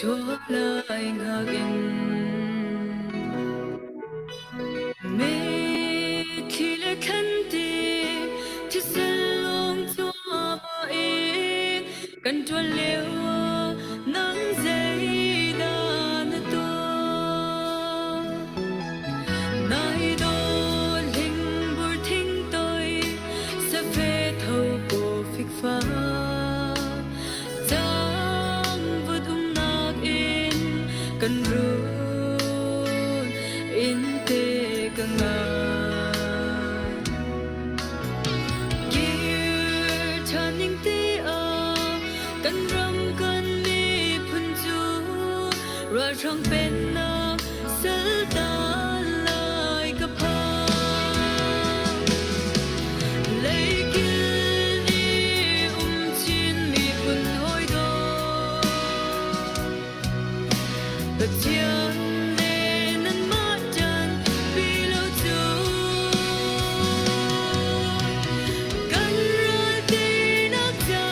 Chuak lai hngak in Mitthli le thlanti thisen lawng cuahmah in kan ṭuan lio ah nang zeidah na tuah? Nai dawt hlingbur thingtoi safe tho paw fikfa Cangvut umnak in kan run in te ka ngai. Kir ṭhan ning ti ah kan ram kan miphun cu ralhrang pennak saltan lai ka phang. Leikil i um chin miphun hawi dawt Pathian le nanmah ṭan pi lo cu kan ral tinak ca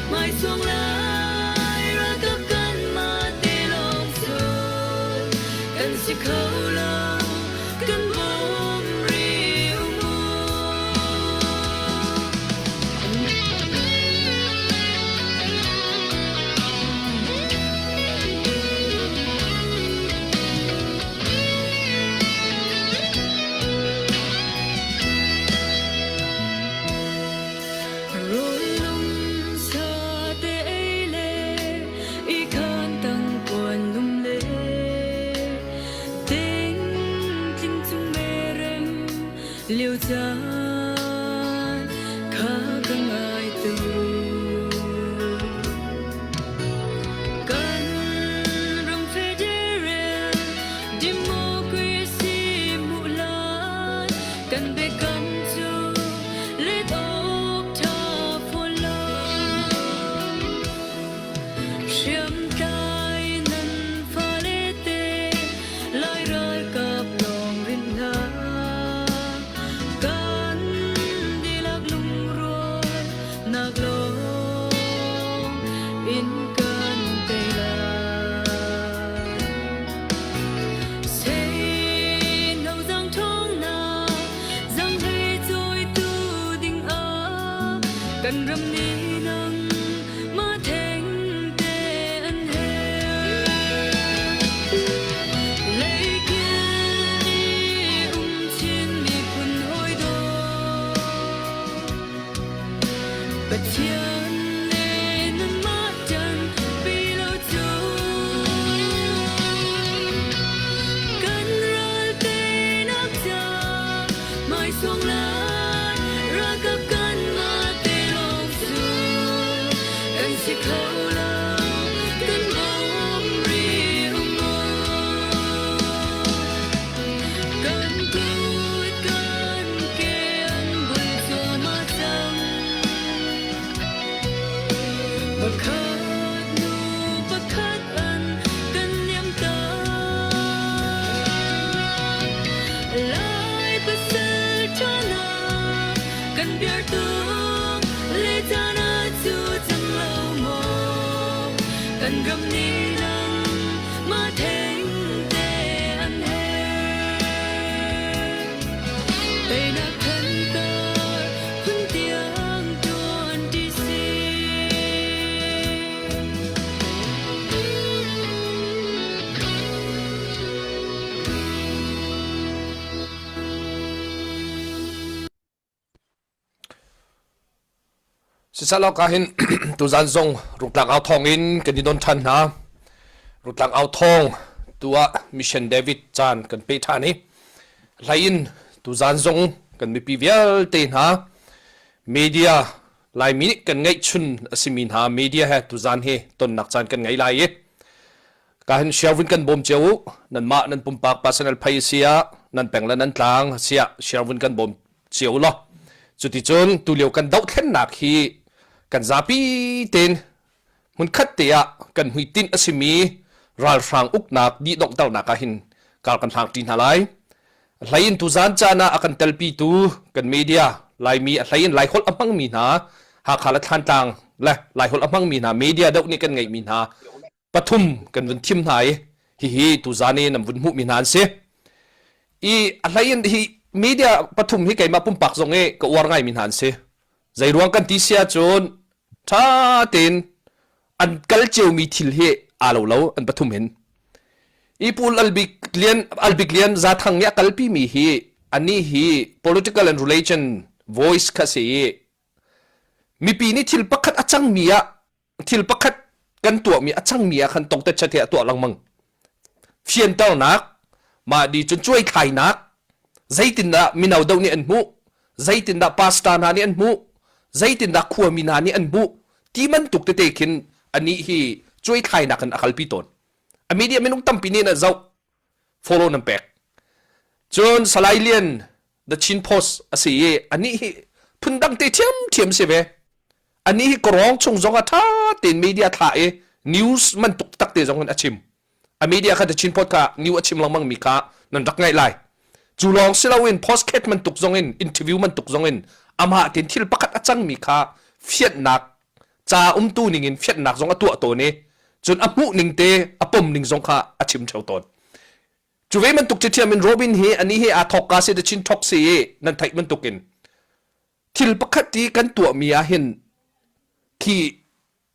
hmaisuang lai ralkap kanmah te lawng cu kan si kho lo kan bawm rih u mu. Rawl sa te ei le i khan tang puan lum le ting tling chung merem liu caan kha ka ngai tu. Kan ram federal democracy hmuh lai kan biakam cu let awk ṭha fawn lo. Hriamtlai nan fale te Lai ralkap lawng rinh hna. Kan dihlak lungrual nak lawng in kan tei lai. Seino zang ṭhawngnak zanghlei cawitu ding ah kan ram nih nang mah theng te an herh. Leikil i um Chin miphun hawi dawt Pathian le nanmah ṭan pi lo cu kan ral teinak ca hmaisong lai ralkap kanmah te lawng cu kan si kho lo kan bawm rih u mu. Kan kut kan ke an bul cuahmah cang. Pakhat hnu pakhat an kan liam tak. Lai pasal ṭha hna kan biar tuk le caan ah cu cang lo maw kan ram nih nang mah theng te an herh. Teinak thantar phun tiang ṭuan ṭi si. Sisalaw ka hin tuzan zong Rungtlang au thawng in kan i don ṭhan hna. Rungtlang au thawng tu ah Mission David caan kan pe ṭhan i hlei in tuzan zong kan mipi vialte hna media Laimi nih kan ngeihchun a simi hna media he tuzan hi tonnak caan kan ngei lai i ka hin share vun kan bawm cio u nanmah nan pumpak personal phei sia nan peng le nan tlang sia share vun kan bawm cio law cuticun tulio kan dohthlennak hi kan zapi tein hmunkhat te ah kan hmuitinh a simi ralhrang uknak dihdonghternak ah hin kar kan hlang ṭi hna lai. A hlei in tuzan caan ah a kan telpitu kan media Laimi a hlei in Laiholh a hmangmi hna Hakha le Thlantlang le Laiholh a hmangmi hna media deuh nih kan ngeihmi hna. Pathum kan vun thim hna i hihi tuzan i nan vun hmuhmi hna an si. I a hlei in hi media pathum hi keimah pumpak zong i ka uar ngaimi hna an si. Zei ruang kan ti si ahcun ṭha tein an kal ciomi thil hi aa lo lo an pathum hin. I Pu Albik Lian Albik Lian Zathang nih a kalpimi hi anih hi political and religion voice kha si i mipi nih thil pakhat a cangmi ah thil pakhat kan tuahmi a cangmi ah khan tongtet chat he a tuah lengmang. Fianternak, mah di cun cuaithlainak, zeitindah mino deuh nih an hmuh, zeitindah pastor hna nih an hmuh, zeitindah khuami hna nih an hmuh ti bantuk tete khin anih hi cuaithlainak in a kalpi tawn. A media minung tampi nih an zoh, follow nan pek. Cun Salai Lian The Chin Post a si i anih hi phundang te ṭhiamṭhiam si ve. Anih hi kawrawng chung zong ah ṭha tein media thlah i news man tuk tak te zong in a chim. A media kha The Chin Post kha new a chim lengmang mi kha nan rak ngaih lai. Cu lawng si loin postcard man tuk zong in interview man tuk zong in amah tein thil pakhat a cangmi kha fianhnak ca umtu ning in fianhnak zong a tuah tawn i cun a hmuh ning te a pom ning zong kha a chim theo tawn. Cu ve bantuk ṭhiam in Robin hi anih hi aa thawkka si The Chin Talk si i nan theih bantukin thil pakhat i kan tuahmi ah hin khi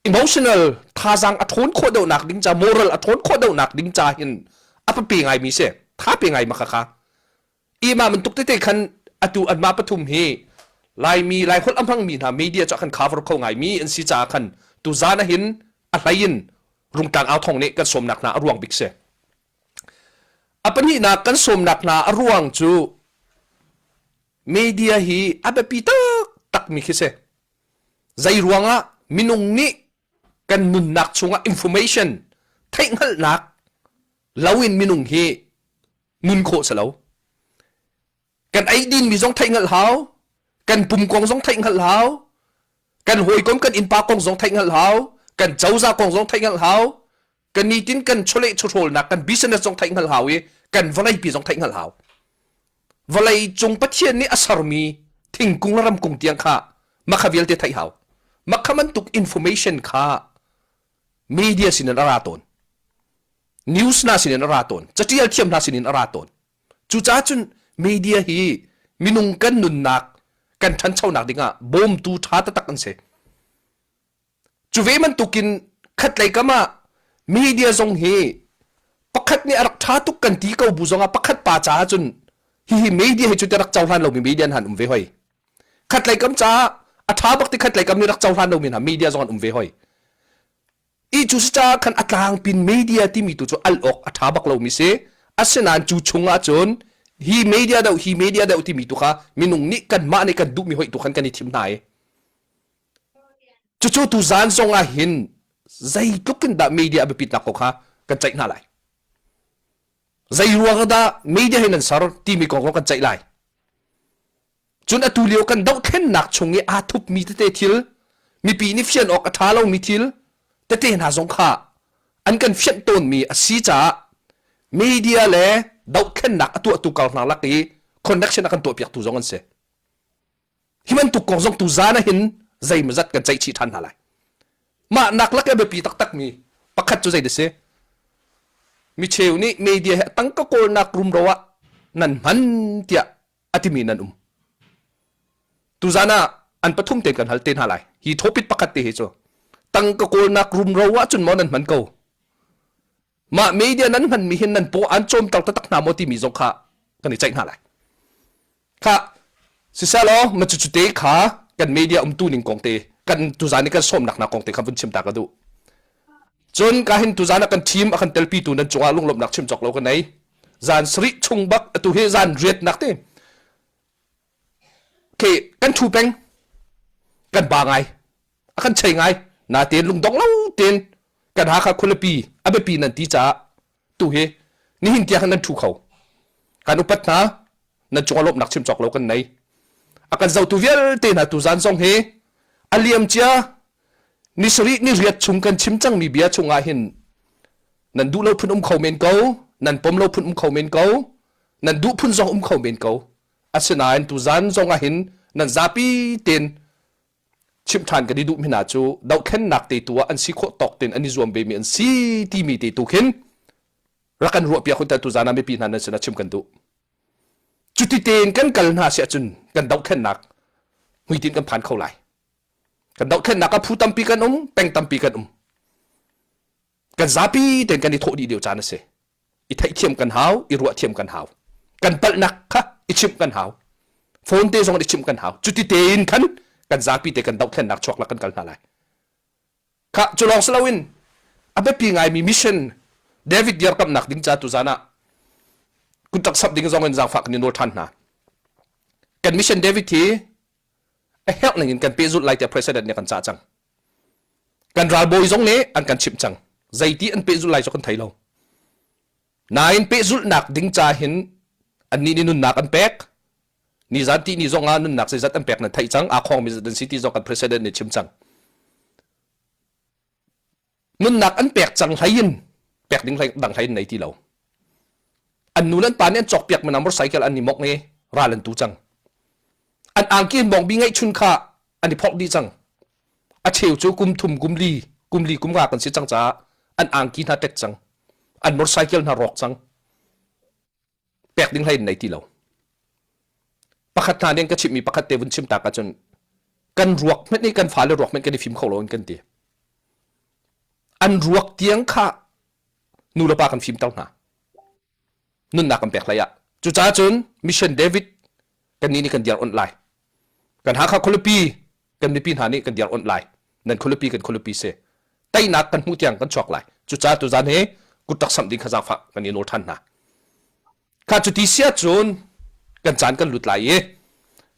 emotional thazaang a ṭhawn khawh deuhnak ding ca moral a ṭhawn khawh deuhnak ding ca hin a pape ngaimi si tha pe ngai ma kha kha ima bantuk tete khan atu anmah pathum hi Laimi Laiholh a hmangmi hna media cu a kan cover kho ngaimi an si caah khan tuzan ah hin a hlei in Rungtlang au thong nih kan sawmnak hna a ruang bik si. A pahnihnak kan sawmnak hna a ruang cu media hi a biapi taktakmi khi si. Zei ruangah minung nih kan nunnak chungah information theihhngalhnak loin minung hi nun khawh si lo. Kan eidin mi zong theihhngalh hau, kan pum kong zong theihhngalh hau, kan hawikom kan innpa kong zong theihhngalh hau, kan cozah kong zong theihhngalh hau, kan nitin kan chawleh chawhrawlnak kan business zong theih hngalh hau i kan vawleipi zong theih hngalh hau vawlei cung pathian nih a sermi thingkung le ramkung tiang kha makha vialte theih hau makha bantuk information kha media sinin a ra tawn news na sinin a ra tawn catial thiam hna sinin a ra tawn cucaah cun media hi minung kan nunnak kan ṭhanchonak dingah bawmtu ṭha taktak an si Cu ve bantukin khatlei kam ah media zong hi pakhat nih a rak ṭha tuk kan ti ko bu zongah pakhat pa caah cun hihi media hi cu ti rak cohlan lomi media an um ve hoi. Khatlei kam caah a ṭha bak ti khatlei kam nih rak cohlan lomi hna media zong an um ve hoi. I cu si caah khan a tlangpin media timi tu cu al awk a ṭha bak lomi si. Asinain cu chung ah cun hi media deuh hi media deuh timi tu kha minung nih kanmah nih kan duhmi hoih tu khan kan i thim hna i Cucu tuzaan zong ah hin zeitluk in dah media a biapitnak kong kha kan ceih hna lai. Zei ruang dah media hi nan ser timi kong kan ceih lai. Cun atu lio kan dohthlennak chung i aa thupmi tete thil, mipi nih fian awk a ṭha lomi thil tete hna zong kha an kan fianh tawnmi a si caah media le dohthlennak a tuahtu kar hna lak i connection a kan tuahpiaktu zong an si. Hi bantuk kong zong tu zan ah hin zeimawzat kan ceih chih ṭhan hna lai. Mah nak lak i a biapi taktakmi pakhat cu zei dah si? Micheu nih media hi tangka kawlnak rumro ah nan hman tiah a timi nan um. Tuzan ah an pathum tein kan hal te hna lai. Hi topic pakhat te hi cu tangka kawlnak rumro ah cun maw nan hman ko? Mah media nan hmanmi hin nan paw an cawmter taktak hna maw timi zong kha kan i ceih hna lai. Kha siselaw ma cucu te kha kan media umtu ning kong te kan tuzan i kan sawmnak hna kong te kha vun chim ta ka duh. Cun ka hin tuzan ah kan team a kan telpi tu nan cungah lunglawmhnak chim cawk lo ka nei. Zan sarih chung bak atu hi zan riatnak te ke kan thu peng kan ba ngai a kan chei ngai natein lungdong lo tein kan Hakha khualipi a biapi nan ti caah tu hi nihin tiang nan thu kho kan upat hna nan cungah lawmhnak chim cawk lo kan nei a kan zotu vialte hna tu zan zong hi a liam cia ni sarih ni riat chung kan chim cangmi bia chungah hin nan duh lo phun um kho men ko nan pom lo phun um kho men ko nan duh phun zong um kho men ko asinain tu zan zong ah hin nan zapi ten. Chimh ṭhan kan i duhmi hna cu dohthlennak te tu ah an si khawh tawk tein an i zuam vemi an si timi te tu khin rak kan ruahpiak hun tu zan ah mipi hna nan sinah chim kan duh. Cuti tein kan kal hna si ahcun kan dohthlennak hmuitinh kan phan kho lai. Kan dohthlennak ah phu tampi kan um, peng tampi kan um. Kan zapi tein kan i thawh dih lio caan a si. I theihthiam kan hau, i ruahthiam kan hau. Kan palhnak kha i chimh kan hau. Phone te zong i chimh kan hau. Cuti tein khan kan zapi te kan dohthlennak chuak la kan kal hna lai. Kha cu lawng si loin a biapi ngaimi mission David dirkamnak ding ca tuzan ah kuttak sap ding zong in zaangfah kan i nawl ṭhan hna. Kan mission David hi a herh ning in kan pehzulh lai tiah president nih a kan cah cang. Kan ralbawi zong nih an kan chimh cang. Zeiti an pehzulh lai cu kan thei lo. Nain pehzulhnak ding ca hin annih nih nunnak an pek. Nizan ti ni zong ah nunnak zeizat an pek nan theih cang. Aa khawngmi zat an si ti zong kan president nih chim cang. Nunnak an pek cang hlei in pek ding dang hlei in nei ti lo. An nu le an pa nih an cawkpiak mi motorcycle an i mok i ral an tu cang. An angki an bawngbi ngeihchun kha an i phorh dih cang. A cheu cu kum thum kum li kum li kum nga kan si cang caah an angki hna tek cang. An motorcycle hna rawk cang. Pek ding hlei in nei ti lo. Pakhat hna nih an ka chimhmi pakhat te vun chim tak ahcun kan ruak hmenh i kan fale ruak hmenh kan i fim kho lo in kan ti. An ruak tiang kha nu le pa kan fimter hna. Nunnak kan pek hlei ah. Cucaah cun Mission David kannih nih kan diar onh lai. Kan Hakha khualipi kan mipi hna nih kan diar onh lai. Nan khualipi kan khualipi si. Teinak kan hmuh tiang kan chuak lai. Cucaah tuzan hi kut tak samh ding kha zaangfah kan i nawl ṭhan hna. Kha cuti si ahcun kan caan kan lut lai i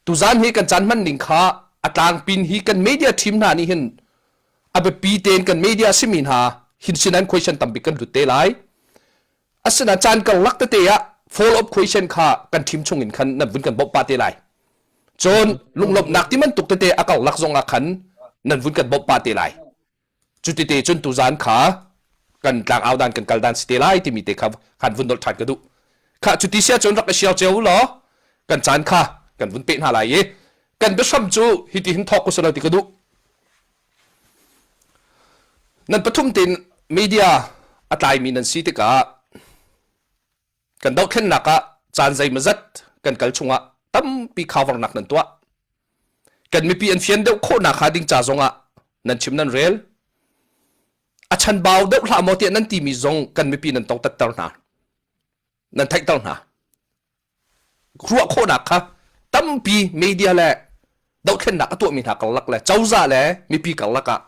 tuzan hi kan caan hman ning kha a tlangpin hi kan media team hna nih hin a biapi tein kan media simi hna hin sinan question tambik kan lut te lai. Asinain caan karlak tete ah follow up question kha kan team chung in khan nan vun kan bawmh pah te lai. Cun lunglawmhnak ti bantuk tete a karlak zong ah khan nan vun kan bawmh pah te lai. Cutite cun tuzaan kha kan tlangau dan kan kal dan si te lai timi te kha khan vun dolh ṭhan ka duh. Kha cuti sia cun rak i siar cio law kan caan kha kan vun peh hna lai i kan biahram cu hiti hin thawk usilo ti ka duh. Nan pathum tein media a tlaimi nan si tikah kan dohthlennak ah caan zeimawzat kan kal chungah tampi covernak nan tuah. Kan mipi an fian deuh khawhnak hnga ding ca zongah nan chim nan rel. A chanbau deuh hlah maw tiah nan timi zong kan mipi nan tongtatter hna. Nan theihter hna. Ruah khawhnak kha tampi media le dohthlennak a tuahmi hna karlak le cozah le mipi karlak ah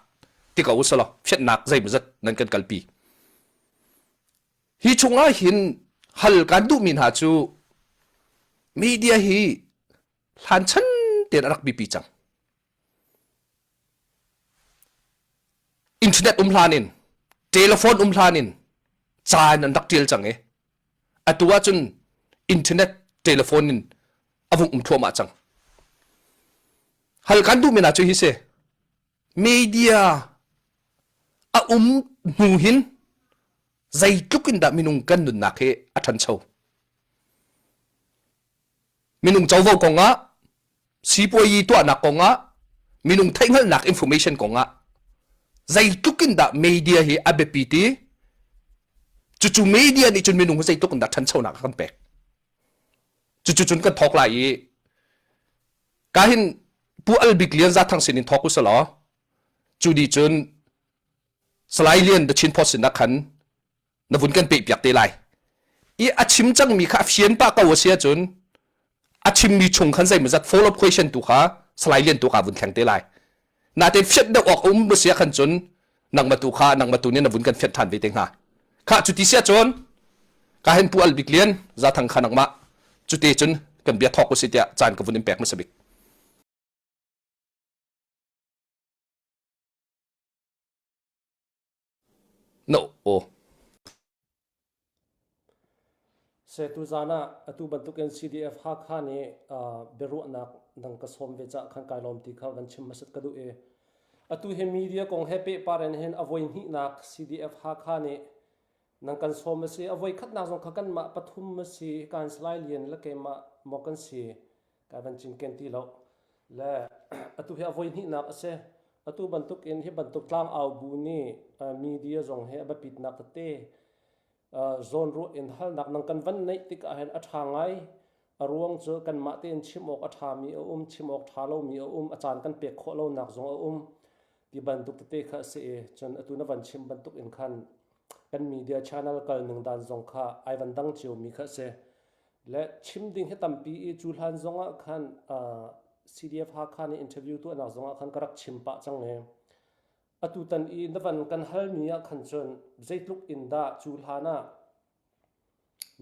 ti ko usalaw fianhnak zeimawzat nan kan kalpi. Hi chungah hin hal kan duhmi hna cu media hi hlan chan tein a rak biapi cang. Internet um hlan in, telephone um hlan in ca in an rak ṭial cang i atu ahcun internet telephone in a vung um thluahmah cang. Hal kan duhmi hna cu hi si. Media a um hnu hin zeitluk in dah minung kan nunnak hi a ṭhancho. Minung covo kongah, sipuayi tuahnak kongah, minung theihhngalhnak information kongah zeitluk in dah media hi a biapi ti cucu media nih cun minung hi zeitluk in dah ṭhanchonak a kan pek. Cucu cun kan thawk lai i ka hin Pu Al Bik Lian Zathang sin in thawk usalaw cu ni cun Salai Lian The Chin Post sin ah khan na vun kan pehpiak te lai. I a chim cangmi kha a fian pah ko a si ahcun a chimmi chung khan zeimawzat follow up question tu kha Salai Lian tu kha vun thleng te lai. Natein fiat deuh awk a um a si ah khan cun nangmah tu kha nangmah tu nih na vun kan fiat ṭhan ve te hnga. Kha cuti si ahcun ka hen Pu Al Bik Lian Zathang kha nangmah cute cun kan bia thawk usih tiah caan ka vun in pek hmasa bik. No aw. Se tuzaan ah atu bantukin CDF Hakha nih biaruahnak nang ka sawm ve cah khan kai lawm ti kha van chim hmasat ka duh i atu hi media kong he pehpar in hin a voi hnihnak CDF Hakha nih nang kan sawm a si a voi khatnak zong kha kanmah pathum a si kan Salai Lian le keimah maw kan si kai van cinken ti lo le. Atu hi a voi hnihnak a si. Atu bantuk in hi bantuk tlangau bu nih media zong hi a biapitnak tete zawnruah in halnak nang kan van neih tikah hin a ṭha ngai. A ruang cu kanmah tein chim awk a ṭhami a um, chim awk ṭha lomi a um, a caan kan pek khawh lonak zong a um ti bantuk tete kha a si i cun atu na van chim bantuk in khan kan media channel kal ning dan zong kha ai van dang ciomi kha a si. Le chim ding hi tampi i cu hlan zong ah khan CDF Hakha nih interview tuahnak zong ah khan ka rak chim pah cang i atutan i na van kan halmi ah khan cun zeitluk in dah cu hlan ah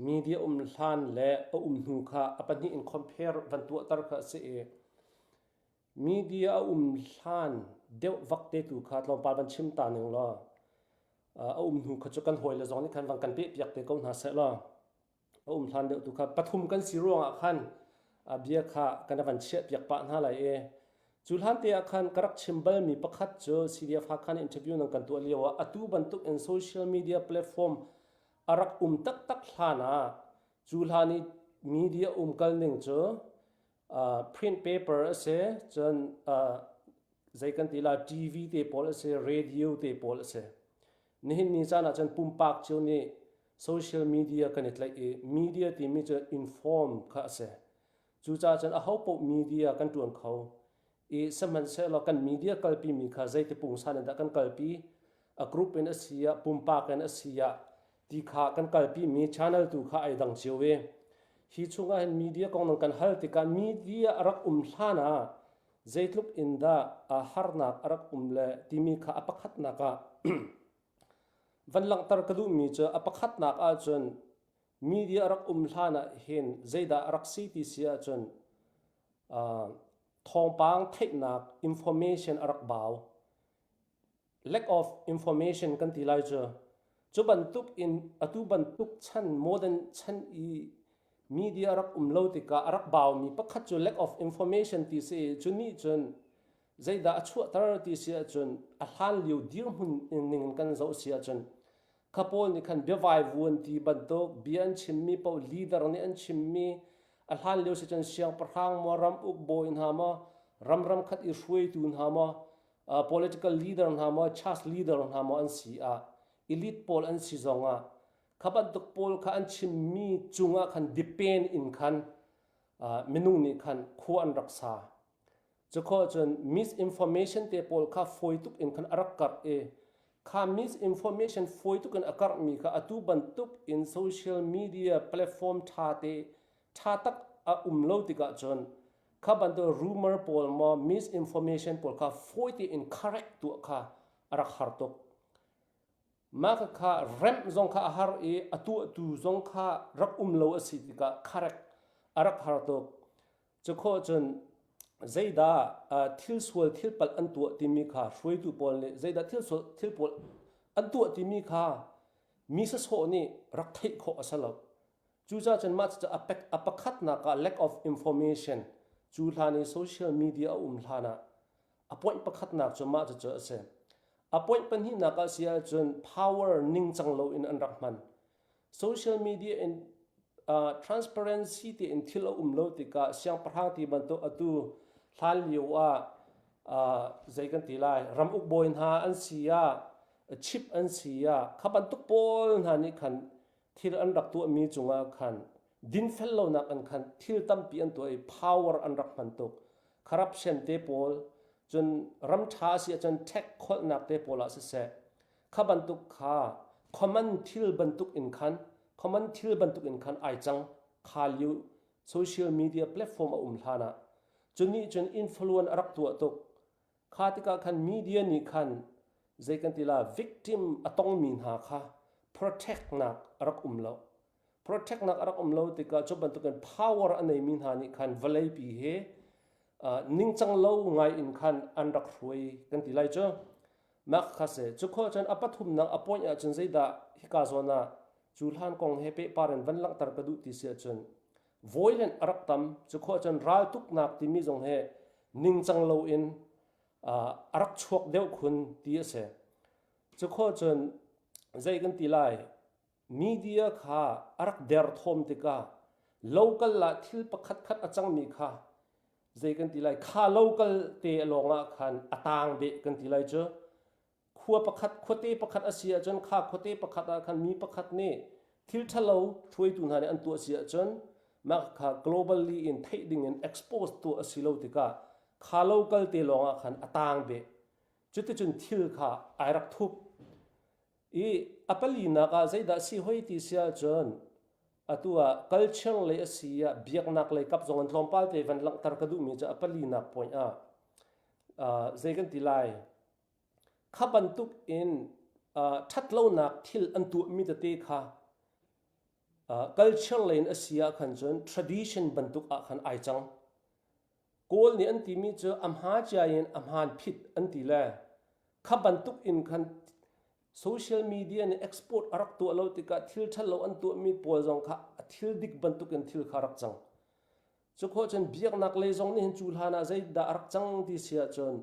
media um hlan le a um hnu kha a pahnih in compare van tuahter kha a si i media a um hlan deuh vak te tu kha tlawmpal van chim ta ning law a um hnu kha cu kan hawile zong nih khan van kan pehpiak te ko hna seh law a um hlan deuh tu kha pathum kan si ruangah khan a bia kha kan van chiah piak pah hna lai i cu hlan te ah khan ka rak chim balmi pakhat cu CDF Hakha interview nang kan tuah lio ah atu bantuk in social media platform a rak um taktak hlan ah cu hlan i media um kal ning cu print paper a si cun zei kan ti la TV te pawl a si radio te pawl a si nihin ni caan ah cun pumpak cio nih social media kan i tlaih i media timi cu inform kha a si. Cucaah cun aho paoh media kan ṭuan kho i sihmanhsehlaw kan media kalpimi kha zeiti pungsan in dah kan kalpi, a group in a si ah, pumpak in a si ah ti kha kan kalpimi channel tu kha ai dang cio i hi chungah hin media kong nan kan hal tikah media a rak um hlan ah zeitluk in dah harnak a rak um le timi kha a pakhatnak ah Van langhter ka duhmi cu a pakhatnak ahcun media a rak um hlan ah hin zeidah a rak si ti si ahcun uh, thawngpang theihnak information a rak bau. Lack of information kan ti lai cu. Cu bantuk in atu bantuk chan modern chan i media rak um lo tikah a rak baumi pakhat cu lack of information ti si i cu nih cun Zeidah a chuahter ti si ahcun a hlan lio dirhmun ning in kan zoh si ahcun kha pawl nih khan biavaivuan ti bantuk bia an chimmi paoh leader nih an chimmi a hlan lio si cun siangpahrang maw ram uk bawi hna maw ram ram khat i hruaitu hna maw uh, political leader hna maw church leader hna maw an si ah elite pawl an si zong ah kha bantuk pawl kha an chimmi cungah khan depend in khan uh, minung nih khan khua an rak sa Cukhawh cun misinformation te pawl kha fawi tuk in khan a rak karh i kha misinformation fawi tuk in a karhmi kha atu bantuk in social media platform ṭha te ṭha tak a um lo tikah cun kha bantuk rumor pawl maw misinformation pawl kha fawi tein correct tuah kha a rak har tuk. Mah kha remh zong kha a har i a tuahtu zong kha rak um lo a si tikah correct a rak har tuk. Cukhawh cun zeidah thil sual thil palh an tuah timi kha hruaitu pawl nih zeidah thil sual thil pawl an tuah timi kha mi sasawh nih rak theih khawh a si lo. Cucaah cun mah cucu a pakhatnak ah lack of information cu hlan i social media a um hlan ah a point pakhatnak cu mah cucu a si. A point pahnihnak ah si ahcun power ningcang loin an rak hman. Social media in uh, transparency tein thil a um lo tikah siangpahrang ti bantuk atu hlan lio ah uh, zei kan ti lai ram uk bawi hna an si ah chip an si ah kha bantuk pawl hna nih khan thil an rak tuahmi cungah khan dinfel lonak an khan thil tampi an tuah i power an rak hman tuk corruption te pawl cun ram ṭha a si ahcun tax kholhnak te pawl ah siseh kha bantuk kha common thil bantuk in khan common thil bantuk in khan ai cang kha lio social media platform a um hlan ah cu nih cun influence a rak tuah tuk Kha tikah khan media nih khan zei kan ti la victim a tongmi hna kha protect nak a rak um lo. Protect nak a rak um lo tikah cu bantukin power a neimi hna nih khan vawleipi hi uh, ningcang lo ngai in khan an rak hruai kan ti lai cu. Mak kha se cu khawh cun a pathumnak a point ahcun zeidah hika zawn ah cu hlan kong he pehpar in van langhter ka duh ti si ahcun violent a rak tam cu khawh cun raltuknak timi zong he ningcang loin a rak chuak deuh khun ti a si. Cu khawh cun zei kan ti lai media kha a rak derthawm tikah local ah thil pakhat khat a cangmi kha. zei kan ti lai kha local te lawng ah khan a tang beh kan ti lai cu. Khua pakhat khuate pakhat a si ahcun kha khuate pakhat ah khan mi pakhat nih thil ṭhalo hruaitu hna nih an tuah si ahcun mah kha globally in theih ding in expose tuah a si lo tikah kha local te lawng ah khan a tang beh. Cuticun thil kha ai rak thup. I a palinak ah zeidah si hoi ti si ahcun atu ah culture lei a si ah biaknak lei kap zong in tlawmpal te van langhter ka duhmi cu a palinak point ah uh, zei kan ti lai kha bantuk in uh, ṭhatlonak thil an tuahmi tete kha uh, culture lei in a si ah khan cun tradition bantuk ah khan ai cang. Kawl nih an timi cu a hma cia in a hmaan phit an ti le kha bantuk in khan social media nih export a rak tuah lo tikah thil ṭhalo an tuahmi pawl zong kha a thil dik bantuk in thil kha rak cang. Cu khawh cun biaknak lei zong nih hin cu hlan ah zeidah a rak cang ti si ahcun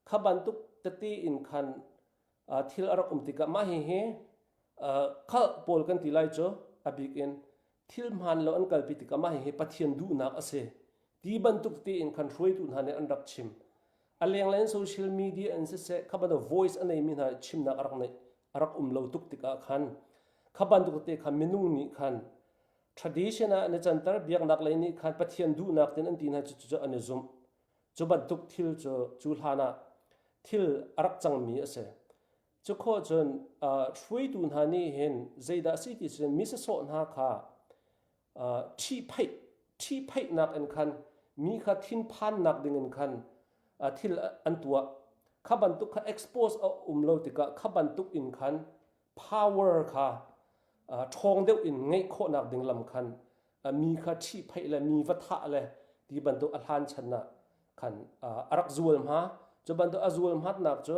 kha bantuk tete in khan thil a rak um tikah mah hihi khalh pawl kan ti lai cu a bik in thil hmaan lo an kalpi tikah mah hihi Pathian duhnak a si ti bantuk tein khan hruaitu hna nih an rak chim. A lenglei in social media in siseh kha bantuk voice a neimi hna chimnak a rak neih a rak um lo tuk tikah khan kha bantuk te kha minung nih khan tradition ah an i canter biaknak lei nih khan Pathian duhnak tin an ti hna cu cu an i zumh. Cu bantuk thil cu cu hlan ah thil a rak cangmi a si. Cu khawh cun hruaitu hna nih hin zeidah a si ti cun mi sasawh hna kha ṭhihphaih ṭhihphaihnak in khan mi kha thinphannak ding in khan thil an tuah. Kha bantuk kha expose a um lo tikah kha bantuk in khan power kha ṭhawng deuh in ngeih khawhnak ding lam khan mi kha ṭhihphaih le mi va thah le ti bantuk a hlan chan ah khan a rak zual hma. Cu bantuk a zual hmatnak cu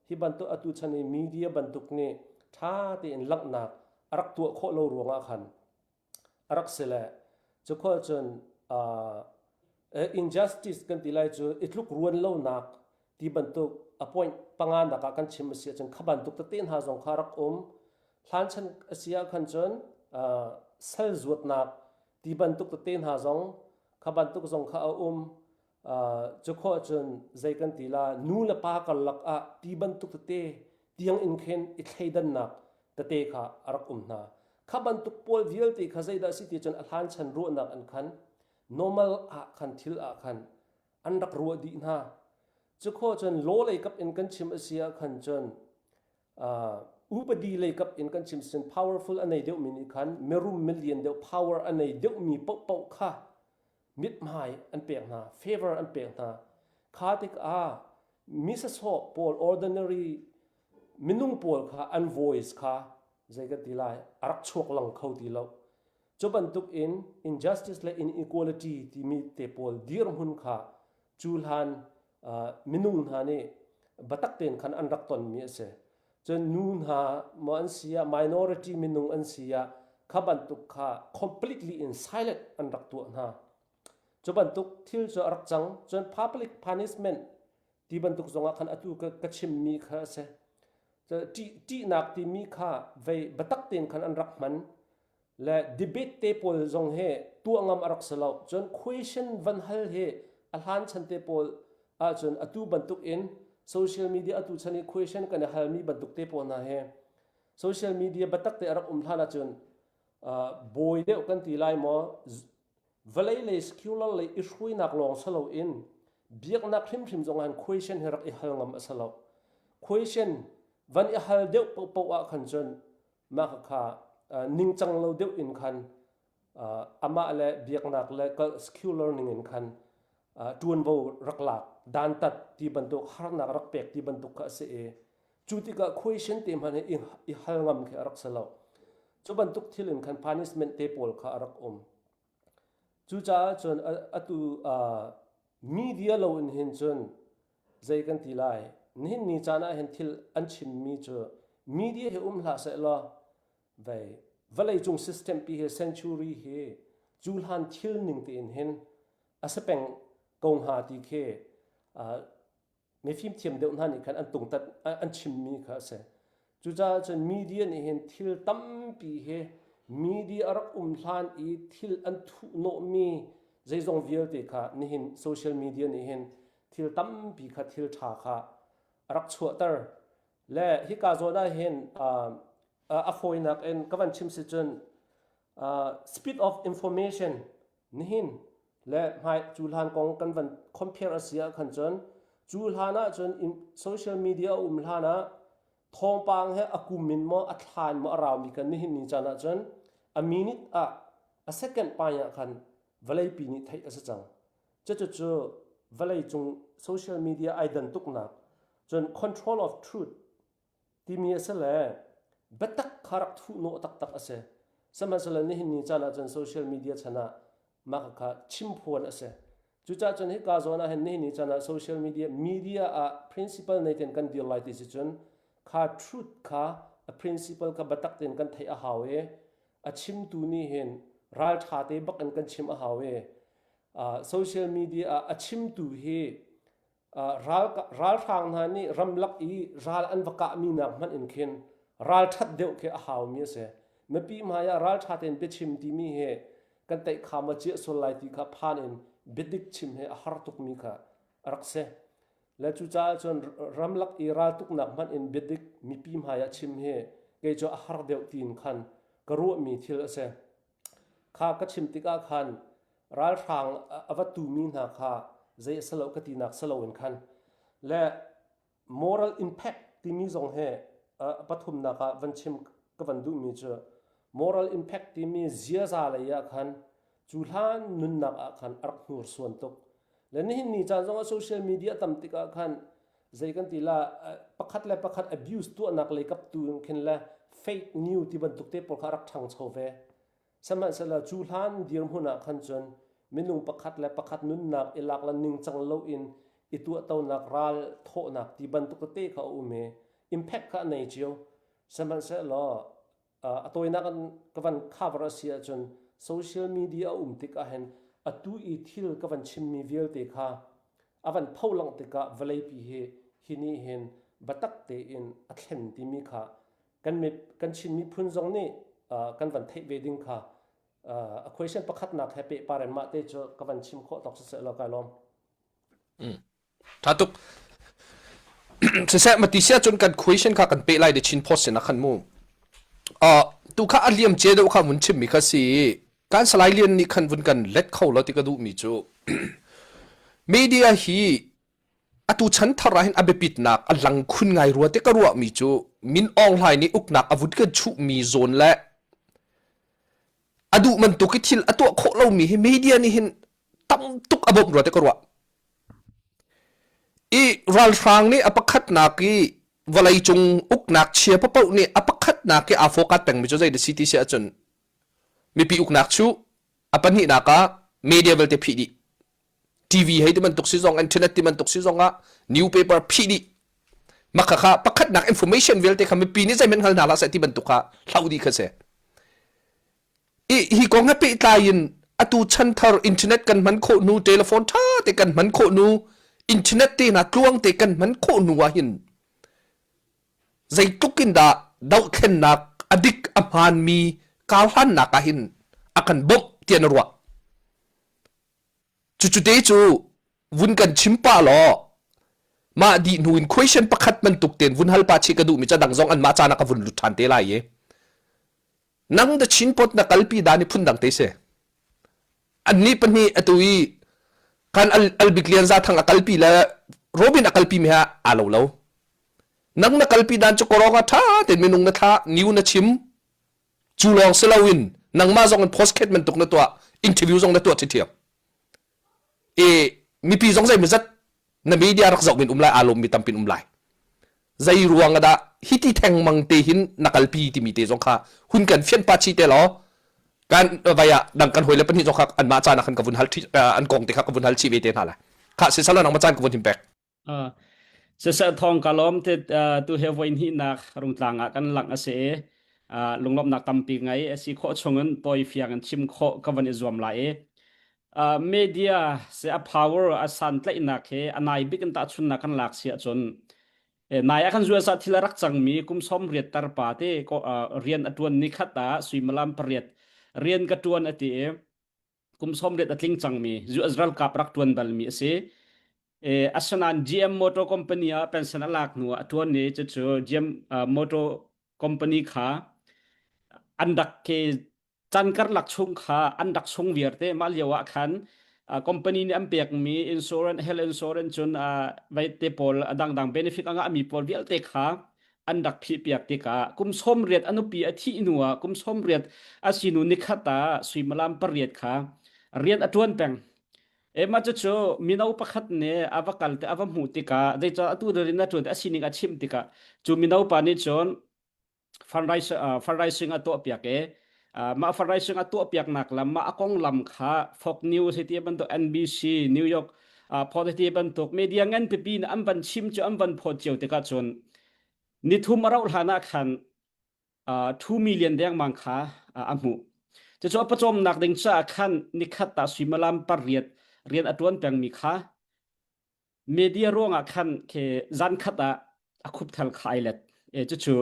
hi bantuk atu chan i media bantuk nih ṭha tein langhnak a rak tuah khawh lo ruangah khan a rak si le cu khua cun injustice kan ti lai cu i tluk ruan lonak ti bantuk a point panga nak ah kan chim a si ahcun kha bantuk tete hna zong kha rak um hlan chan a si ah khan cun sal zuatnak ti bantuk tete hna zong kha bantuk zong kha a um Cu khawh cun zei kan ti la nu le pa karlak ah ti bantuk tete tiang in khin i thleidannak tete kha a rak um hna. Kha bantuk pawl vialte kha zeidah si ti cun a hlan chan ruahnak an khan normal ah khan thil ah khan an rak ruah dih hna. Cu khawh cun law lei kap in kan chim a si ah khan cun uh, upadi lei kap in kan chim sin powerful a nei deuhmi nih khan mirum milian deuh power a nei deuhmi paohpaoh kha mithmai an pek hna favor an pek hna kha tikah mi sasawh pawl ordinary minung pawl kha an voice kha zei kan ti lai a rak chuak lang kho ti lo cu bantuk in injustice le inequality timi te pawl dirhmun kha cu hlan minung hna nih batak tein khan an rak tonmi a si cun nu hna maw an si ah minority minung an si ah kha bantuk kha completely in silent an rak tuah hna cu bantuk thil cu a rak cang cun public punishment ti bantuk zongah khan atu ka, ka chimmi kha a si ṭihnak timi kha vei batak tein khan an rak hman le debate te pawl zong hi tuah ngam a rak si lo cun question van hal hi a hlan chan te pawl ahcun atu bantuk in social media atu chan i question kan i halmi bantuk te pawl hna hi social media biatak te a rak um hlan ahcun bawi deuh kan ti lai maw vawlei lei secular lei i hruainak lawng si loin biaknak hrimhrim zong ah question hi rak i hal ngam a si lo question van i hal deuh paohpaoh ah khan cun mah kha ningcang lo deuh in khan amah le biaknak le secular ning in khan ṭuanvo rak lak dantat ti bantuk harnak rak pek ti bantuk kha a si i cu tikah question te hmanh hi i hal ngam khi a rak si lo cu bantuk thil in khan punishment te pawl kha a rak um cucaah cun atu media lo in hin cun zei kan ti lai nihin ni caan ah hin thil an chimmi cu media hi um hlah seh law vei vawlei cung system pi hi century hi cu hlan thil ning tein hin a si peng ko hnga ti khi mifim thiam deuh hna nih khan an tungtat an chimmi kha a si cucaah cun media nih hin thil tampi hi media a rak um hlan i thil an thuhnawhmi. Zeizong vialte kha nihin social media nih hin thil tampi kha thil ṭha kha a rak chuahter. Le hika zawn ah hin a fawinak in ka van chim si cun speed of information nihin le hmai cu hlan kong kan van compare a si ah khan cun cu hlan ah cun social media a um hlan ah thawngpang he a kum in maw a thla in maw a raumi kan nihin ni caan ah cun a minute ah a second pai ah khan vawleipi nih theih a si cang. Cucu vawlei cung social media ai dan tuknak cun control of truth timi a si le biatak kha rak thuhnawh taktak a si. Sihmanhsehlaw nihin ni caan ah cun social media chan ah mah kha chimphuan a si. Cucaah cun hika zawn ah hin nihin ni caan ah social media media ah principle nei ten kan dir lai ti si cun kha truth kha a principle kha biatak tein kan theih a hau i a chimtu nih hin ralṭha te bak in kan chim a hau i social media ah a chimtu hi ralhrang hna nih ramlak i ral an va kahmi nak hmanh in khin ralṭhat deuh khi a haumi a si. Mipi hmai ah ralṭha tein biachim timi hi kan teih kha maw ciah sual lai ti kha phan in biadik chim hi a har tukmi kha a rak si. Le cucaah cun ramlak i raltuknak hmanh in biadik mipi hmai ah chim hi kei cu a har deuh tiin khan ka ruahmi thil a si. Kha ka chim tikah khan ralhrang a va tumi hna kha zei a si lo ka tinak si loin khan le moral impact timi zong hi pathumnak ah van chim ka van duhmi cu moral impact timi ziaza lei ah khan cu hlan nunnak ah khan a rak hnursuan tuk le nihin ni caan zong ah social media tam tikah khan zei kan ti la pakhat le pakhat abuse tuahnak lei kap tu in khin le fake news ti bantuk te pawl kha rak ṭhangcho ve. Sihmanhsehlaw cu hlan dirhmun ah khan cun minung pakhat le pakhat nunnak i lak le ningcang loin i tuahtonak ral thawhnak ti bantuk tete kha a um i impact kha a nei cio. Sihmanhsehlaw a tawinak in ka van cover a si ahcun social media a um tik ahhin atu i thil ka van chimmi vialte kha a van pholangh tikah vawleipi hi hi nih hin biatak tein a thlen timi kha kan kan Chin miphun zong nih kan van theih ve ding kha a question pakhatnak he pehpar in mah te cu ka van chim khawh tawk siseh law kai lawm. Tha tuk. Siseh mati sia cun kan question kha kan pe lai de Chin Post sin ah khan mu. Uh, tu kha a liam che deuh kha vun chim mi kha si kan salai lian nih khan vun kan let kho lo ti ka duh mi cu media hi atu chan thar ah hin a biapitnak a lang khun ngai rua te ka ruah mi cu Min Aung Hlaing nih uknak a vun kan chuh mi zawn le a duh bantuk i thil a tuah khawh lomi hi media nih hin tam tuk a bawmh rua te ka ruah. I ralhrang nih a pakhatnak i vawleicung uknak chia paoh nih a pakhatnak i aa focus pengmi cu zei dah si ti si ahcun mipi uknak cu a pahnihnak ah media vialte phih dih. TV hei ti bantuk si zong internet ti bantuk si zong ah newspaper phih dih. Mah kha pakhatnak information vialte kha mipi nih zeihmanh hngal hna hlah seh ti bantuk kha hloh dih kha si. I hi kong he pehtlai in atu chanthar internet kan hman khawh hnu telephone ṭha te kan hman khawh hnu internet te hna tluang te kan hman khawh hnu ah hin zeitluk in dah dohthlennak a dik a hmaanmi karhlannak ah hin a kan bawmh tiah na ruah. Cucu te cu vun kan chim pah law mah dih hnu in question pakhat bantuk tein vun hal pa chih ka duhmi ca dang zong anmah caan ah ka vun lut ṭhan te lai i nang the Chin pot na kalpi dan i phundang te si. Annih pahnih atu i kan Albik Lian Za Thang a kalpi le Robin a kalpi mi ha aa lo lo. Nang na kalpi dan cu korong a ṭha tein minung na thlah, new na chim, cu lawng si loin nangmah zong in postcard bantuk na tuah, interview zong na tuah ṭhiṭhiam. I mipi zong zeimawzat na media rak zoh min um lai aa lawmmi tampin um lai zei ruang ah dah hiti thengmang te hin na kalpi timi te zong kha hun kan fian pa chi te law kan vai ah dang kan hoi le pahnih zong kha anmah caan ah khan ka vun hal an kong te kha ka vun hal chi ve te hna lai kha si salo nang ma caan ka vun him pek Siseh thawng ka lawm te tu he voi hnihnak rungtlang ah kan langh a si i lunglawmhnak tampi ngei a si khawh chungin tawi fiang in chim khawh ka van i zuam lai i media se a power a santlaihnak he a nai bik in tahchunnak kan lak si ahcun nai ah khan US ah thil a rak cangmi kum 80 tarpa te rian a tuan ni khat ah suimilam pariat rian ka tuan a ti i. Kum 80 a tling cangmi US ralkap rak ṭuan balmi a si. E, asinain GM Motor Company ah pension a lak hnu ah a ṭuan i cucu GM uh, Motor Company kha an rak ke chan karlak chung kha an rak sung viar te mah lio ah khan uh, company nih an pekmi insurance health insurance cun uh, vai te pawl a dangdang benefit a ngahmi pawl vialte kha an rak phihpiak tikah kum 80 a nupi a thih hnu ah kum 80 a si hnu nikhat ah suimilam pariat kha rian a ṭuan peng. Emma cucu mino pakhat nih a va kal te a va hmuh tikah zeicah atu rian a ṭuan a sining a chimh tikah cu mino pa nih cun fundraising, uh, fundraising a tuahpiak i uh, mah fundraising a tuahpiaknak lam mah a konglam kha Fox News ti bantuk NBC New York uh, phawt ti bantuk media ngan pipi in an van chim cu an van phawt cio tikah cun nithum a rauh hlan ah khan uh, 2 million dengmang kha uh, a hmuh cucu a pawcawmnak ding caah khan nikhat ta suimilam pariat rian a tuan pengmi kha media ruangah khan khi zan khat ah a khupthal kha ai let e cucu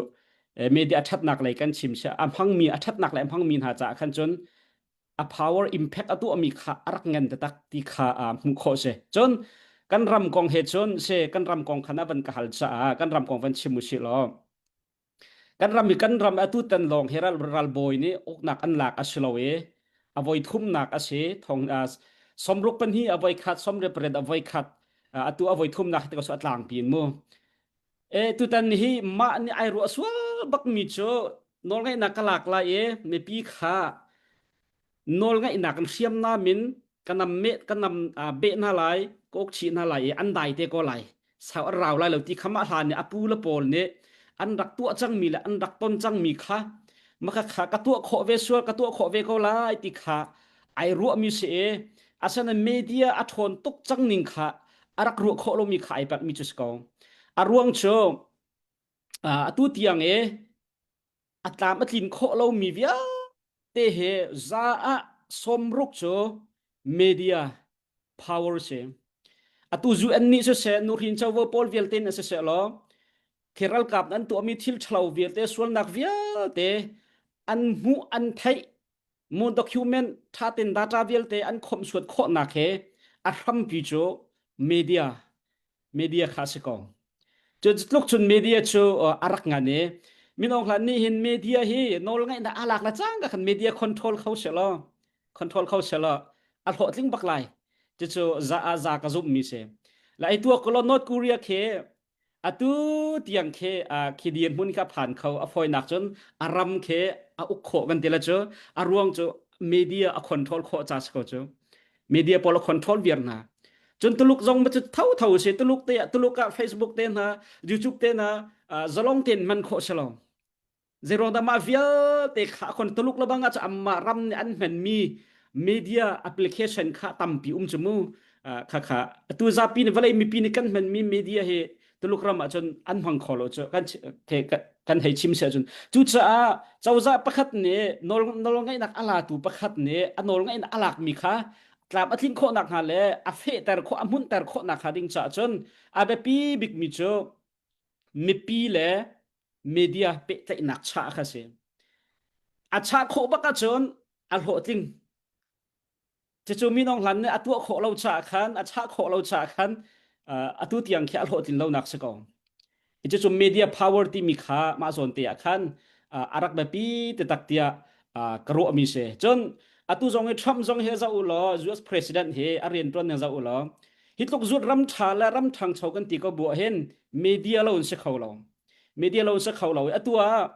media a ṭhatnak lei kan chim sia a hmangmi a ṭhatnak le a hmangmi hna caah khan cun a power impact a tuahmi kha a rak ngan taktak ti kha hmuh khawh si cun kan ram kong he cun se kan ram kong khan a van ka hal caah kan ram kong van chim u sih law Kan ram i kan ram atu tan lawng hi ral ralbawi nih uknak an lak a si lo i a voi thumnak a si thong somruk pahnih a voi khat somriat pariat a voi khat atu a voi thumnak hi te a tlangpi in mu e tutan hi mah nih ai ruah sual bakmi cu nawlngeihnak ka lak lai i mipi kha nawlngeihnak in hriamnam in ka nam me ka nam beh hna lai ka uk chih hna lai i an dai te ko lai sau an rau lai lo ti kha mah hlan nih a pu le pawl nih an rak tuah cangmi le an rak ton cangmi kha maka kha ka tuah khawh ve sual ka tuah khawh ve ko lai ti kha ai ruahmi si i asana media a ṭhawn tuk cang ning kha a rak ruah khawh lomi kha ai palhmi cu si ko a ruang cu atu tiang i a tlam a tlin khawh lomi vialte he za ah sawmruk cu media power si. Atu UN nih siseh nuhrin covo pawl vialte in siseh law khi ralkap an tuahmi thil ṭhalo vialte sualnak vialte an hmuh an theih mu document ṭhaten data vialte an khomhsuat khawhnak he a hrampi cu media media kha si ko. Cu tluk cun media cu a rak ngan i minung hlan nih hin media hi nawlngaihnak a lak le cang ka khan media control kho se law control kho se law a hlawhtling bak lai. Cucu za a za ka zumh mi si. La i tua ko North Korea khi atu tiang khi khi dirhmun kha phan kho a fawinak cun a ram khi a uk khawh kan ti la cu a ruang cu media a control khawh ca si ko cu. Media pawl a control viar hna. Cun Tuluk zong cu tho tho si Tuluk te Tuluk ah Facebook te hna YouTube te hna zalong tein hman khawh si lo. Zeiruang dah mah vialte kha kon Tuluk le bang ah cu amma ram nih an hmanmi media application kha tampi um cu mu kha kha atu zapi nih vawlei mipi nih kan hmanmi media hi Tuluk ram ah cun an hmang kho lo cu kan kan hei chim si ahcun cucaah cozah pakhat nih nawl nawlngeihnak a latu pakhat nih a nawlngeihnak a lakmi kha tlam a tlin khawh nakhnga le a fehter khawh a hmunhter khawh nakhnga ding caah cun a biapi bikmi cu mipi le media pehtlaihnak chah kha si a chah khawh bak ahcun a hlawhtling Cucu minung hlan nih a tuah khawh lo caah khan, a chah khawh lo caah khan atu tiang khi a hlawhtlin lonak si ko. Cucu media power timi kha mah zawn te ah khan a rak biapi taktak tiah ka ruahmi si. Cun atu zong hi Trump zong hi zoh u law US president hi a rianṭuan ning zoh u law hi tluk zut ram ṭha le ram ṭhangcho kan ti ko buah hin media lo in si kho lo. Media lo in si kho lo. Atu ah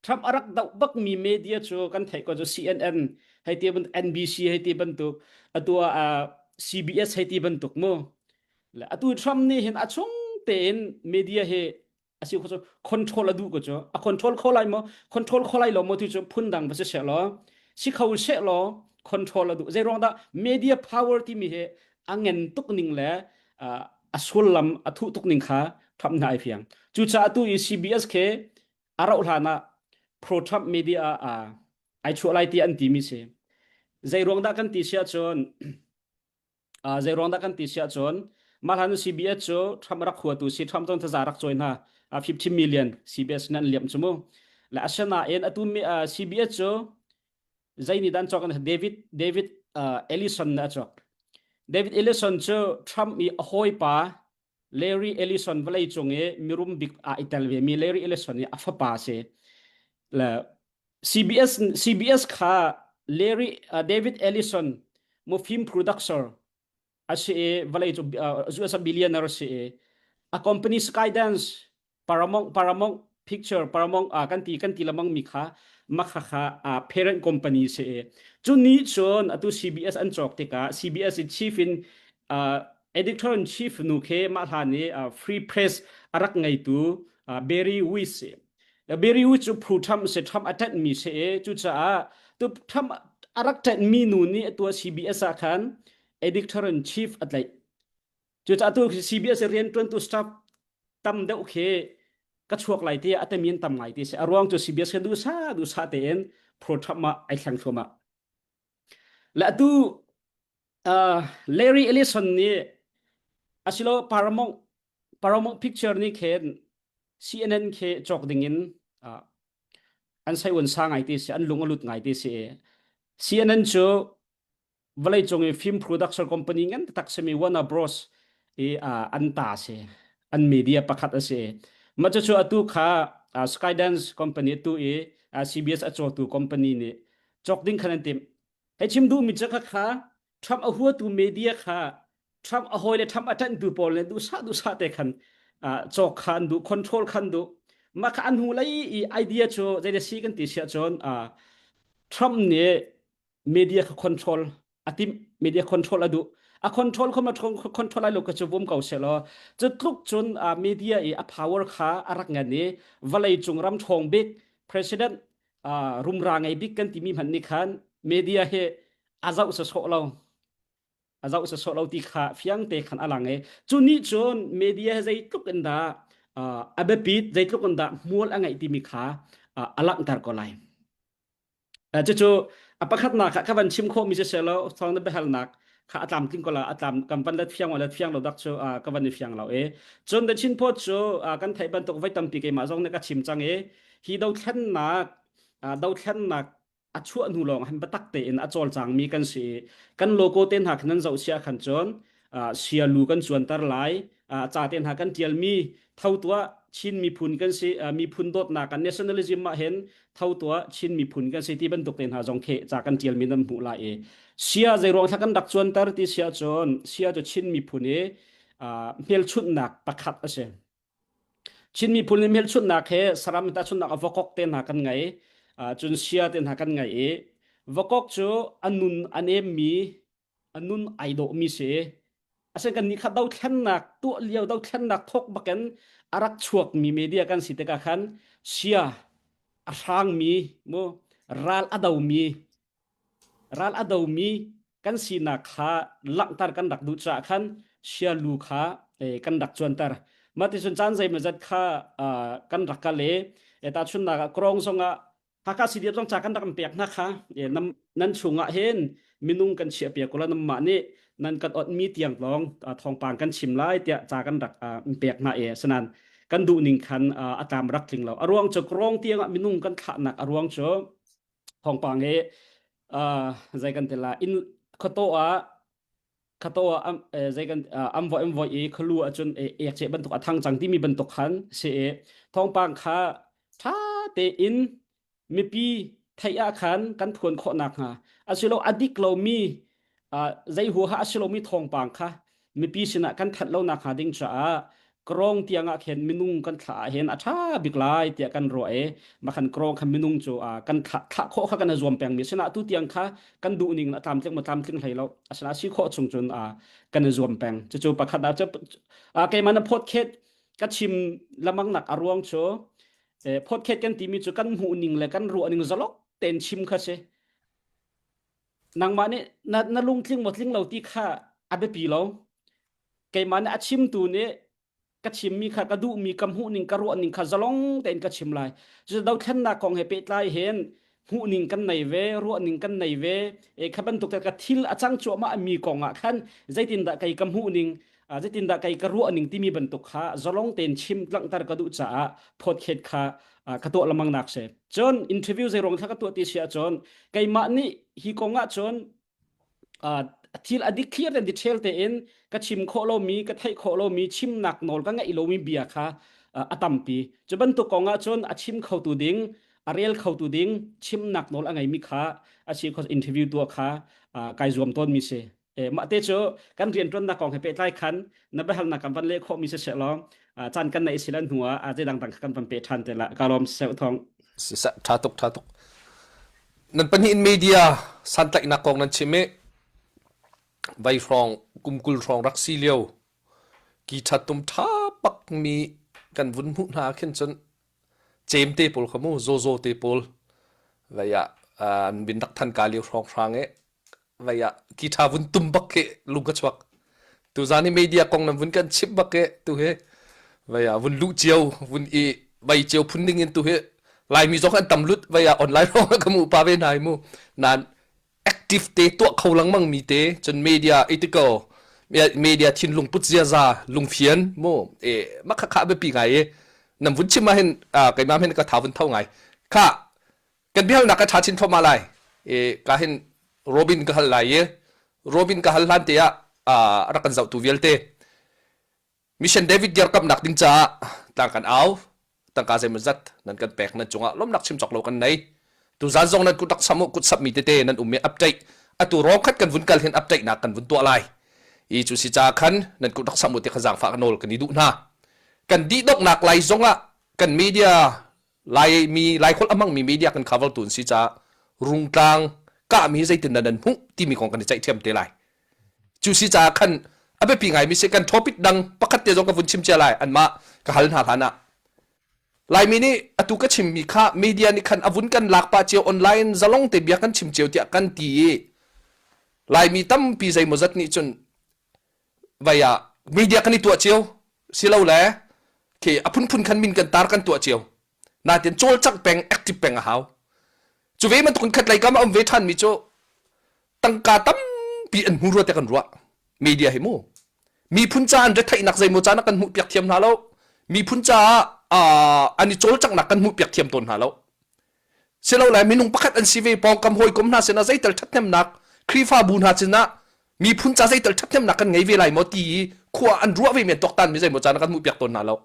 Trump a rak doh bakmi media cu kan theih ko cu CNN hei ti bantuk NBC hei ti bantuk atu ah CBS hei ti bantuk mu le atu Trump nih hin a chung tein media hi asi ko cu control a duh ko cu a control kho lai maw control kho lai lo maw tu cu phun dang va si seh law si kho seh law control a duh zei ruang dah media power timi hi a ngen tuk ning le a sullam a thuh tuk ning kha Trump hna ai fiang cucaah tu i CBS khi a rauh hlan ah pro Trump media ah ai chuah lai ti an timi si zei ruang dah kan ti si ahcun zei ruang dah kan ti si ahcun mah hlan CBS cu Trump rak huatu si Trump cun thaza rak cawi hna 50 million CBS nan liam cu mu le asinain atu CBS cu. Zei nih dah an cawk an David David uh, Ellison nih a cawk. David Ellison cu Trump i a hawipa Larry Ellison vawlei cung i mirum bik ah i tel ve mi Larry Ellison i a fapa si. Le CBS CBS kha Larry uh, David Ellison mu film producer a si i vawlei cu US billionaire a si i a company Skydance Paramount Paramount Picture Paramount uh, kan ti kan ti lamang mi kha makha kha uh, parent company si i cu ni cun atu CBS an cawk tikah CBS i chief in uh, editor in chief nu khe mah hlan i uh, free press a rak ngeitu uh, Barry Weiss si Barry Weiss cu phu Trump si Trump a ṭanh mi si i cucaah tu Trump a rak ṭanh mi nu nih atu CBS ah khan editor in chief a tlaih. Cucaah tu CBS rianṭuantu staff tam deuh khi ka chuak lai ti a temi an tam ngai ti si. A ruang cu CBS khi duhsah duhsah tein pro Trump ah ai thleng thluahmah. Le atu uh, Larry Ellison nih asilo Paramount Paramount Picture nih khin CNN khi cawk ding in uh, an sai un sa ngai ti si an lung a lut ngai ti si. CNN cu vawleicung i film production company ngan tak simi Warner Bros i an ta si an media pakhat a si mah cu atu kha Skydance company tu i CBS a cawtu company nih cawk ding khan an timh hei chim duh mi cu kha kha Trump a huatu media kha Trump a hawi le Trump a ṭanhtu pawl nih duhsah duhsah te khan cawk kha an duh control khan duh mah kha an hnu lei i idea cu zei si kan ti siah cun Trump nih media kha control a timh media control a duh a control kho ma control lai lo ka cu vum ko se law cu tluk cun media i a power kha a rak ngan i vawlei cung ram ṭhawng bik president rumra ngei bik kan timi hmanh nih khan media hi a zoh sawsawh lo a zoh sawsawh lo ti kha fiang te khan a lang i cu nih cun media hi zeitluk in dah a biapit zeitluk in dah hmual a ngeih timi kha a langhter ko lai. Cucu a pakhatnak ah ka van chim khawhmi si selaw thawng na biahalnak kha a tlamtling ko la a tlam kan van let fiang let fiang lo dak cu ka van i fiang lo i cun the Chin Post cu kan theih bantuk voi tampi keimah zong nih ka chim cang i hi dothlennak dothlennak a chuah hnu lawng han biatak tein a cawlcangmi kan si i kan logo te hna khan nan zoh sia khan cun sialu kan cuanter lai ca te hna kan tialmi tho tuah Chin miphun kan si miphun dawtnak kan nationalism ah hin tho tuah Chin miphun kan si ti bantuk te hna zong khi ca kan tialmi nan hmuh lai i sia zeiruang thla kan rak cuanter ti sia cun sia cu Chin miphun i hmelchunhnak pakhat a si Chin miphun i hmelchunhnak he saram tahchunhnak a vokok te hna kan ngei cun sia te hna kan ngei i vokok cu a nun a nemmi a nun ai dawhmi si. Asen kan nih kha dothlennak tuah lio dothlennak thawk bakin a rak chuakmi media kan si tikah khan sia a hrangmi mu ral a domi ral a domi kan sinak kha langhter kan rak duh caah khan sia lu kha eh, kan rak cuanter. Mah ti cun caan zeimawzat kha uh, kan rak kal i eh, tahchunhnak ah Krong zongah Hakha CDF zong ca kan rak in pek hna kha nan chungah hin minung kan chiah piak kula namah nih nan kan ot mi tiang lawng thawngpang kan chim lai tiah ca kan rak in pek hna e sanan kan duh ning khan a tlam rak tling lo a ruang cu krong tiang ah minung kan thlahnak a ruang cu thawngpang he zei kan ti la in khato ah khato ah zei kan am voi am voi i khalu ahcun ek che bantuk a thang cang timi bantuk khan si i thawngpang kha tha tein mipi theih ah khan kan phuan khawh nak hnga asilo a dik lomi zei huaha a si lomi thawngpang kha mipi sinah kan that lo nak hnga ding caah krong tiang ah khin minung kan thlah ah hin a ṭha bik lai tiah kan ruah i makhan krong kha minung cu kan thlah thlah khawh kha kan i zuam pengmi sinah tu tiang kha kan duh ning a tlamtling ma tlamtling hlei lo asina si khawh chung cun kan i zuam peng cucu pakhat ah cu keimah na podcast ka chim lamang nak a ruang cu podcast kan timi cu kan hmuh ning le kan ruah ning zalok ten chim kha si nangmah nih na, na lungtling maw tling lo ti kha a biapi lo keimah nih a chimtu nih ka chimmi kha ka duhmi ka hmuhning ka ruahning kha zalong tein ka chim lai cu dothlennak kong he pehtlai hin hmuhning kan nei ve ruahning kan nei ve e kha bantuk ka thil a cang cuahmah mi kong ah khan zeitindah kei ka hmuhning Zeitindah kei ka ruah ning timi bantuk kha zalong tein chim langhter ka duh caah podcast kha ka tuah lengmang nak si. Cun interview zeiruang thla ka tuah ti si ahcun keimah nih hi kong ah cun thil a dik clear ten detail tein ka chim khawh lomi ka theih khawh lomi chimnak nawl ka ngeih lomi bia kha a tampi. Cu bantuk kong ah cun a chim khotu ding a rel khotu ding chimnak nawl a ngeimi kha a si kho interview tuah kha kai zuam tawnmi si. Mah te cu kan rianṭuannak kong he pehtlai khan na biahalnak kan van leh khawhmi siseh law caan kan neih silan hnu ah zei dangdang kha kan van peh ṭhan te la. Ka lawm siseh thawng. Siseh ṭha tuk ṭha tuk. Nan pahnih in media santlaihnak kong nan chim i vai hrawng kum 20 hrawng rak si lio ki ṭhat tum ṭha pak mi kan vun hmuh hna khin cun cem te pawl kha mu zawzaw te pawl vai ah an bin rak than ka lio hrawng hrang i vai ah ki ṭha vun tum bak khi lung ka chuak tuzan hi media kong nan vun kan chimh bak i tu hi vai ah vun luh cio vun i vai cio phun ding in tu hi laimi zong an tam lut vai ah online lawng ka mu pa ve hna hi mu nan active te tuah kho lengmang mi te cun media ethical media thinlung put ziaza lungfian mu e makha kha biapi ngai i nan vun chim ah hin keimah hin ka tha vun tho ngai kha kan biahalnak ka ṭha chin thluahmah lai i ka hin Robin ka hal lai i Robin ka hal hlan te ah a rak kan zohtu vialte Mission David dirkamnak ding caah tlang kan au tangka zeimawzat nan kan pek nan cungah lawmnak chim cawk lo kan nei tuzan zong nan kut rak sam u kut sapmi tete nan um i update atu rawng khat kan vun kal hin update nak kan vun tuah lai i cu si ca khan nan kut rak sam u ti kha zaangfah ka nawl kan i duh hna kan dih donghnak lai zongah kan media Laimi Laikholh a hmangmi media kan cover tu an si caah Rungtlang kahmi zeitin dah nan hmuh timi kong kan i ceih ṭhiam te lai. Cu si caah khan a biapi ngaimi si kan topic dang pakhat te zong ka vun chim cia lai anmah ka hal hna hlan ah. Laimi nih atu ka chimmi kha media nih khan a vun kan lak pah cio online zalong te bia kan chim cio tiah kan ti i Laimi tampi zeimawzat nih cun vai ah media kan i tuah cio silole khi a phunphun khan min kan tar kan tuah cio natin cawlcangh peng active peng a hau cu ve bantukin khat lei kam a um ve ṭhan mi cu tangka tampi an hmu rua te kan ruah media hi mu miphun ca an retheihnak zeimaw caan ah kan hmuh piak thiam hna lo miphun caah an i cawlcanghnak kan hmuh piak thiam tawn hna lo silole minung pakhat an si ve pawngkam hawikom hna sinah zeital ṭhathnemnak Khrihfabu hna sinah miphun ca zeital ṭhathnemnak kan ngei ve lai maw ti i khua an ruah ve men tuaktan mi zeimaw caan kan hmuh piak tawn hna lo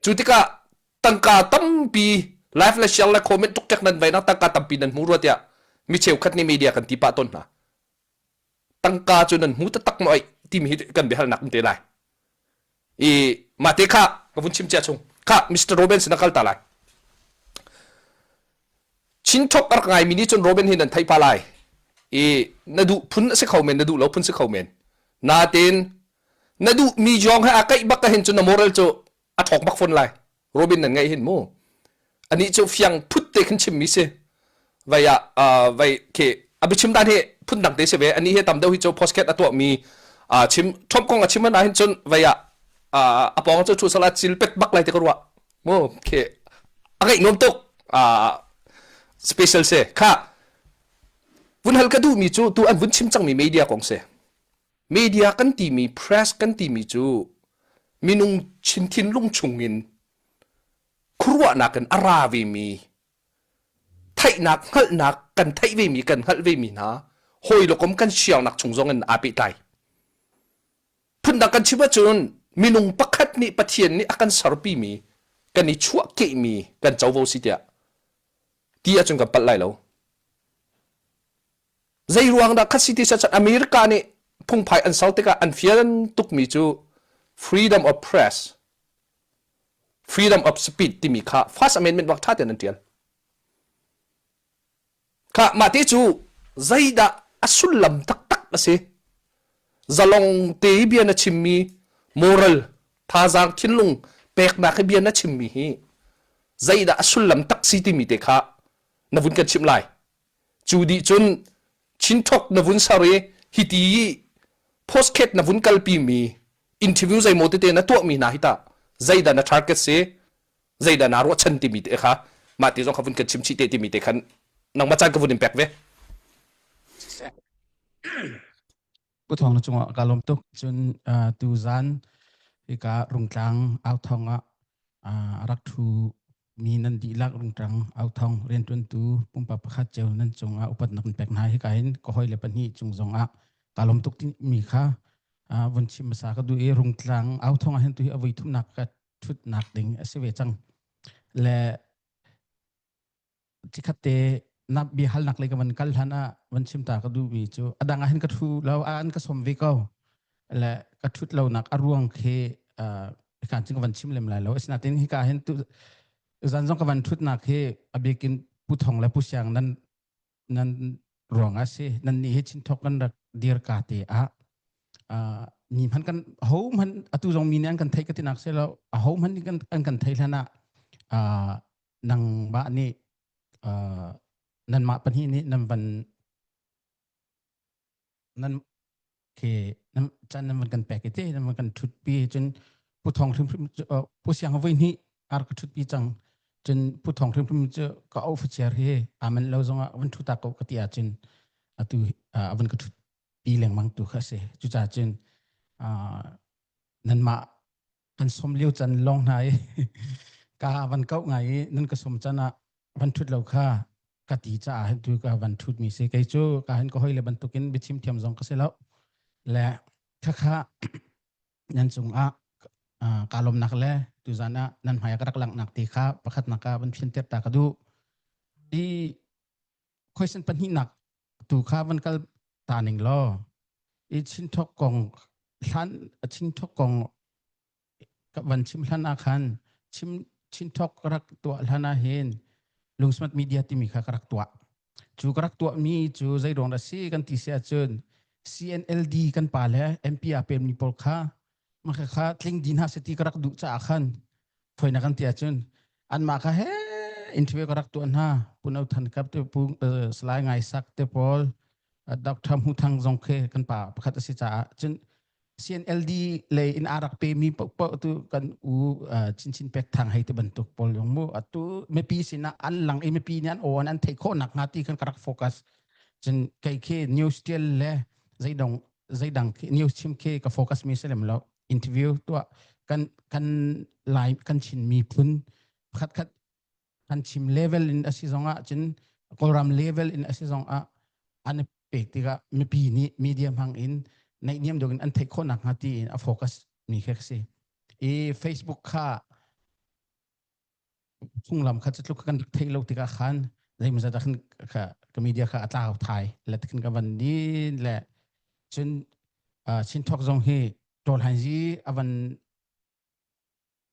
cu tikah tangka tampi live le share le comment tuk nan vai nak tangka tampi nan hmu rua tiah mi cheukhat nih media kan ti pah tawn hna tangka cu nan hmu taktak maw ai timi hi kan biahalnak um te lai i mah te kha ka vun chim cia chung kha Mr. Robin sin a kal ta lai Chinthok a rak ngaimi nih cun Robin hi nan theih pa lai i na duh phun a si kho men na duh lo phun si kho men natin na duh mi jong he a kaih bak ka hin cun na moral cu a ṭhawk bak fawn lai Robin nan ngaih hin mu anih cu fiang phut te khin chimmi si vai ah vai khi a biachim dan hi phun dang te si ve ani hi tam deuh hi cu podcast a tuah mi chim Trump kong a chim na hin cun vai ah a pawng cu thu sala cil pet bak lai te ka ruah mu khi a ngaih nuam tuk special se kha vun hal ka duh mi cu tu an vun chim cang mi media kong se Media kan timi press kan timi cu minung chin thinlung chungin khuaruahnak in a ra vemi theihnak hngalhnak kan theih vemi kan hngalh vemi hna hawi le kom kan siangnak chung zong in aa pehtlai. Phundang kan chim ahcun minung pakhat nih Pathian nih a kan serpimi kan i chuahkehmi kan covo si tiah ti ahcun kan palh lai lo. Zei ruang dah khat si ti cun America nih phungphai an ser tikah an fian tukmi cu freedom of press, freedom of speech timi kha First Amendment bak ṭha tein an ṭial. Kha mah te cu zeidah a sullam taktak a si? Zalong te i bia na chimmi moral thazaang thinlung peknak i bia na chimmi hi zeidah a sullam tak si timi te kha na vun kan chimh lai. Cu dih cun chinthok na vun ser i hiti i postcard na vun kalpi mi interview zeimaw tete na tuahmi hna hi tah zeidah na target si zeidah naa ruahchan timi te kha mah ti zong kha vun kan chim chih te timi te khan nangmah caan ka vun in pek ve. Pu Thawng na cungah ka lawm tuk. Cun tu zan hika Rungtlang authong ah a rak ṭhu mi nan dihlak Rungtlang authong rianṭuantu pumpak pakhat cio nan cungah upatnak kan pek hna. Hika hin ka hawile pahnih cung zongah ka lawm tuk timi kha vun chim hmasa ka duh i Rungtlang authong ah hin tu hi a voi thumnak ka ṭhutnak ding a si ve cang. Le Cikhat te na biahalnak lei ka van kal hlan ah van chim ta ka duhmi cu a dang ah hin ka ṭhu lo an ka som ve ko le ka ṭhut lonak a ruang khi kan cun ka van chim lem lai lo asinain hika hin tu zan zong ka van ṭhutnak hi a bikin Pu Thong le Pu Siang nan nan ruang ah si nan nih hi chinthok kan rak dir ka te ah mi hman kan ho hman atu zong mi nih an kan theih ka tinak se lo a ho hman nih an kan thei hlan ah nangmah nih uh, nanmah pahnih nih nan van nan ke nan chan nan van kan pek te nan van kan thut pi cun pu thong hrim hrim pu siang voi hnih ar ka thut pi cang cun pu thong hrim hrim cu ka au fachiar hi aman lo zongah van thu ta ko ka ti ahcun atu avan ka thut pi lengmang tu kha si cucaah cun nanmah kan som lio can long hna i ka van kau ngai i nan ka som can ah van thut lo kha ka ti caah hin tu ka van thut mi si kei cu ka hin ka hoi le bantukin biachim thiam zong ka si lo le khakha nan cungah ka lawmnak le tuzan ah nan hmai ka rak langhnak ti kha pakhatnak ah van phian ta ka duh i question pahnihnak tu kha van kal ta ning law i chinthok kong hlan chinthok kong ka van chim hlan ah khan chim chinthok ka rak tuah hlan ah hin lungsmat media timi kha ka rak tuah cu ka rak tuah mi cu zei ruang dah si kan ti si ahcun CNLD kan pa le MP a pem mi pawl kha mah kha tling din ha se ti ka rak duh caah khan Foina kan ti ahcun anmah kha he interview ka rak tuah hna. Pu No Than Kap te Pu Salai Ngai Sak te pawl Dr. Hmu Thang zong khi kan pa pakhat a si caah cun CNLD lei in aa rak pe mi paohpaoh tu kan u Chinchin Pek Thang hei te bantuk pawl zong mu atu mipi sinah an lang i mipi nih an aw an theih khawh nak hnga ti khan ka rak focus cun kei khi news tial le zeidong zeidang khi news chim khi ka focus mi si lem lo interview tuah kan kan lai kan Chin miphun pakhat khat kan chim level in a si zong ah cun Kawlram level in a si zong ah an pek tikah mipi nih media hmang in naihniam deuh in an theih khawh nak hnga tiin a focus mi kha si i Facebook kha phunglam kha cu tluk kan rak theih lo tikah khan zeimawzat ah khan kha ka media kha a tlau thai le khin ka van din le cun chinthok zong hi ṭawl han zi a van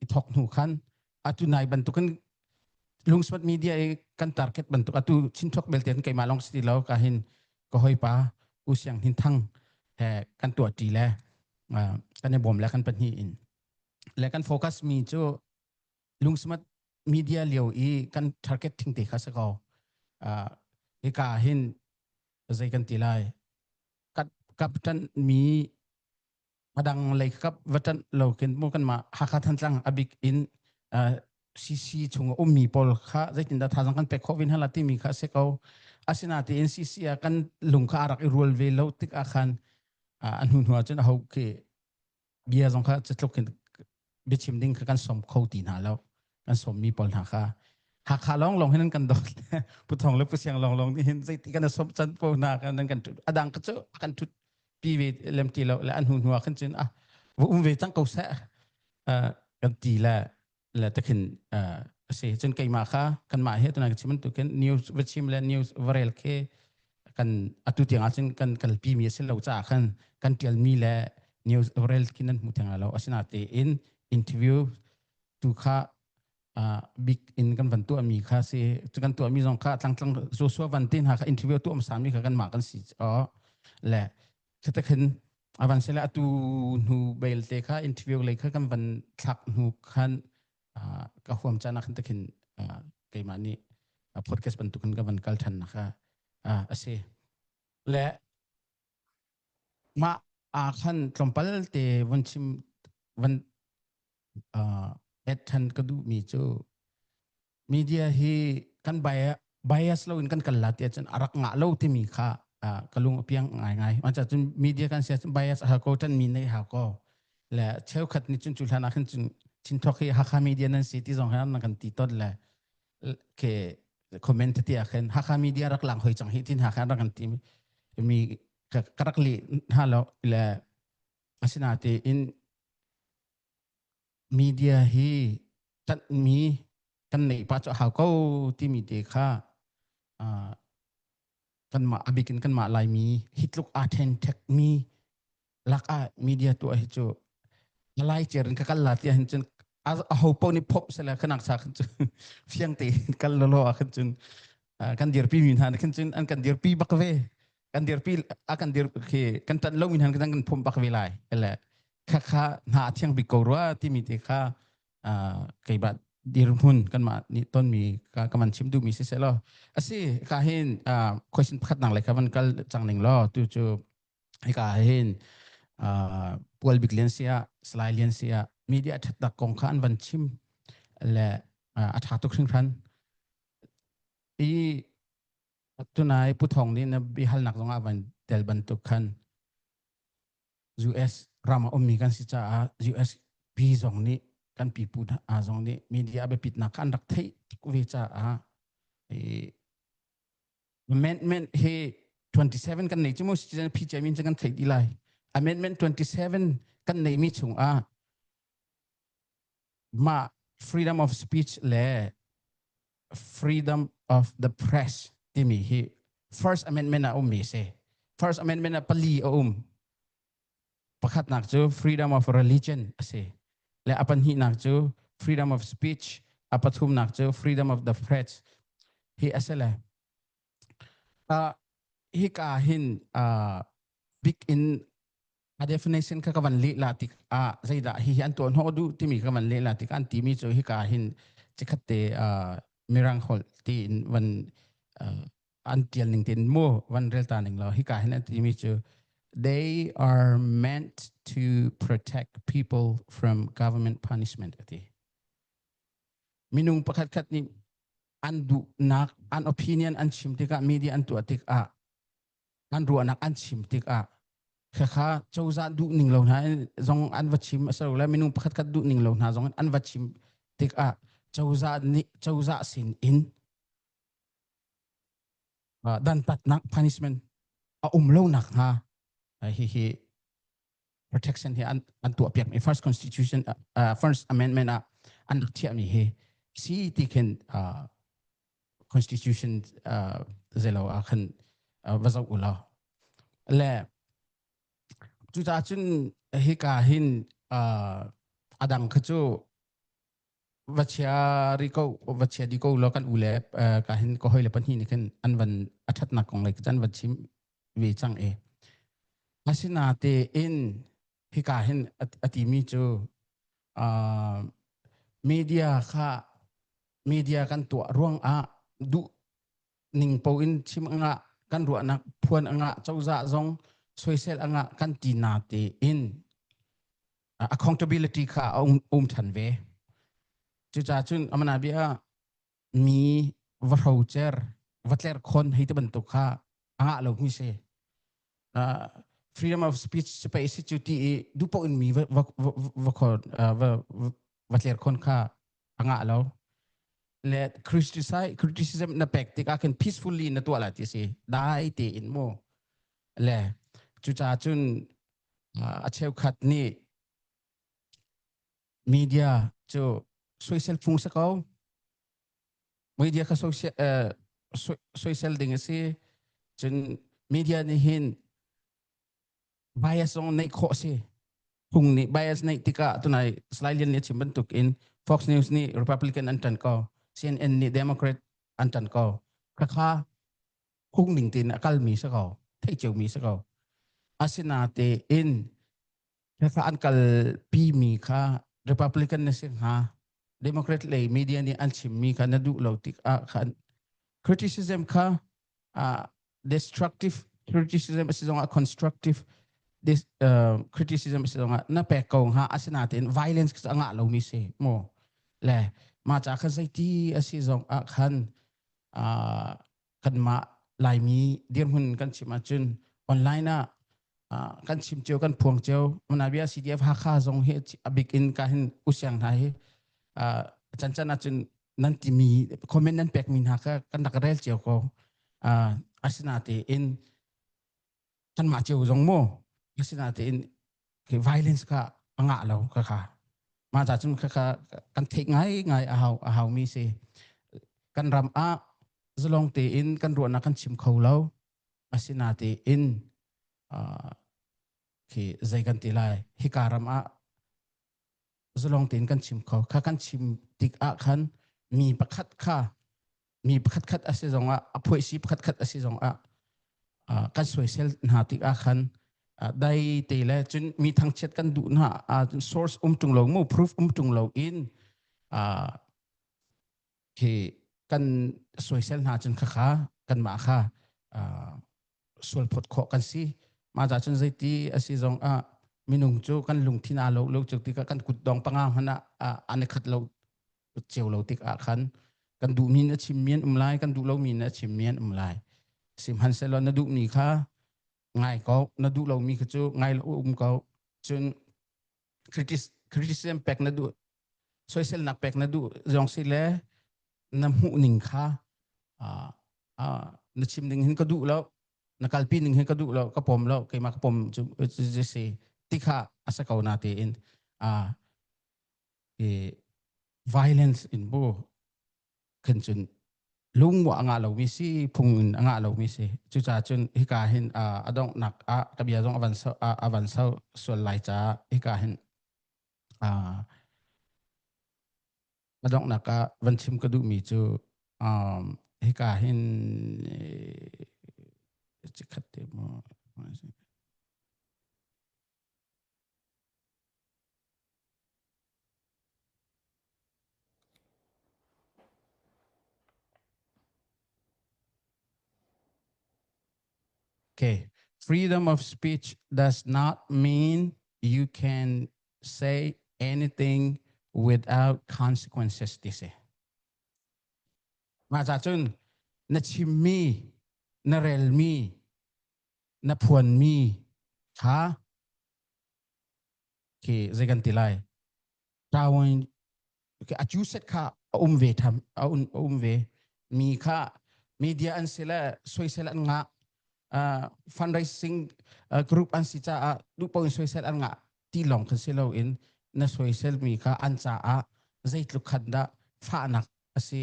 i thok hnu khan atu nai bantukin lungsmat media i kan target bantuk atu chinthok belte keimah long si lo ka hin ka hoi pa u siang hin thang he kan tuah ṭi le kan i bawm le kan pahnih in le kan focus mi cu lungsmat media lio i kan target thing te kha si ko hika hin zei kan ti lai kap tan mi adang lei kap va tan lo kin mu kan ma Hakha Thantlang abik in CC chung ummi pawl kha zeitin dah thazang kan pek khawh vin hala timi kha si ko asina tiin CC ah kan lung kha arak i rual ve lo tik ah khan a hnu hnu ah cun a ho khi bia zong kha catluk in biachim ding kha kan som kho ti hna lo kan sommi pawl hna kha Hakha lawng lawng hin kan dawt Pu Thong le Pu Siang lawng lawng nih hin zeiti kan som can po hna kan kan thut adang ka cu kan thut pi ve lem ti lo le an hnu hnu ah khan cun ah va um ve cang ko seh kan ti le le takhin a si cun keimah kha kanmah he tunai ka chim bantukin news va chim le news va rel khi kan atu tiang ah cun kan kalpi mi a si lo caah khan kan tialmi le news va rel khi nan hmu theng lo asinatein interview tu kha big in kan van tuahmi kha si cu kan tuahmi zong kha tlangtlang Joshua van te hna kha interview tuah hmasa mi kha kanmah kan si le Cutakhin a van sile atu hnu belte kha interview lei kha kan van thlak hnu khan ka huam caan ah khan takhin keimah nih podcast bantukin ka van kal than nak kha a si. Le mah ah khan tlawmpal te van chim van add than ka duhmi cu media hi kan bias lo in kan kal la ti ahcun a rak ngah lo timi kha. Ka lung a piang ngaingai. An cun media kan sia cun bias a ko tan mi nei ha ko. Le cheukhat nih cun cu hlan ah khin cun Chinthok hi Hakha media nan si ti zong han nan kan ti ton le ke comment ti ah khin Hakha media rak lang hoi cang hi tin Hakha rak kan ti mi ka rak li hna lo le asinatein media hi ṭanhmi kan neih pah cu a hau ko timi te kha kanmah a bik in kanmah Laimi hi tluk aa ṭhenṭhekmi lakah media tuah hi cu a lai cer in ka kal la ti ahhin cun a ho paoh nih phop sela khanak sa khin cun fiang tein kal lolo ah khin cun kan dirpi mi hna khin cun an kan dirpi bak ve kan dirpi a kan dir khi kan ṭanh lo mi hna kan kan phum bak ve lai le kha kha hna a thiang bik ko rua timi te kha keiba dirhmun kanmah nih tonmi ka ka man chim duhmi si seh law asi ka hin question pakhat nang le ka van kal cang ning law tu cu hika hin Pual Bik Lian sia Salai Lian sia media ṭhatnak kong kha an van chim le a ṭha tuk hringhran i tunai Pu Thawng nih na biahalnak zong ah van tel bantuk khan US ram a ummi kan si caah US pi zong nih kan pipu hna zong nih media a biapitnak kha an rak theih tuk ve caah amendment hi 27 kan nei cu mu citizen PJ min kan theih dih lai amendment 27 kan neimi chungah mah freedom of speech le freedom of the press timi hi first amendment ah ummi si first amendment ah pali a um pakhatnak cu freedom of religion a si le a pahnihnak cu freedom of speech a pathumnak cu freedom of the press hi a si le uh, hika hin uh, big in a definition kha ka van leh la tik ah zeidah hi hi an tuah hnawh duh timi ka van leh la tik an timi cu hika hin chikhat te mirang holh tiin van an tial ning tin mu van rel ta ning lo hika hin an timi cu they are meant to protect people from government punishment ati minung pakhat khat nih an duhnak an opinion an chim tikah media an tuah tikah an ruahnak an chim tikah khakha cozah duh ning lo hna zong an va chim asilo le minung pakhat khat duh ning lo hna zong an va chim tikah cozah nih cozah sin in dantatnak punishment a um lo nak hnga hi hi protection hi an an tuah piak mi first constitution uh, first amendment ah an rak thiah mi hi si ti khin uh, constitution uh, zelo ah khan uh, va zoh u law le cucaah cun hika hin uh, adang kha cu va chia ri ko va chia di ko lo kan u le ka hin ko hoi le pahnih nih khin an van a thatnak kong le can van chim ve cang e asina te in hika hin a timi cu media kha media kan tuah ruang ah duh ning po in chim anga kan ruahnak phuan anga cozah zong soisel anga kan ti na te in accountability kha a um, um than ve cucaah cun amana bia mi va hrocer va tler khon hei te bantuk kha a ngah lo mi si freedom of speech si pei si cu ti i dupo in mi va va va va va tler khon kha a ngah lo le criticism na pek tikah khin peacefully na tuah la ti si dai te in mu le cucaah cun a cheukhat nih media cu soisel phung si ko media kha soisel soisel ding a si cun media nih hin bias zong neih khawh si phung nih bias neih tikah tunai Salai Lian nih a chim bantuk in Fox News nih Republican an ṭan ko CNN nih Democrat an ṭan ko khakha phung ning tein a kalmi si ko theih ciomi si ko asinatein khakha an kalpi mi kha Republican na si hnga Democrat lei media nih an chimmi kha na duh lo tikah khan criticism kha uh, destructive criticism a si zongah constructive this uh, criticism a si zongah na pek ko hnga asinatein violence kha a ngah lomi si mu le mah ca kha zeiti a si zong ah khan uh, kanmah. Laimi dirhmun kan chim ahcun online ah kan chim cio kan phuang cio Manabia CDF Hakha zong hi a bik in ka hin usiang hna hi can can ahcun nan timi comment nan pekmi hna kha kan rak rel cio ko asinatein kanmah cio zong mu asinatein violence kha a ngah lo kha kha mah ca cun kha kha kan theih ngai ngai a hau a hau mi si kan ram ah zalong tein kan ruahnak kan chim kho lo asinatein khi zei kan ti lai hika ram ah zalong tein kan chim kho kha kan chim tik ah khan mi pakhat kha mi pakhat khat a si zongah a phuaisi pakhat khat a si zongah kan soisel hna tik ah khan dai te le cun mi thangchiat kan duh hna source um tung lo mu proof um tung lo in khi kan soisel hna cun khakha kanmah kha sualphawt khawh kan si mah ca cun zeiti a si zong ah minung cu kan lungthin aa lo lo cu tikah kan kutdong panga hmanh ah an i khat lo cio lo tik ah khan kan duhmi in a chimmi an um lai kan duh lomi in a chimmi an um lai sihmanhsehlaw na duhmi kha ngai ko na duh lomi kha cu ngai lo um ko cun criticism pek na duh soiselnak pek na duh zong si le na hmuh ning kha na chim ding hin ka duh lo na kalpi ning hin ka duh lo ka pom lo keimah ka pom cu si ti kha a sa ko na tein violence in bu khin cun lungmuah a ngah lomi si phung in a ngah lomi si cucaah cun hika hin a donghnak ah ka bia zong a van so a van so sual lai caah hika hin a donghnak ah van chim ka duhmi cu um, hika hin cikhat te mu Okay. Freedom of speech does not mean you can say anything without consequences ti si. Mah ca cun na chimmi, na relmi, na phuanmi kha khi zei kan ti lai tawin a cu set kha a um ve tham a um ve mi kha media an si le soisel an ngah fundraising group an si caah duh in soisel an ngah ti lawng khan si loin na soisel mi kha an caah zeitluk khan dah fahnak a si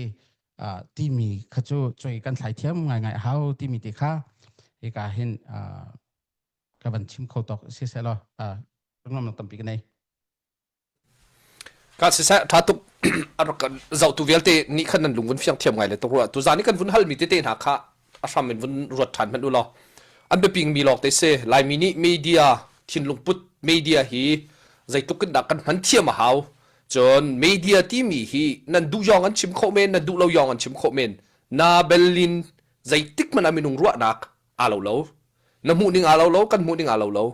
timi kha cu choi kan thlai thiam ngaingai hau timi te kha hika hin ka van chim kho tawk si selaw lunglam tampi ka nei Ka siseh tha tuk a rak zohtu vialte nih khan nan lung vun fiang thiam ngai le tuk rua tu zan i kan vun halmi tete hna kha a hram in vun ruat ṭhan hmanh u law an biaping mi lawng te si Laimi nih media thinlung put media hi zeitluk in dah kan hman thiam a hau cun media timi hi nan duh yong an chim khawh men nan duh lo yong an chim khawh men na belin zeitik hmanh ah minung ruahnak aa lo lo na hmuh ning aa lo lo kan hmuh ning aa lo lo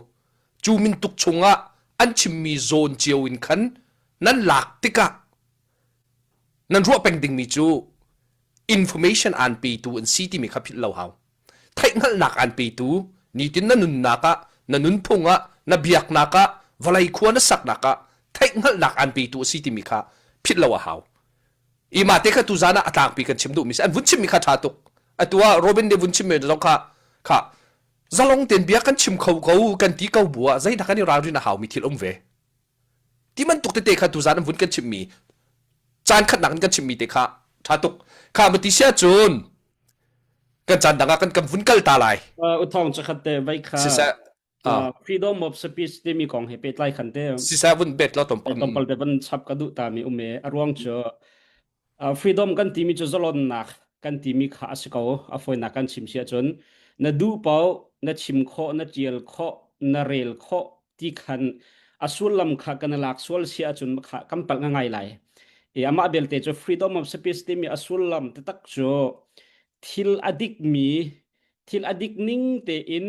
cu mintuk chungah an chimmi zawn cio in khan nan lak tikah nan ruah peng dingmi cu information aan petu an si timi kha philh lo hau theihhngalhnak aan petu nitin na nunnak ah na nunphung ah na biaknak ah vawlei khua na saknak ah theihhngalhnak aan petu a si timi kha philh lo a hau i mah te kha tuzan ah a tlangpi kan chim duhmi si an vun chimmi kha ṭha tuk atu ah Robin nih vun chimmi zong kha kha zalong tein bia kan chim kho ko kan ti ko bu ah zeidah kan i ralrin a haumi thil um ve ti bantuk tete kha tuzan an vun kan chimmi caan khatnak in kan chimmi te kha ṭha tuk kha ma ti sia cun kan caan dang ah kan kan vun kal ta lai uthong chakhat te vai kha siseh freedom of speech timi kong he pehtlai khan te siseh vun bet lo tom tompal te van chap ka duh ta mi um e a ruang cu freedom kan timi cu zalonnak kan timi kha a si ko a fawinak kan chim si ahcun na duh paoh na chim khawh na tial khawh na rel khawh ti khan a sullam kha kan lak sual si ahcun kha kan palh ngai lai e amah belte cu freedom of speech timi a sullam taktak cu thil a dikmi thil a dik ning tein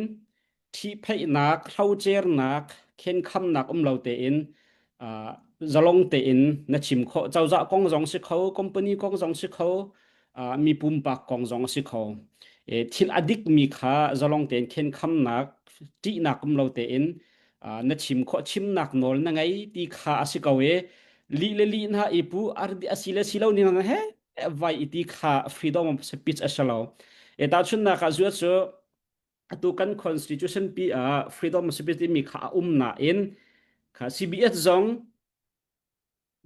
ṭhihphaihnak, hrocernak, khenkhamnak um lo tein uh, zalong tein na chim khawh. Cozah kong zong si kho, company kong zong si kho, uh, mi pumpak kong zong si kho. Thil a dikmi kha zalong tein khenkhamnak, ṭihnak um lo tein na chim khawh, chimnak nawl na ngei ti kha a si ko i lih le lih hna i pu a si le si lo ning he vai i ti kha freedom of speech a si lo. E tahchunhnak ah zuat cu atu kan constitution pi ah freedom of speech timi kha a um nain kha CBS zong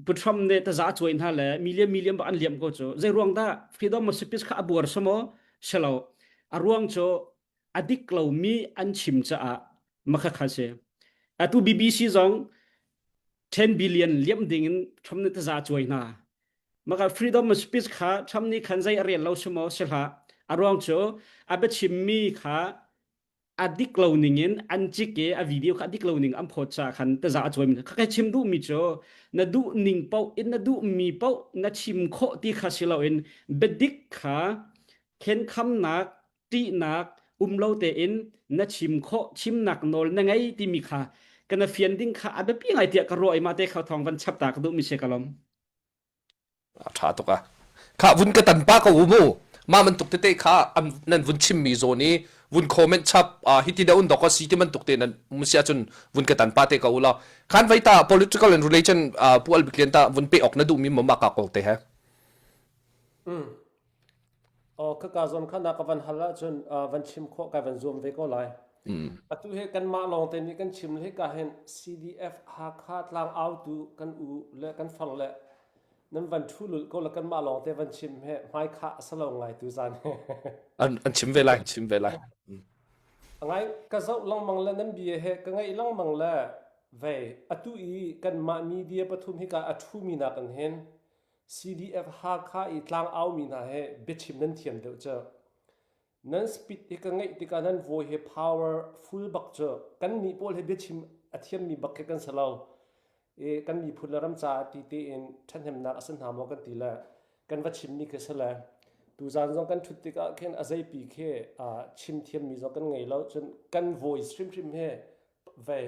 Pu Trump nih taza cuai hna le million million bak an liam ko cu zei ruang dah freedom of speech kha a buar samo selo a ruang cu a dik lomi an chim caah makha kha si atu BBC zong 10 billion liam ding in Trump nih taza cuai hna maka freedom of speech kha Trump nih khan zei a rel lo simo sihla a ruang cu a biachimmi kha a dik lo ning in an cik i a video kha a dik lo ning an phawt caah khan taza a cuai mi kha kai chim duh mi cu na duh ning paoh in na duh mi paoh na chim khawh ti kha si loin biadik kha khenkhamnak ṭihnak um lo tein na chim khawh chimnak nawl na ngei timi kha kana fian ding kha a biapi ngai tiah ka ruah i mah te kha thawng van chap ta ka duh mi si ka lom. A ṭha tuk a. Kha vun ka tan pa ko u mu. Mah bantuk tete kha an nan vun chimmi zawn i vun comment chap hiti da un dok a si ti bantuk te nan um si ahcun vun ka tan pa te ko u law. Khan vai ta political and religion pu Albik Lian ta vun pe ok na duhmi ma ma ka kong te he. Mm. Oh, ka ka zawn kha na ka van hal ahcun van chim khawh kai van zuam ve ko lai. Mm. Atu he kanmah lawng te nih kan chim le ka hin CDF Hakha tlang autu kan u le kan fang le nan van thu lul ko le kanmah lawng te van chim he hmai kha a salo ngai tu zan he. An an chim ve lai, chim ve lai. Mm. Ngai ka zoh lengmang le nan bia he ka ngaih lengmang le vei atu i kanmah media pathum hi ka a thu mi nak in hin CDF Hakha i tlang aumi hna he biachim nan thiam deuh cu. Nan speed hi ka ngeih tikah nan vawi he power full bak cu kan nih pawl he biachim a thiammi bak khi kan si lo. I kan miphun le ram caah ti tein ṭhahnemnak a si hna maw kan ti le kan va chimmi khi si le tuzaan zong kan ṭhut tikah khin a zeipi khi chim thiammi zong kan ngei lo cun kan voice hrimhrim he vei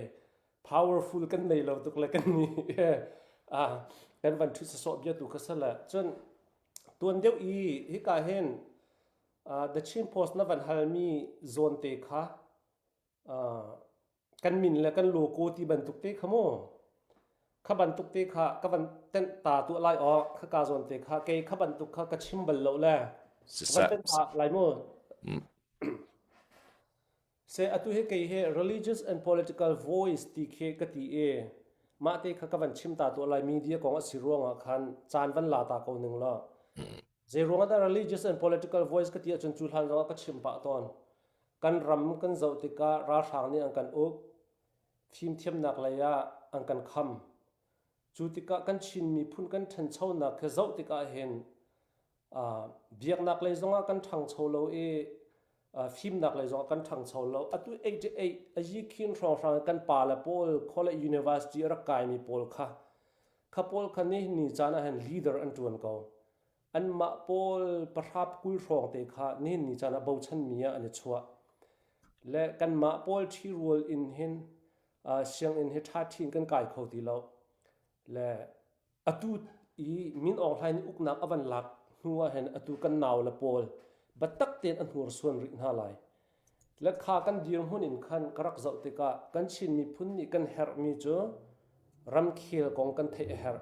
powerful kan nei lo tuk le kan ni ah kan van ṭhut sawsawh bia tu kha si le cun tuan deuh i hika hin The Chin Post na van halmi zawn te kha kan min le kan logo ti bantuk te kha mu kha bantuk te kha ka van tenh ta tu lai aw kha ka zawn te kha kei kha bantuk kha ka chim bal lo le ka van tenh ta lai mu Se atu hi kei hi religious and political voice ti khi ka ti i mah te kha ka van chim ta tuah lai media kong a si ruangah khan caan van la ta ko ning law. Zei ruangah dah religious and political voice ka ti ahcun cu hlan zongah ka chim pah tawn. Kan ram kan zoh tikah ralhrang nih an kan uk, fimthiamnak lei ah an kan kham. Cu tikah kan Chin miphun kan ṭhanchonak khi zoh tikah hin biaknak lei zongah kan ṭhangcho lo i fimnak lei zongah kan ṭhangcho lo. Atu 88 a yikhin hrawnghrang kan pa le pawl college university a rak kaimi pawl kha kha pawl kha nihin ni caan ah hin leader an ṭuan ko. Anmah pawl pahrap 20 hrawng te kha nihin ni caan ah bochanmi ah an i chuah. Le kanmah pawl ṭhirual in hin sianginn hi ṭhaṭhi in kan kai kho ti lo. Le atu i Min Aung Hlaing nih uknak a van lak hnu ah hin atu kan nau le pawl biatak tein a hnursuan rih hna lai. Le kha kan dirhmun in khan ka rak zoh tikah kan Chin miphun nih kan herhmi cu ramkhel kong kan theih a herh.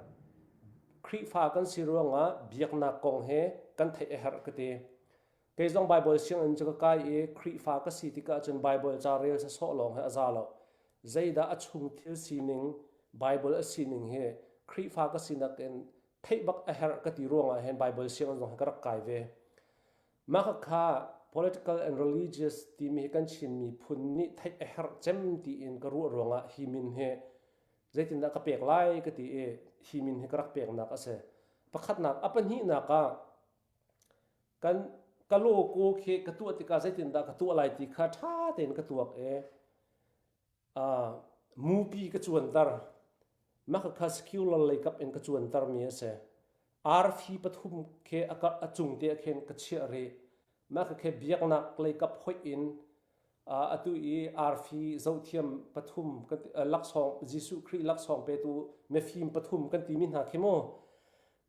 Khrihfa kan si ruangah biaknak kong he kan theih a herh ka ti. Kei zong Baibal sianginn cu ka kai i Khrihfa ka si tikah cun Baibal ca rel sawsawh lawng hi a za lo. Zeidah a chung thil sining, Baibal a sining hi Khrihfa ka sinak in theih bak a herh ka ti ruangah hin Baibal sianginn zong hi ka rak kai ve. Mah kha political and religious timi hi kan Chin miphun nih theih a herh cem tiin ka ruah ruangah hi min hi zeitindah ka pek lai ka ti i hi min hi ka rak peknak a si. Pakhatnak, a pahnihnak ah Kan ka logo khi ka tuah tikah zeitindah ka tuah lai ti kha ṭha tein ka tuak i uh, mupi ka cuanter. Mah kha secular lei kap in ka cuanter mi a si. Arfi pathum khi a, a cung te ah khin ka chiah rih. Mah kha biaknak lei kap hoih in uh, atu i arfi zohthiam pathum kan laksawng Jesuh Khrih laksawng petu mifim pathum kan timi hna khi mu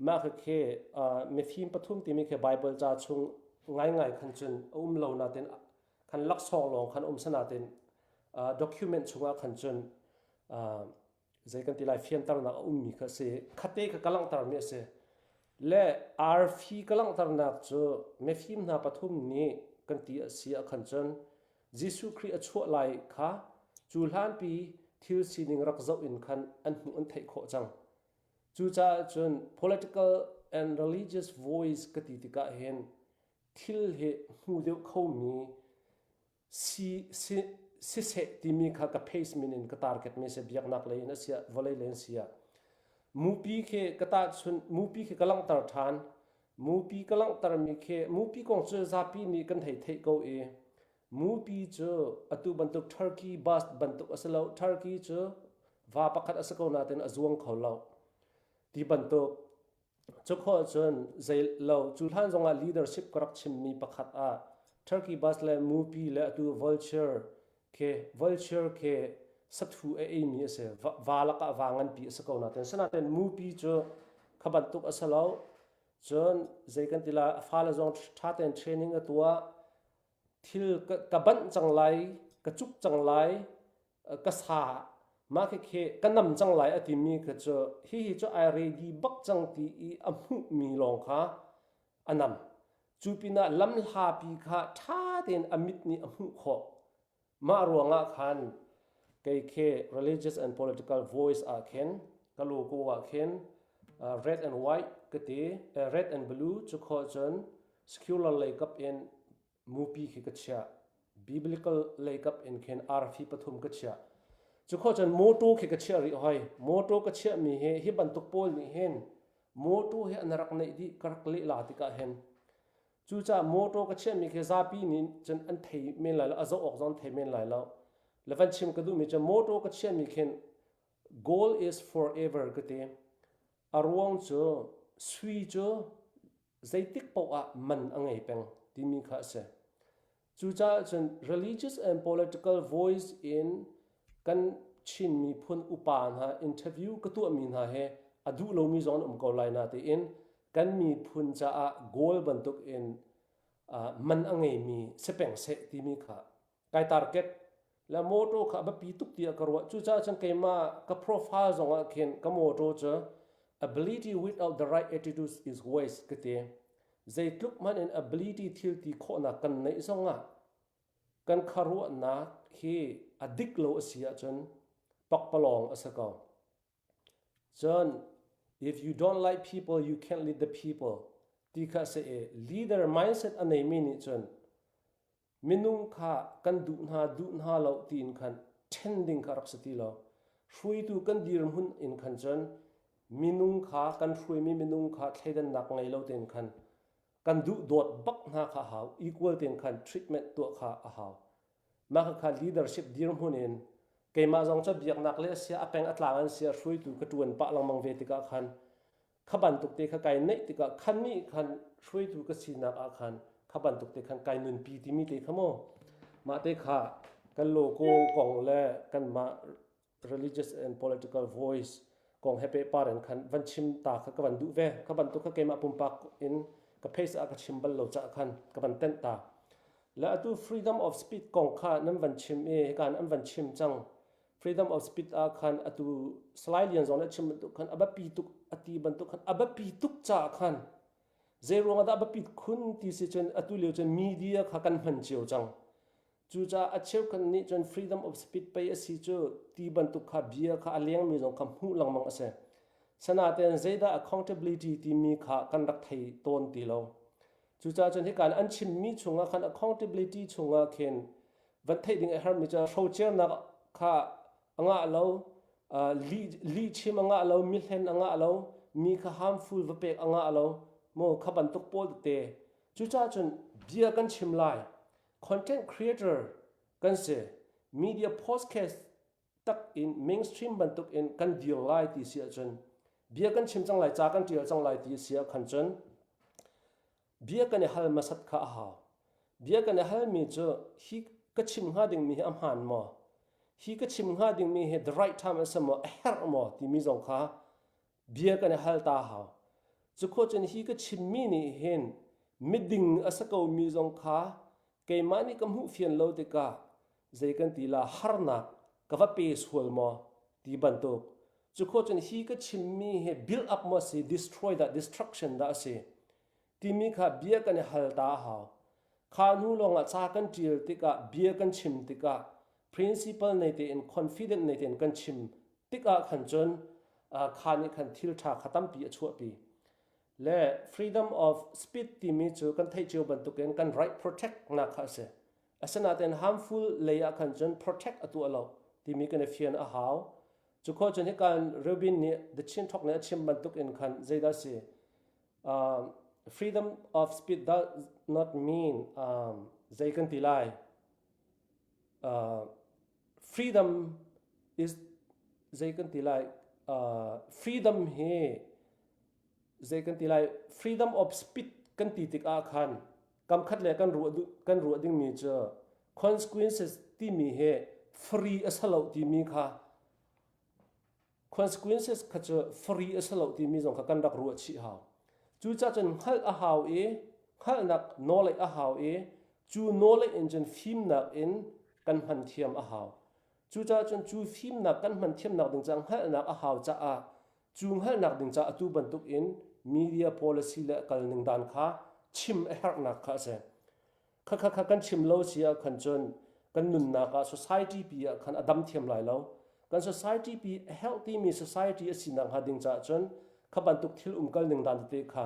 mah khi mifim pathum timi khi Bible ca chung. ngaingai khan cun a um lo nain khan laksawng lawng khan um sanatin document chungah khan cun zei kan ti lai fianternak a ummi kha a si. Khate kha ka langhtermi a si. Le arfi ka langhternak cu mifim hna pathum nih kan ti a si ah khan cun Jesuh Khrih a chuah lai kha cu hlanpi thil sining rak zoh in khan an hmuh an theih khawh cang. Cucaah cun political and religious voice ka ti tikah hin thil hi hmu deuh khomi si, si, siseh timi kha ka face min in ka target mi si biaknak lei in a siah vawlei lei in siah mupi khi ka tahchun mupi khi ka langhter ṭhan mupi ka langhter mi khi mupi kong cu zapi nih kan hei theih ko i mupi cu atu bantuk Turkey bus bantuk a si lo Turkey cu va pakhat a si ko nain a zuang kho lo ti bantuk Cukhawh cun zei lo cu hlan zongah leadership ka rak chimmi pakhat ah Turkey bus le mupi le atu vulture khi vulture khi sathu a eimi a si. Va lakah va nganpi a si ko nain sinain mupi cu kha bantuk a si lo. Cun zei kan ti lai a fale zong ṭha tein training a tuah. Thil ka banh cang lai, ka cuk cang lai, ka sa mah khikhi ka nam cang lai a timi kha cu hihi cu ai ready bak cang ti i a hmuhmi lawng kha a nam. Cu pinah lamhlapi kha ṭha tein a mit nih a hmuh khawh. Mah ruangah khan kei khi religious and political voice ah khin ka logo ah khin red and white ka ti red and blue cu khawh cun secular lei kap in mupi khi ka chiah. Biblical leikap in khin arfi pathum ka chiah. Cu khawh cun mawṭaw khi ka chiah rih hoi. Mawṭaw ka chiahmi hi hi bantuk pawl nih hin mawṭaw hi an rak neih dih ka rak lehla tikah hin. Cucaah mawṭaw ka chiahmi khi zapi nih cun an thei men lai lo, a zoh awk zong an thei men lai lo. Le van chim ka duhmi cu mawṭaw ka chiahmi khin goal is forever ka ti. A ruang cu sui cu zeitik paoh ah man a ngei peng timi kha a si. Cucaah cun religious and political voice in kan Chin miphun upa hna interview ka tuahmi hna he a duh lomi zong an um ko lai na tiin kan miphun caah goal bantuk in man a ngeimi si peng seh timi kha kai target le mawṭaw kha a biapi tuk tiah ka ruah. Cucaah cun keimah ka profile zongah khin ka mawṭaw cu ability without the right attitude is waste ka ti. Zeitluk hmanh in ability thil ti khawhnak kan neih zongah kan khuaruahnak hi a dik lo a si ahcun pakpalawng a si ko. Cun if you don't like people, you can't lead the people ti kha a si i leader mindset a neimi nih cun Minung kha kan duh hna duh hna lo tiin khan ṭhen ding kha rak si ti lo. Hruaitu kan dirhmun in khan cun minung kha kan hruaimi minung kha thleidannak ngei lo tein khan kan duh dawt bak hna kha a hau. Equal tein khan treatment tuah kha a hau. Mah kha leadership dirhmun in keimah zong cu biaknak le sia a peng a tlang an sia hruaitu ka ṭuan pah lengmang ve tikah khan kha bantuk te kha kai neih tikah khan nih khan hruaitu ka sinak ah khan kha bantuk te khan kai nunpi timi te kha mu mah te kha kan logo kong le kanmah religious and political voice kong he pehpar in khan van chim ta kha ka van duh ve kha bantuk kha keimah pumpak in ka face ah ka chim bal lo ca khan ka van tenh ta le atu freedom of speech kong kha nan van chim i kan an van chim cang freedom of speech ah khan atu Salai Lian zong nih a chim bantuk khan a biapi tuk a ti bantuk khan a biapi tuk caah khan zei ruangah dah a biapit khun ti si cun atu lio cun media kha kan hman cio cang cucaah a cheukhat nih cun freedom of speech pei a si cu ti bantuk kha bia kha a lengmi zong kha hmuh lengmang a si sanaten zeidah accountability timi kha kan rak thei tawn ti lo Cucaah cun hika an chimmi chungah khan accountability chungah khin van theih ding a hermi cu hrocernak kha a ngah lo, lih chim a ngah lo, mi hlen a ngah lo, mi kha harmful va pek a ngah lo, maw kha bantuk pawl tete. Cucaah cun bia kan chim lai. Content creator kan si. Media podcast tak in mainstream bantuk in kan dir lai ti si ahcun bia kan chim cang lai ca kan tial cang lai ti si ah khan cun bia kan i hal hmasat kha a hau bia kan i halmi cu hi ka chim hnga dingmi hi a hmaan maw hi ka chim hnga dingmi hi the right time a si maw a herh maw timi zong kha bia kan i hal ta hau cu khawh cun hi ka chimmi nih hin. Miding a si komi zong kha keimah nih ka hmuh fian lo tikah zei kan ti la harnak ka va pe sual maw ti bantuk. Cu khawh cun hi ka chimmi hi build up maw si destroy dah destruction dah a si timi kha bia kan i hal ta a hau. Kha hnu lawngah ca kan ṭial tikah bia kan chim tikah principle nei tein confident nei tein kan chim tikah khan cun kha nih khan thil ṭha kha tampi a chuahpi. Le freedom of speech timi cu kan theih cio bantukin kan right protect nak kha a si. Asinain harmful lei ah khan cun protect a tuah lo timi kan i fian a hau. Cu khawh cun hikan Rubin nih The Chin Talk nih a chim bantuk in khan zeidah si um, freedom of speech does not mean um, zei kan ti lai uh, freedom is zei kan ti lai uh, freedom hi zei kan ti lai freedom of speech kan ti tik ah khan kam khat le kan ruah kan ruah dingmi cu consequences timi he free a salo timi kha Consequences kha cu free a si lo timi zong kha kan rak ruah chih hau. Cucaah cun hngalh a hau i hngalhnak knowledge a hau i cu knowledge in cun fimnak in kan hman thiam a hau. Cucaah cun cu fimnak kan hman thiamnak ding caah hngalhnak a hau caah cu hngalhnak ding caah atu bantuk in media policy le kalning dan kha chim a herhnak kha a si. Khakha kha kan chim lo si ah khan cun kan nunnak ah society pi ah khan a dam thiam lai lo. Kan society pi a healthy mi society a si nak hnga ding caah cun kha bantuk thil umkal ning dan tete kha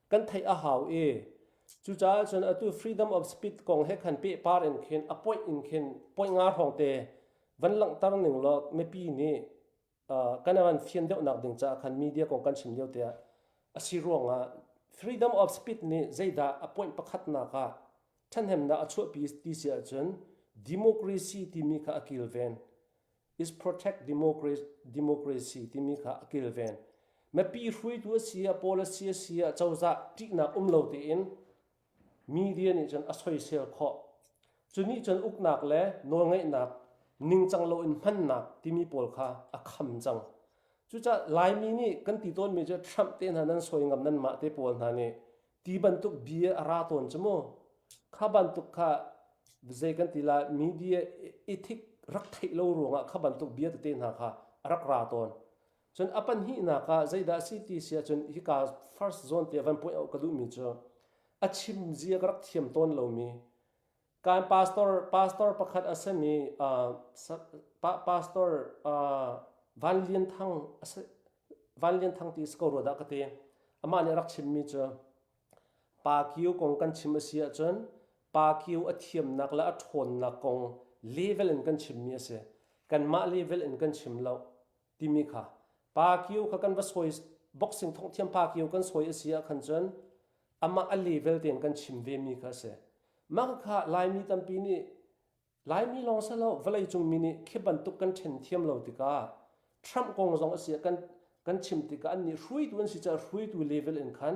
kan theih a hau i cucaah cun atu freedom of speech kong he khan pehpar in khin a point in khin point nga hrawng te van langhter ning law mipi nih kan van fian deuhnak ding caah khan media kong kan chim lio te ah a si ruangah freedom of speech nih zeidah a point pakhatnak ah ṭhahnemnak a chuahpi ti si ahcun democracy timi kha a kilven is protect democracy timi kha a kilven mipi hruaitu a si ah policy a si ah cozah ṭihnak um lo tein Media nih cun a soisel khawh. Cu nih cun uknak le nawlngeihnak ningcang loin hmannak timi pawl kha a kham cang. Cucaah Laimi nih kan ti tawnmi cu Trump te hna nan sawi ngam nanmah te pawl hna nih ti bantuk bia a ra tawn cu mu. Kha bantuk kha zei kan ti la media ethic rak theih lo ruangah kha bantuk bia tete hna kha a rak ra tawn. Cun a pahnihnak ah zeidah a si ti si ahcun hika first zone te van point out ka duhmi cu a chim zia ka rak thiam tawn lomi kan pastor pastor pakhat a simi uh, pastor uh, Van Lian Thang Van Lian Thang ti si ko rua dah ka ti amah nih a rak chimmi cu Pa Kio kong kan chim a si ahcun Pa Kio a thiamnak le a ṭhawnnak kong level in kan chimmi a si kanmah level in kan chim lo timi kha Pa Kio kha kan va sawi boxing thonghthiam Pa Kio kan sawi a si ah khan cun amah a level tein kan chim ve mi kha a si. Mah kha Laimi tampi nih Laimi lawng si lo vawleicung mi nih khi bantuk kan ṭhen thiam lo tikah Trump kong zong a si ah kan kan chim tikah annih hruaitu an si caah hruaitu level in khan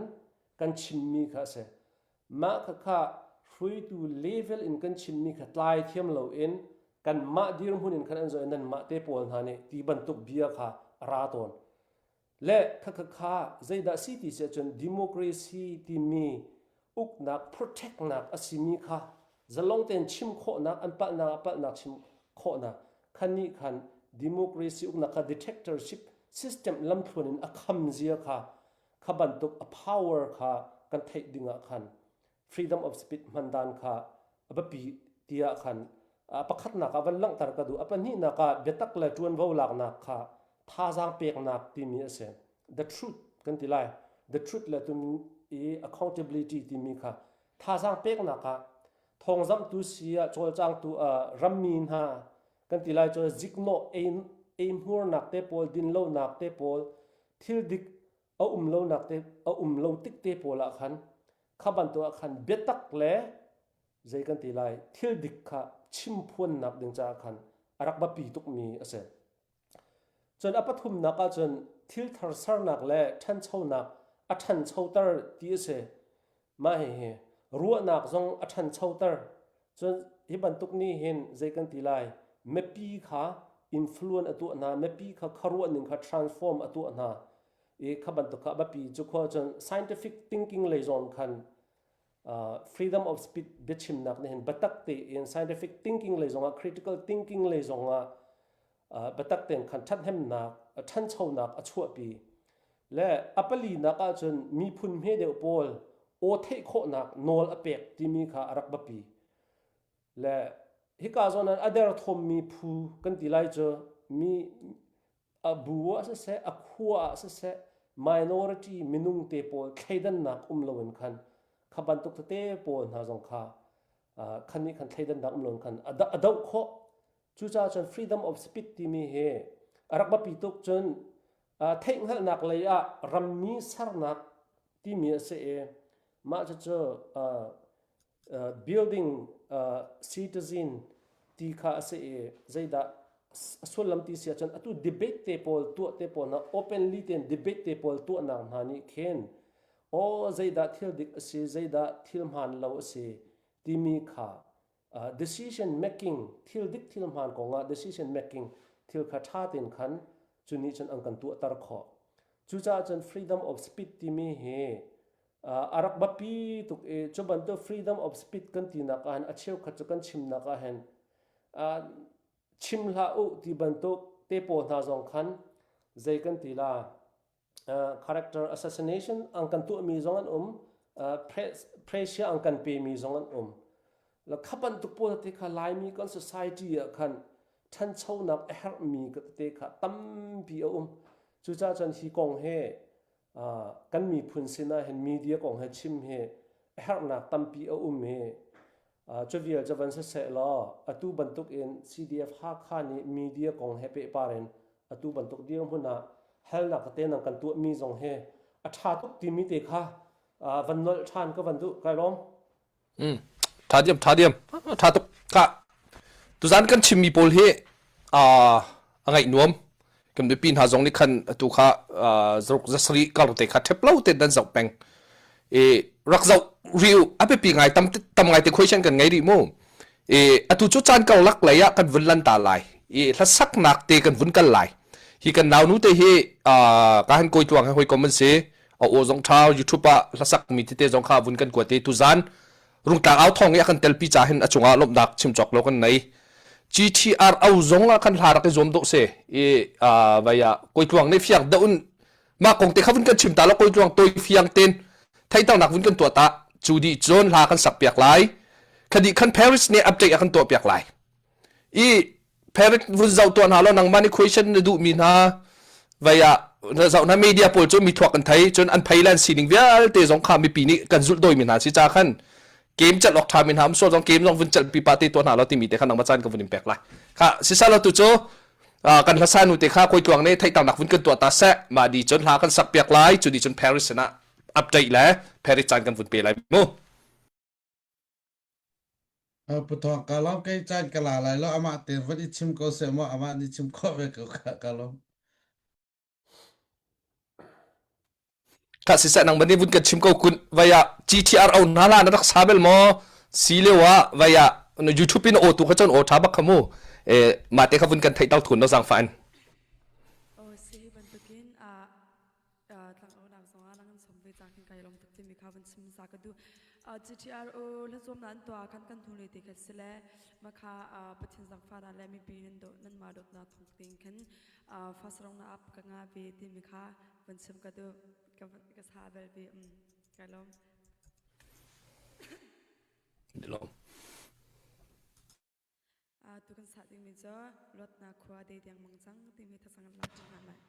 kan chimmi kha a si. Mah khakha hruaitu level in kan chimmi kha tlai thiam loin kanmah dirhmun in khan an zoh i nanmah te pawl hna nih ti bantuk bia kha a ra tawn. Le khakha kha zeidah si ti si ahcun democracy timi uknak protectnak a simi kha zalong tein chim khawhnak an palhnak ah palhnak chim khawhnak khan nih khan democracy uknak kha dictatorship system lamthluan in a kham zia kha kha bantuk a power kha kan theih ding ah khan freedom of speech hman dan kha a biapi tiah khan a pakhatnak ah van langhter ka duh a pahnihnak ah biatak le ṭuanvo laknak kha thazaang peknak timi a si the truth kan ti lai the truth le tum i accountability timi kha thazaang peknak ah thawngzamhtu si ah cawlcangtu rammi hna kan ti lai cu ziknawh ei hmurnak te pawl dinlonak te pawl thil dik a um lonak te a um lo tik te pawl ah khan kha bantuk ah khan biatak le zei kan ti lai thil dik kha chim phuannak ding caah khan a rak biapi tukmi a si. Cun a pathumnak ah cun thil thar sernak le ṭhanchonak a ṭhanchoter ti a si. Mah hihi ruahnak zong a ṭhanchoter. Cun hi bantuk nih hin zei kan ti lai mipi kha influence a tuah hna, mipi kha khuaruah ning kha transform a tuah hna. I kha bantuk kha a biapi cu khua cun scientific thinking lei zawn khan. Freedom of speech biachimnak nih hin biatak tein scientific thinking lei zongah critical thinking lei zongah biatak tein khan ṭhathnemnak ṭhanchonak a chuahpi. Le a palinak ahcun miphun hme deuh pawl aw theih khawhnak nawl a pek timi kha a rak biapi. Le hika zawn ah a derthawmmi phu kan ti lai cu mi a bu ah siseh a khua ah siseh minority minung te pawl thleidannak um loin khan kha bantuk tete pawl hna zong kha khan nih khan thleidannak um loin khan a doh khawh. Cucaah cun freedom of speech timi hi a rak biapi tuk. Cun theihhngalhnak lei ah rammi sernak timi a si i mah cucu building citizen ti kha a si i zeidah a sullam ti si ahcun atu debate te pawl tuah te pawl hna openly tein debate te pawl tuahnak hna nih khin aw zeidah thil dik a si zeidah thil hmaan lo a si timi kha decision making thil dik thil hmaan kongah decision making thil kha ṭha tein khan cu nih cun an kan tuahter khawh. Cucaah cun freedom of speech timi hi a rak biapi tuk i cu bantuk freedom of speech kan tinak ahhin a cheukhat cu kan chimnak ahhin chim hlah u ti bantuk te pawl hna zong khan zei kan ti la character assassination an kan tuahmi zong an um pressure an kan pemi zong an um la kha bantuk pawl te kha Laimi kan society ah khan ṭhanchonak a herhmi te kha tampi a um cucaah cun hi kong he kan miphun sinah hin media kong he chim hi a herhnak tampi a um i Cu vial cu van siseh law atu bantuk in CDF Hakha nih media kong he pehpar in atu bantuk dirhmun ah halnak tete nan kan tuahmi zong hi a ṭha tuk timi te kha van nolh ṭhan ka van duh kai lawm. Mm. Ṭha diam, ṭha diam. Ṭha tuk. Ka tuzan kan chimmi pawl hi a ngaih nuam. Kan mipi hna zong nih khan atu kha zaruk zasarih kar te kha ṭhep lo te nan zoh peng. I rak zoh rih u. A biapi ngai tam tam ngai te question kan ngei rih mu. I atu cu caan karlak lei ah kan vun lan ta lai. I hlasaknak te kan vun kal lai. Hi kan nau nu te hi ka han kawi tluang he hawikom an si. A aw zong ṭha YouTube ah hlasak mi tete zong kha vun kan kuat i tuzan Rungtlang au thawng i a kan telpi ca hin a cungah lawmhnak chim cawk lo kan nei. GTRO zong ah khan hla rak i zuam dawh si i vai ah koitluang nih fiang deuh in mah kong te kha vun kan chim ta lo koitluang toi fiang ten theihternak vun kan tuah ta cu dih cun hla kan sak piak lai khadi khan Paris nih update a kan tuah piak lai i Parent vun zoh tuah hna law nangmah nih question na duhmi hna vei ah na zoh hna media pawl cu mi thuak an thei cun an phei le an sining vialte zong kha mipi nih kan zulh dawimi hna si ca khan game celh awk ṭha mi hna um sual zong game zong vun celh pipa te tuah hna law timi te kha nangmah caan ka vun in pek lai kha sisalo tu cu kan hlasa nu te kha koi tluang nih theihternak vun kan tuah ta seh mah di cun hla kan sak piak lai cu di cun Paris sinah update le Paris caan kan vun pe lai mu Pathawng ka lawm kei caan ka la lai lo amah te van i chim ko seh maw amah nih chim khawh ve ko ka ka lawm. Kha siseh nang bani vun kan chim ko kun vaya GTRO na la na rak sa bel maw si leo ah vaya YouTube in o tu kha chon o tha bak khamu e ma te kha vun kan thei tal thun no zang fa an Oh si bantukin a tlangaunak zongah nan kan sawm ve cang khin kai lawm tuk timi kha van chim sa ka duh. GTRO hlazuamnak an tuah khan kan hnulei te kha si le makha Pathian zangfahnak le mipi nan dawt nan mah dawtnak thawng tein khan fasarong na ap ka nga ve timi kha van chim ka duh ka ka sa bel ve um kai lawm. Lawm. Tu kan sah dingmi cu luatnak khua de deng mang cang timi thasang an lak hna lai.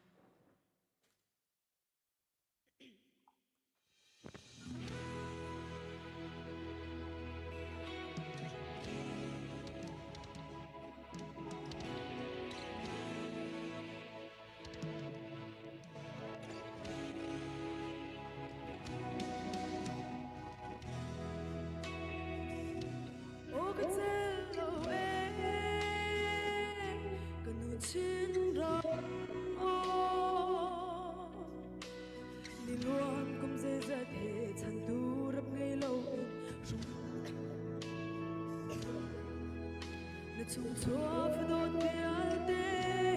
Na chung chuah fadawt vialte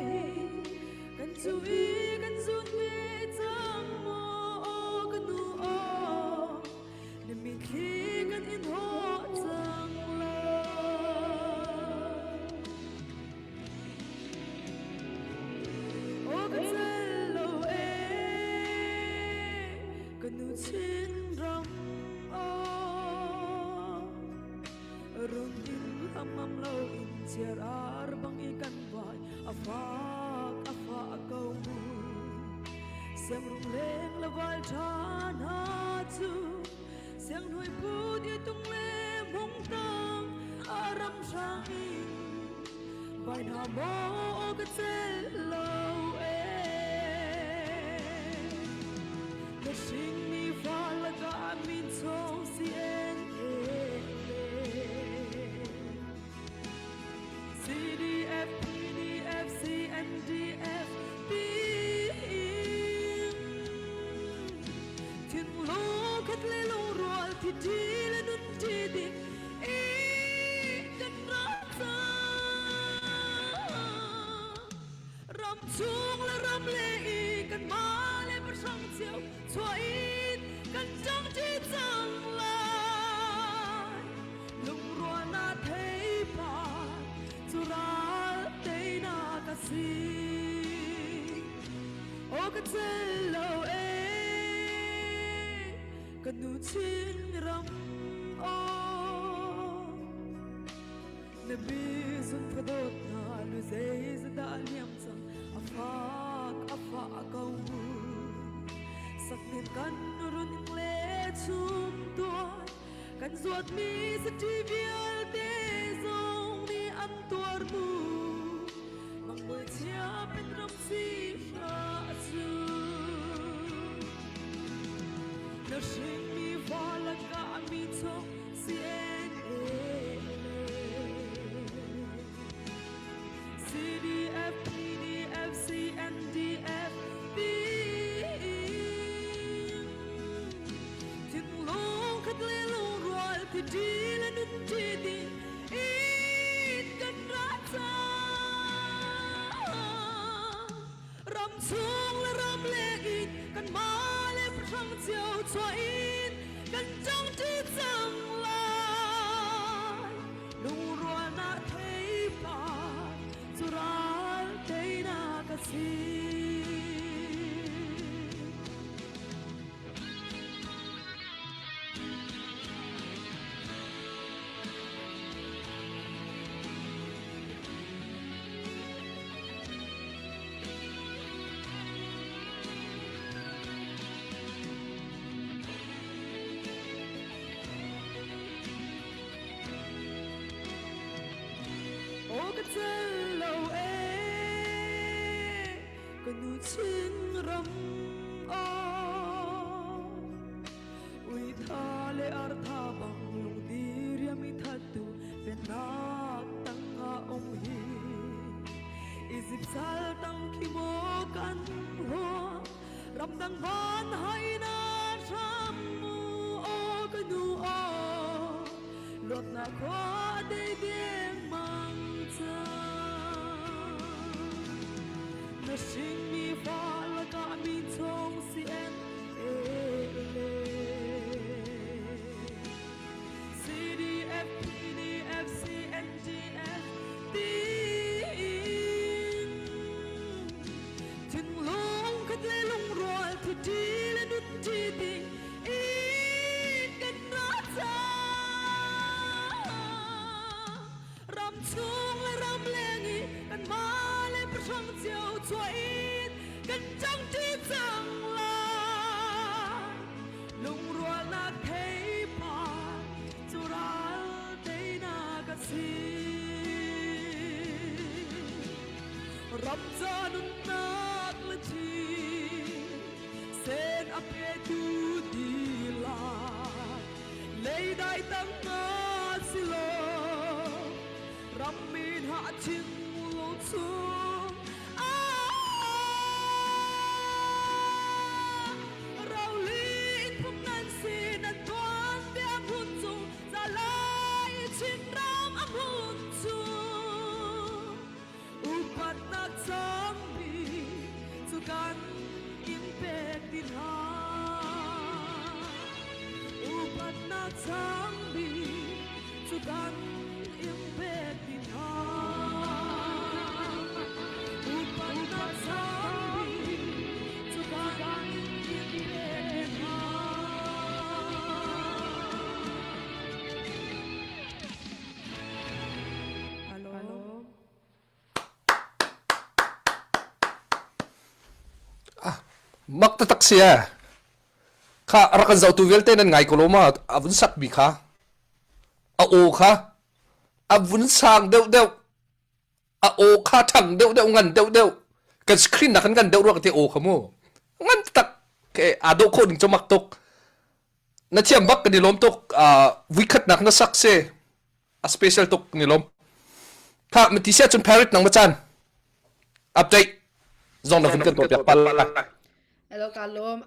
hi kan cu i kan zun ve cang maw ka nu aw na mitthli kan. nu Chin ram aw run in hamam lo in chiar ar bang i kan vai a fak a fa ko mu siang rung leng la val tha na chu siang hnuai pu di tung le mong tang a ram hrang in vai na mo ka chel lo e na hring mi fa laka min chong CNA CDF PDF CNDF team thinlung khat le lungrual thi thi le nun thi ding i kan ram ram chung le ram le i kan ma le pahrang cio chuah in kan ṭang ṭi cang lai lungrual na thei pa cu ral teinak a si o ka cel lo e ka nu Chin ram aw na bi zun phadot na lu zei dah liam cang a fak a fa ko mu saknen kan run ing le chum tuan kan zuat mi sati vialte zong nih an tuar mu mangmui chia pen ram si hra chu na hring mi fa laka mi chong CNA CDF PDF CNDF thinlung khat le lungrual thi ṭi le nun ṭi ti in kan ra cang ram chung le ram leng in kan mah le pahrang cio chuah in kan ṭang ṭi cang lai lungrualnak theipar cu ral teinak a si. O ka cel lo e ka nu Chin ram aw ui tha le ar tha bang lung di riam i thattu pennak tangah um hi Egypt sal tang khi mo kan hua ramdang van hai na hram mu o ka nu o luatnak khua dei deng mang cang na hring mi fa lakah mi chung CN le CDF PDF CNDF tiin thinlung khat le lungrual thi ṭi le nun ṭi ding in kan ra cang ram chung le ram leng i kan mah le pahrang cio chuah in kan ṭang ṭi cang lai lungrualnak theipar cu ral teinak a si ram ca nunnak le thi sen a petu dihlak leidai tang si lo rammi hna thinlung chung Roli phung nan si nan tuan bia hmun cung za lai Chinram a hmun chung upatnak cangmi cu kan in pek ti hna upatnak cangmi cu kan in pek ti hna upatnak cangmi cu kan in pek ti hna. Mak taktak si eh. Kha rak kan zohtu vialte nan ngai ko lo ma a vun sak bi kha. A aw kha a vun sang deuh deuh. A aw kha thang deuh deuh ngan deuh deuh. Kan screen nak kan ngan deuh ruak te aw kha mu. Ngan tak ke aa dawh khawh ning cu mak tuk. Na thiam bak kan i lawm tuk. Vuikhat nak na sak si. A special tuk ni lawm. Tha mati sia cun Paris nang ma chan. Update zong na vun kan tuah piak pal la. Hello ka lawm.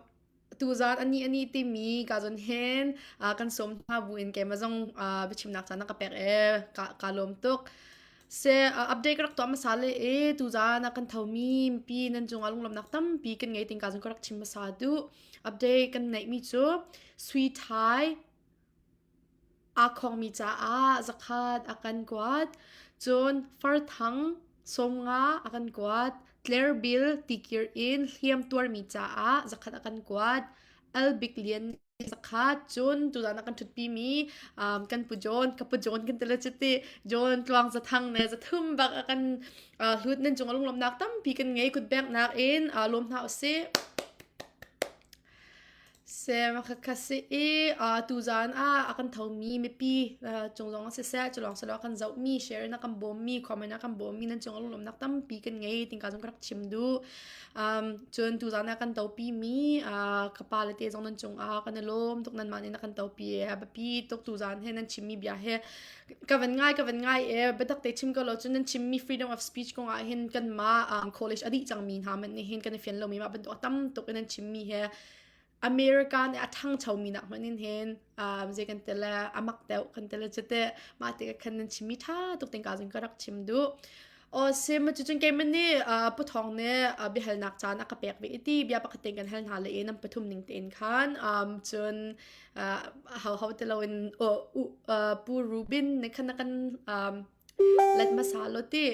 Tuzan ani ani timi ka zon hen kan som hna bu in keima zong biachimnak caan na ka pek e ka ka lawm tuk. Se update ka rak tuah hmasa le e tuzan a kan thomi mipi nan cungah lunglawmnak tampi kan ngei ting ka zon ka rak chim hmasa duh. Update kan neihmi cu Sui Thai Aa khongmi caah zakhat a kan kuat. Cun farthang sawmnga a kan kuat. Tlerbil tikir in hliam tuarmi caah zakhat a kan kuat. Albik Lian zakhat. Cun tuzaan a kan ṭhutpimi um, kan pu John, ka pu John kan ti le cuti John Tluang Zathang ne zathum bak a kan uh, hlut nan cung a lunglawmhnak tampi kan ngei kutbeknak in uh, lawm hna usih. Sem kha si i tuzaan ah a kan thomi mipi cung zong ah siseh culawng silo a kan zohmi share in a kan bawmmi comment a kan bawmmi nan cung ah lunglawmhnak tampi kan ngei tingka zong ka rak chim duh. Um, cun tuzaan ah kan topi mi ka pa le te zong nan cung ah kan i lawm tuk nanmah nih na kan topi e a biapi tuk tuzaan he nan chimmi bia he ka van ngai ka van ngai e biatak te chim ko lo cun nan chimmi freedom of speech kong ah hin kanmah um, college a dih cangmi hna man nih hin kan i fian lomi mah bantuk a tam tuk in nan chimmi he America nih a ṭhangchomi nak hmanh in hin um, zei kan tele amak deuh kan tele cute mah te khan nan chimmi ṭha tuk ting ka zing ka rak chim duh o sim cu cun keimah nih uh, puthong nih uh, biahalnak caan a ka pek ve iti bia pakhat ten kan hal hna le in an pathum ning tein khan um, cun uh, ho ho te lo in uh, uh, pu Rubin ne khan kan um, let hmasa lo ti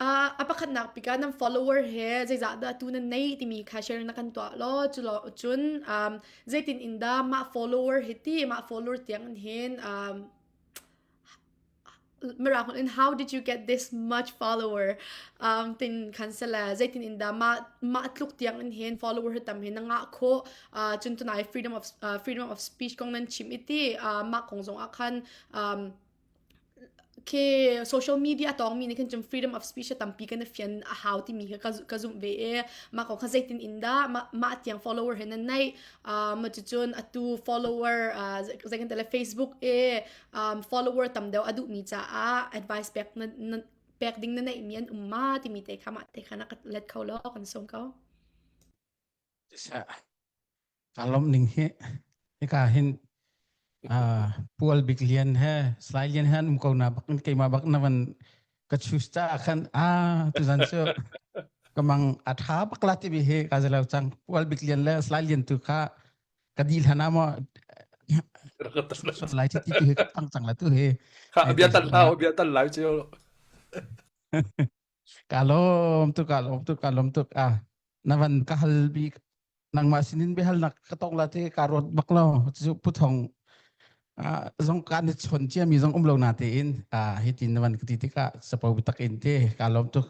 Uh, a pakhatnak bik ah nan follower he zeizah dah tu nan nei timi kha share na kan tuah law cu lo cun um, zeitin in dah mah follower hi ti mah follower tiang in hin um, mirang in how did you get this much follower um, tin khan sela zeitin in dah mah mah tluk tiang in hin follower hi tam hin na ngah kho uh, cun tunai freedom of uh, freedom of speech kong nan chim iti uh, mah kong zong ah khan um, Khi social media a tawngmi nih khan cun freedom of speech a tampi kan i fian a hau timi kha ka zumh ve i mah kong kha zeitin in dah mah, mah tiang follower he nan neih uh, ma cucun atu follower uh, zei kan tele Facebook i um, follower tam deuh a duhmi caah advice pek na, na pek ding na neihmi an um ma timi te kha mah te kha na ka let kho lo kan sung ko. Kaa lawmh ning hi hika hin Pual Bik Lian he Salai Lian he an um ko na bak keimah bak na van ka choose caah khan ah tuzan cu ka mang a tha bak la timi hi ka zelo cang Pual Bik Lian le Salai Lian tu kha ka dil hlan ah maw lai ti tu hi ka tang cang la tu hi Kha bia tan lau bia tan lai chiu ka lawm tuk ka lawm tuk ka lawm tuk ah na van ka hal bik nangmah sinin biahalnak ka tong la te ka ruat bak lo cu puthong zong ka ni chon cia mi zong um lo na te in hitin na van ka ti tikah sapo tak in te ka lawm tuk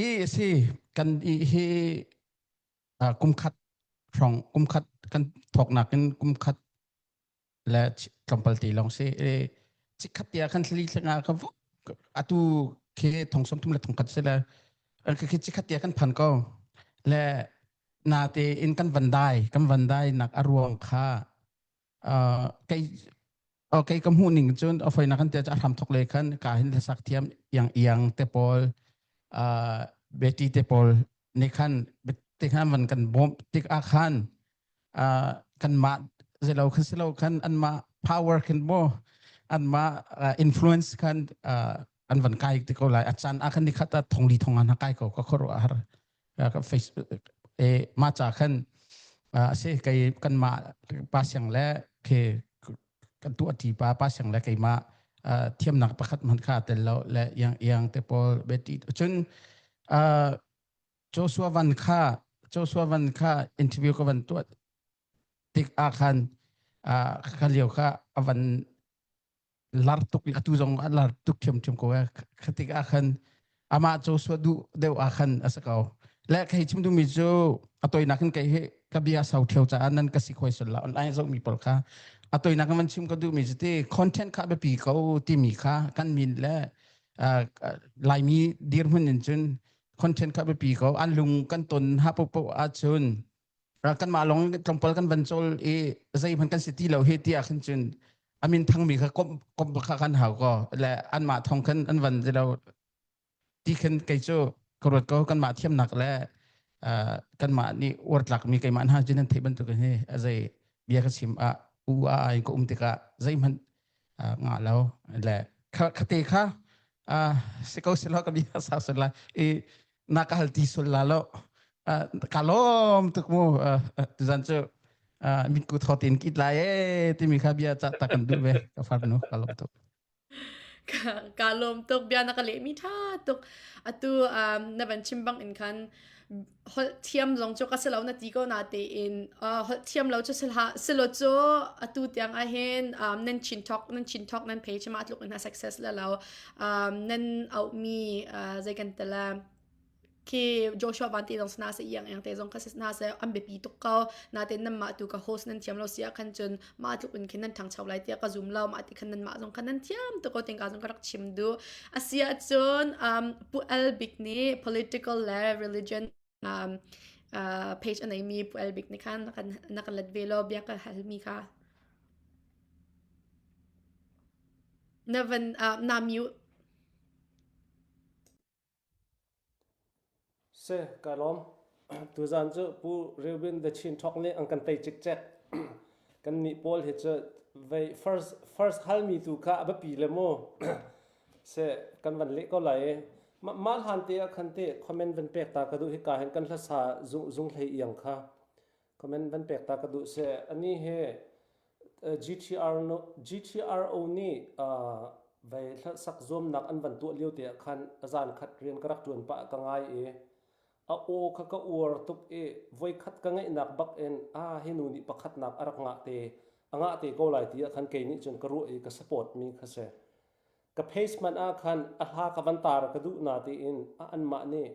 i si kan i hi kum khat hrong kum khat kan thok nakin kum khat le tlawmpal te lawng si chikkhat te ah khan thli thlenga ka vuk atu khi thong som thum le thong khat si le khi chikkhat te ah kan phan ko le na te in kan van dai kan van dai nak a ruang kha kei okay ka hmuh ning cun a foi na kan te a hram thok le khan ka hin hlasak thiam iang iang te pawl beti te pawl ne khan te khan van kan bawm tik ah khan uh, kanmah zelo khan silo khan anmah power khan mo anmah uh, influence khan uh, an van kai te ko lai a chan a khan ni khat a thongli thong an kai ko ka khoro har ka facebook e ma cha khan ase kai kan ma pa siang le ke kan tu ati pa pa siang le keima thiamnak pakhat man kha tel lo le yang yang te pol beti chun Joshua Van kha Joshua Van kha interview ka van tuah tik ah khan kha lio kha a van lar tuk atu zong a lar tuk thiam thiam ko e kha tik ah khan amah Joshua duh deuh ah khan a si ko. Le ka hei chim duhmi cu a toinak in kei hi ka bia sau theo caah nan ka si khoi sul la online zohmi pawl kha a toinak in van chim ka duhmi cu ti content kha biapi ko timi kha kan min le Laimi dirhmun in cun content kha biapi ko an lung kan ton ha popo ahcun kanmah lawng tlawmpal kan van cawl i zeihmanh kan si ti lo hi ti ah khin cun amin thangmi kha komh komh kha kan hau ko le anmah thong khan an van lo ti khin kei cu ka ruat ko kanmah thiamnak le kanmah nih uartlakmi keimah hna cun nan theih bantuk hi a zei bia ka chim ah u a ai ka um tikah zeihmanh ngah lo le khate kha si ko silo ka bia sa sul lai i na ka hal ti sul la lo ka lawm tuk mu tuzan cu mitku thaw tin kit lai e timi kha bia ca ta kan duh ve ka farnu ka lawm tuk Ka lawm tuk bia na ka lehmi ṭha tuk. Atu um, na van chim bang in khan holh thiam zong cu ka si lo na ti ko na tein uh, holh thiam lo cu si hlah silo cu atu tiang ahhin um, nan chin talk nan chin talk nan page ma tluk in a success la lo um, nan auhmi uh, zei kan tala khi Joshua Van te zong sana se iang eng te zong kha na se an biapi tuk ko natin nan mah tu ka host nan thiam lo sia khan cun mah tluk in khin nan thangcho lai tiah ka zum lo mah ti khan nan mah zong khan nan thiam tuk ko ting ka zong ka rak chim du asia cun um, pu El Bik nih political le religion um, uh, page anei mi pu El Bik nih khan na kan na kan let ve lo bia ka hal mi kha na van uh, na mute Si, ka lawm. Tuzaan cu Pu Reuben The Chin Talk nih an kan tei cikcek. Kan nih pawl hi cu vei first first halmi tu kha a biapi le mu. Si, kan van leh ko lai i mah mah hlan te ah khan te comment van pek ta ka duh hika hin kan hlasa zung zung hlei iang kha comment van pek ta ka duh si. Ani hi GTR GTRO nih vei hlasak zuamnak an van tuah lio te ah khan a zan khat rian ka rak ṭuan pah ka ngai i a aw kha ka uar tuk i voikhat ka ngaihnak bak in ah hi nu nih pakhatnak a rak ngah te a ngah te ko lai ti ah khan kei nih cun ka ruah i ka support mi kha si. Ka face hmanh ah khan a hla ka van tar ka duh na tiin anmah nih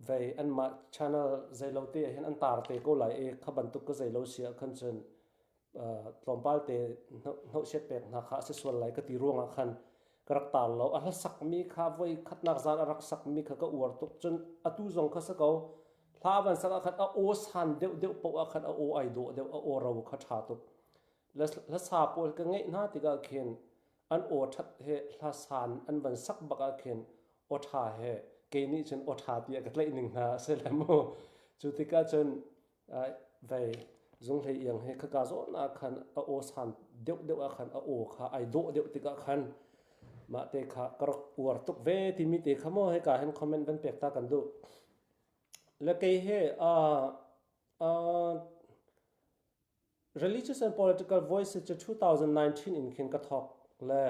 vei anmah channel zeilo te hin an tar te ko lai i kha bantuk ka zeilo si ah khan cun tlawmpal te hnohsiat pek hna kha a si sual lai ka ti ruangah khan ka rak tar lo a hla sakmi kha voi khatnak zan a rak sakmi kha ka uar tuk cun atu zong kha si ko hla van sak ah khan a aw san deuh deuh paoh ah khan a aw ai dawh deuh a aw ro kha ṭha tuk hlasa pawl ka ngeih hna tikah khin an aw ṭhat he hla san an van sak bak ah khin aw ṭha he kei nih cun aw ṭha tiah ka tlaih ning hna a si le mu cu tikah cun vei zunghlei iang he khaka zawn ah khan a aw san deuh deuh ah khan a aw kha ai dawh deuh tikah khan mah te kha ka rak uar tuk ve timi te kha maw hika hin comment van pek ta kan duh le kei he uh, uh, Religious and Political Voices cu 2019 in khin ka thawk le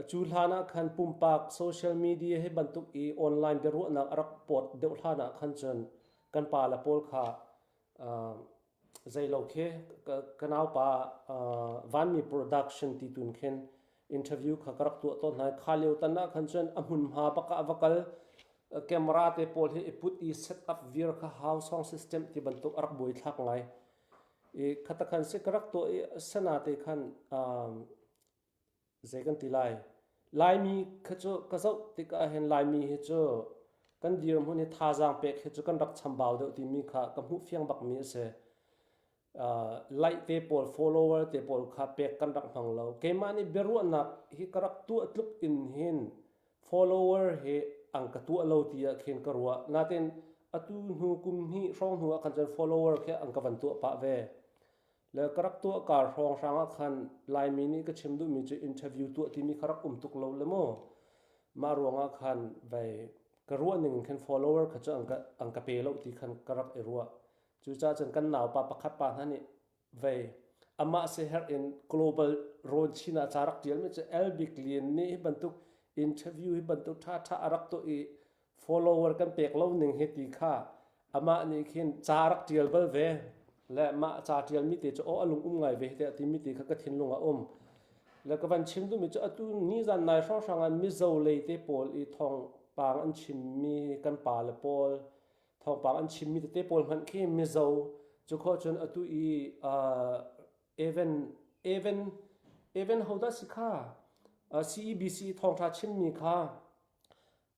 cu hlan ah khan pumpak social media hi bantuk i online biaruahnak a rak pawt deuh hlan ah khan cun kan pa le pawl kha uh, zeilo khi ka naupa uh, Vanmi Production ti tun khin interview kha ka rak tuah tawn hna kha lio tan ah khan cun a hmunhma bak ah va kal camera te pawl hi i put i set up vir kha how song system ti bantuk a rak buai thlak ngai i khatakhan si ka rak tuah i sana te khan um, zei kan ti lai laimi kha cu ka zoh tikah hin laimi hi cu kan dirhmun hi thazaang pek hi cu kan rak chambau deuh timi kha ka hmuh fiang bakmi a si like te pawl follower te pawl kha pek kan rak hmang lo keimah nih biaruahnak hi ka rak tuah tluk in hin follower hi ang ka tuah lo ti ah khin ka ruah natin atu hnu kum hnih hrawng hnu ah khan cun follower khi ang ka van tuah pah ve le ka rak tuah kar hrawng hrang ah khan laimi nih ka chim duhmi cu interview tuah timi kha rak um tuk lo le mu mah ruangah khan vei ka ruah ning in khan follower kha cu ang ka ang ka pe lo ti khan ka rak i ruah Cucaah cun kan naupa pakhat pa hna nih vei amah siherh in global rawn chin ah ca rak ṭialmi cu L Bik Lian nih hi bantuk interview hi bantuk ṭhaṭha a rak tuah i follower kan pek lo ning hi ti kha amah nih khin ca rak ṭial bal ve le mah ca ṭialmi te cu aw a lung um ngai ve tiah timi te kha ka thinlung ah um le ka van chim duhmi cu atu nizan nai hrawnghrang ah Mizo lei te pawl i thong. thawngpang an chimmi kan pa le pawl thawngpang an chimmi tete pawl hmanh khi Mizo cu khawh cun atu i uh, Evan Evan Evan hodah si kha uh, CEBC thawngtha chimmi kha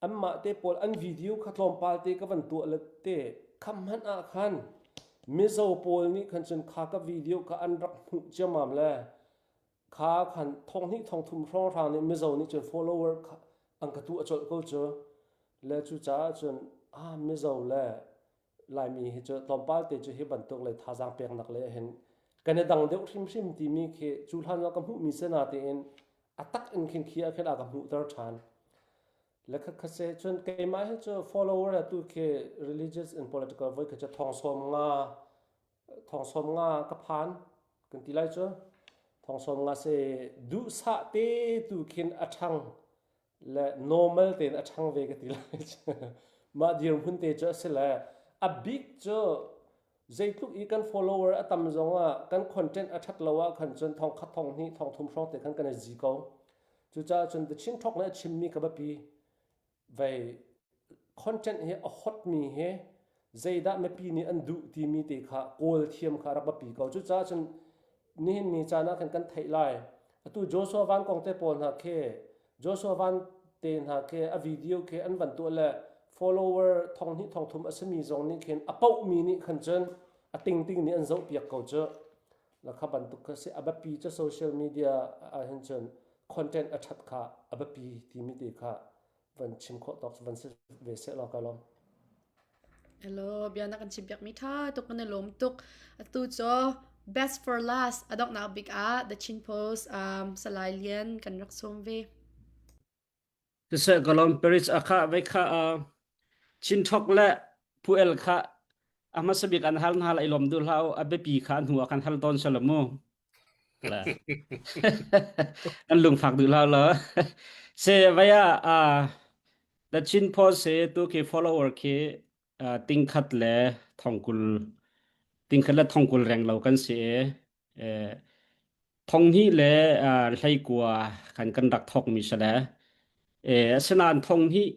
anmah te pawl an video kha tlawmpal te ka van tuah le te kham hmanh ah khan Mizo pawl nih khan cun kha ka video kha an rak hmuh ciammam le kha khan thonghnih thongthum hrawnghrang nih Mizo nih cun follower kha an ka tuah colh ko cu le cu caah cun ah Mizo le Laimi hi cu tlawmpal te cu hi bantuk le thazaang peknak le hin kan i dang deuh hrimhrim timi khi cu hlan ka hmuhmi sena tein a tak in khin khi ah khin a ka hmuhter ṭhan. Le khat se cun keimah hi cu follower atu khi religious and political voi kha cu thong sawm nga thong sawm nga ka phan kan ti lai cu thong sawm nga se duhsah te tu khin a ṭhang le normal tein a ṭhang ve ka ti lai mah dirhmun te cu a si le a bik cu zeitluk i kan follower a tam zongah kan content a ṭhat lo ah khan cun thong khat thong hnih thong thum hrawng te khan kan i zi ko cucaah cun The Chin Talk nih a chimmi ka biapi vei content hi a hot mi hi zeidah mipi nih an duh timi te kha kawl thiam kha rak biapi ko cucaah cun nihin ni caan ah khan kan theih lai atu Joshua Van kong te pawl hna khi Joshua Van te hna khi a video khi an van tuah le follower thong hnih thong thum a simi zong nih khin a poh mi nih khan cun a tingting nih an zoh piak ko cu la kha bantuk kha si a biapi cu social media ah hin cun content a that kha a biapi timi te kha van chim khawh tawk van si ve seh law ka lawm. Hello, bia na kan chim piak mi tha tuk kan i lawm tuk. Atu cu best for last a donghnak bik ah The Chin Post um, Salai Lian kan rak sawm ve. Siseh ka lawm Paris a kha vai kha uh, Chin Thok le Puel kha a hmasa bik an hal hna lai lawm du hlau a biapi kha an hnu ah kan hal tawn salamu. An lungfak duh lo lo. Se vaya uh, the Chin Post se tu khi follower khi uh, tingkhat le thongkul tingkhat le thongkul reng lo kan si e. Eh, thong hnih le uh, hleikua kan kan rak thok mi sale. Eh, asinain thong hnih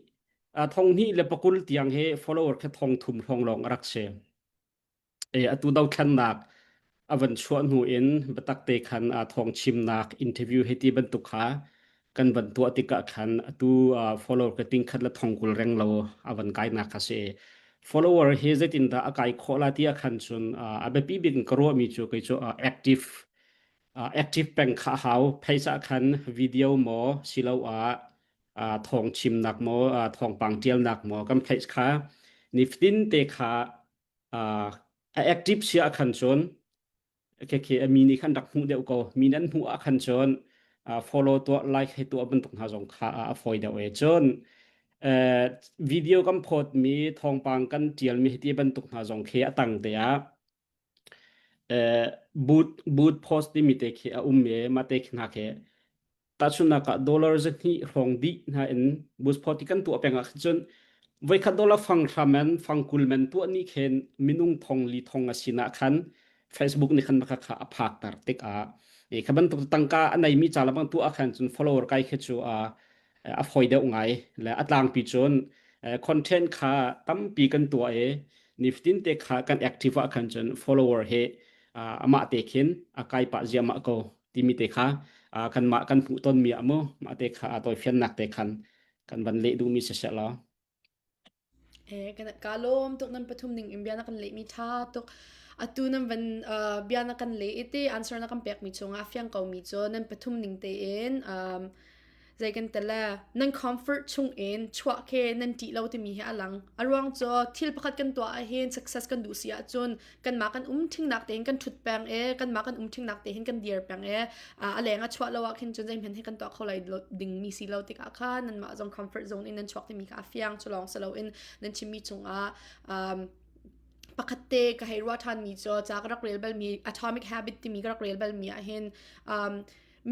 uh, thong hnih le pakul tiang he follower khi thong thum hrawng lawng a rak si. Atu dothlennak a van chuah hnu in biatak te khan thawng chimnak interview hei ti bantuk kha kan van tuah tikah khan atu follower ka ting khat le thong kul reng lo a van kainak kha si. Follower hi zeitindah a kai khawh la ti ah khan cun a biapi bik in ka ruahmi cu kei cu active active peng kha a hau. Phaisa khan video maw siloah thawng chimnak maw thawngpang ṭialnak maw kan phaih kha nifatin te kha uh, a active sia ah khan cun khekhe a mi nih khan rak hmuh deuh ko mi nan hmuh ah khan cun uh, follow tuah like he tuah bantuk hna zong kha a fawi deuh e cun uh, video kan phot mi thawngpang kan tial mi hiti bantuk hna zong khi a tang te ah uh, boot boot post timi te khi a um e ma te khi hna khi Tahchunhnak ah dollar zahnih hrawng dih hna in bus phawt i kan tuah peng ah khin cun voikhat dollar fang hra men fang kul men tuah ni khin minung thong li thong a sinah khan Facebook nih khan kha kha a phakter tikah e kha bantuk tangka a neimi ca lebang tuah khan cun follower kai khi cu a a fawi deuh ngai le a tlangpi cun content kha tampi kan tuah i nifatin te kha kan active ah khan cun follower he amah te khin a kai pah ziahmah ko timi te kha kanmah kan hmuh tonmi ah mu mah te kha a tawifiannak te khan kan van leh duhmi si seh law Eh, ka lawm tuk nan pathum ning in bia na kan lehmi tha tuk. Atu nan van uh, bia na kan leh i te answer na kan pekmi chungah fiang ko mi cu nan pathum ning tein um, zei kan tel le nan comfort chung in chuah khi nan ṭih lo timi hi a lang. A ruang cu thil pakhat kan tuah ahhin success kan duh si ahcun kanmah kan um ṭhingnak tein kan ṭhut peng i kanmah kan um ṭhingnak te hin kan dir peng i a leng a chuah lo ah khin cun zeihmanh hi kan tuah kho lai dingmi si lo tikah khan nanmah zong comfort zone in nan chuak timi kha a fiang cu lawng si loin nan chimmi cungah um, pakhat te ka hei ruah ṭhanmi cu ca ka rak rel balmi atomic habit timi ka rak rel balmi ah hin um,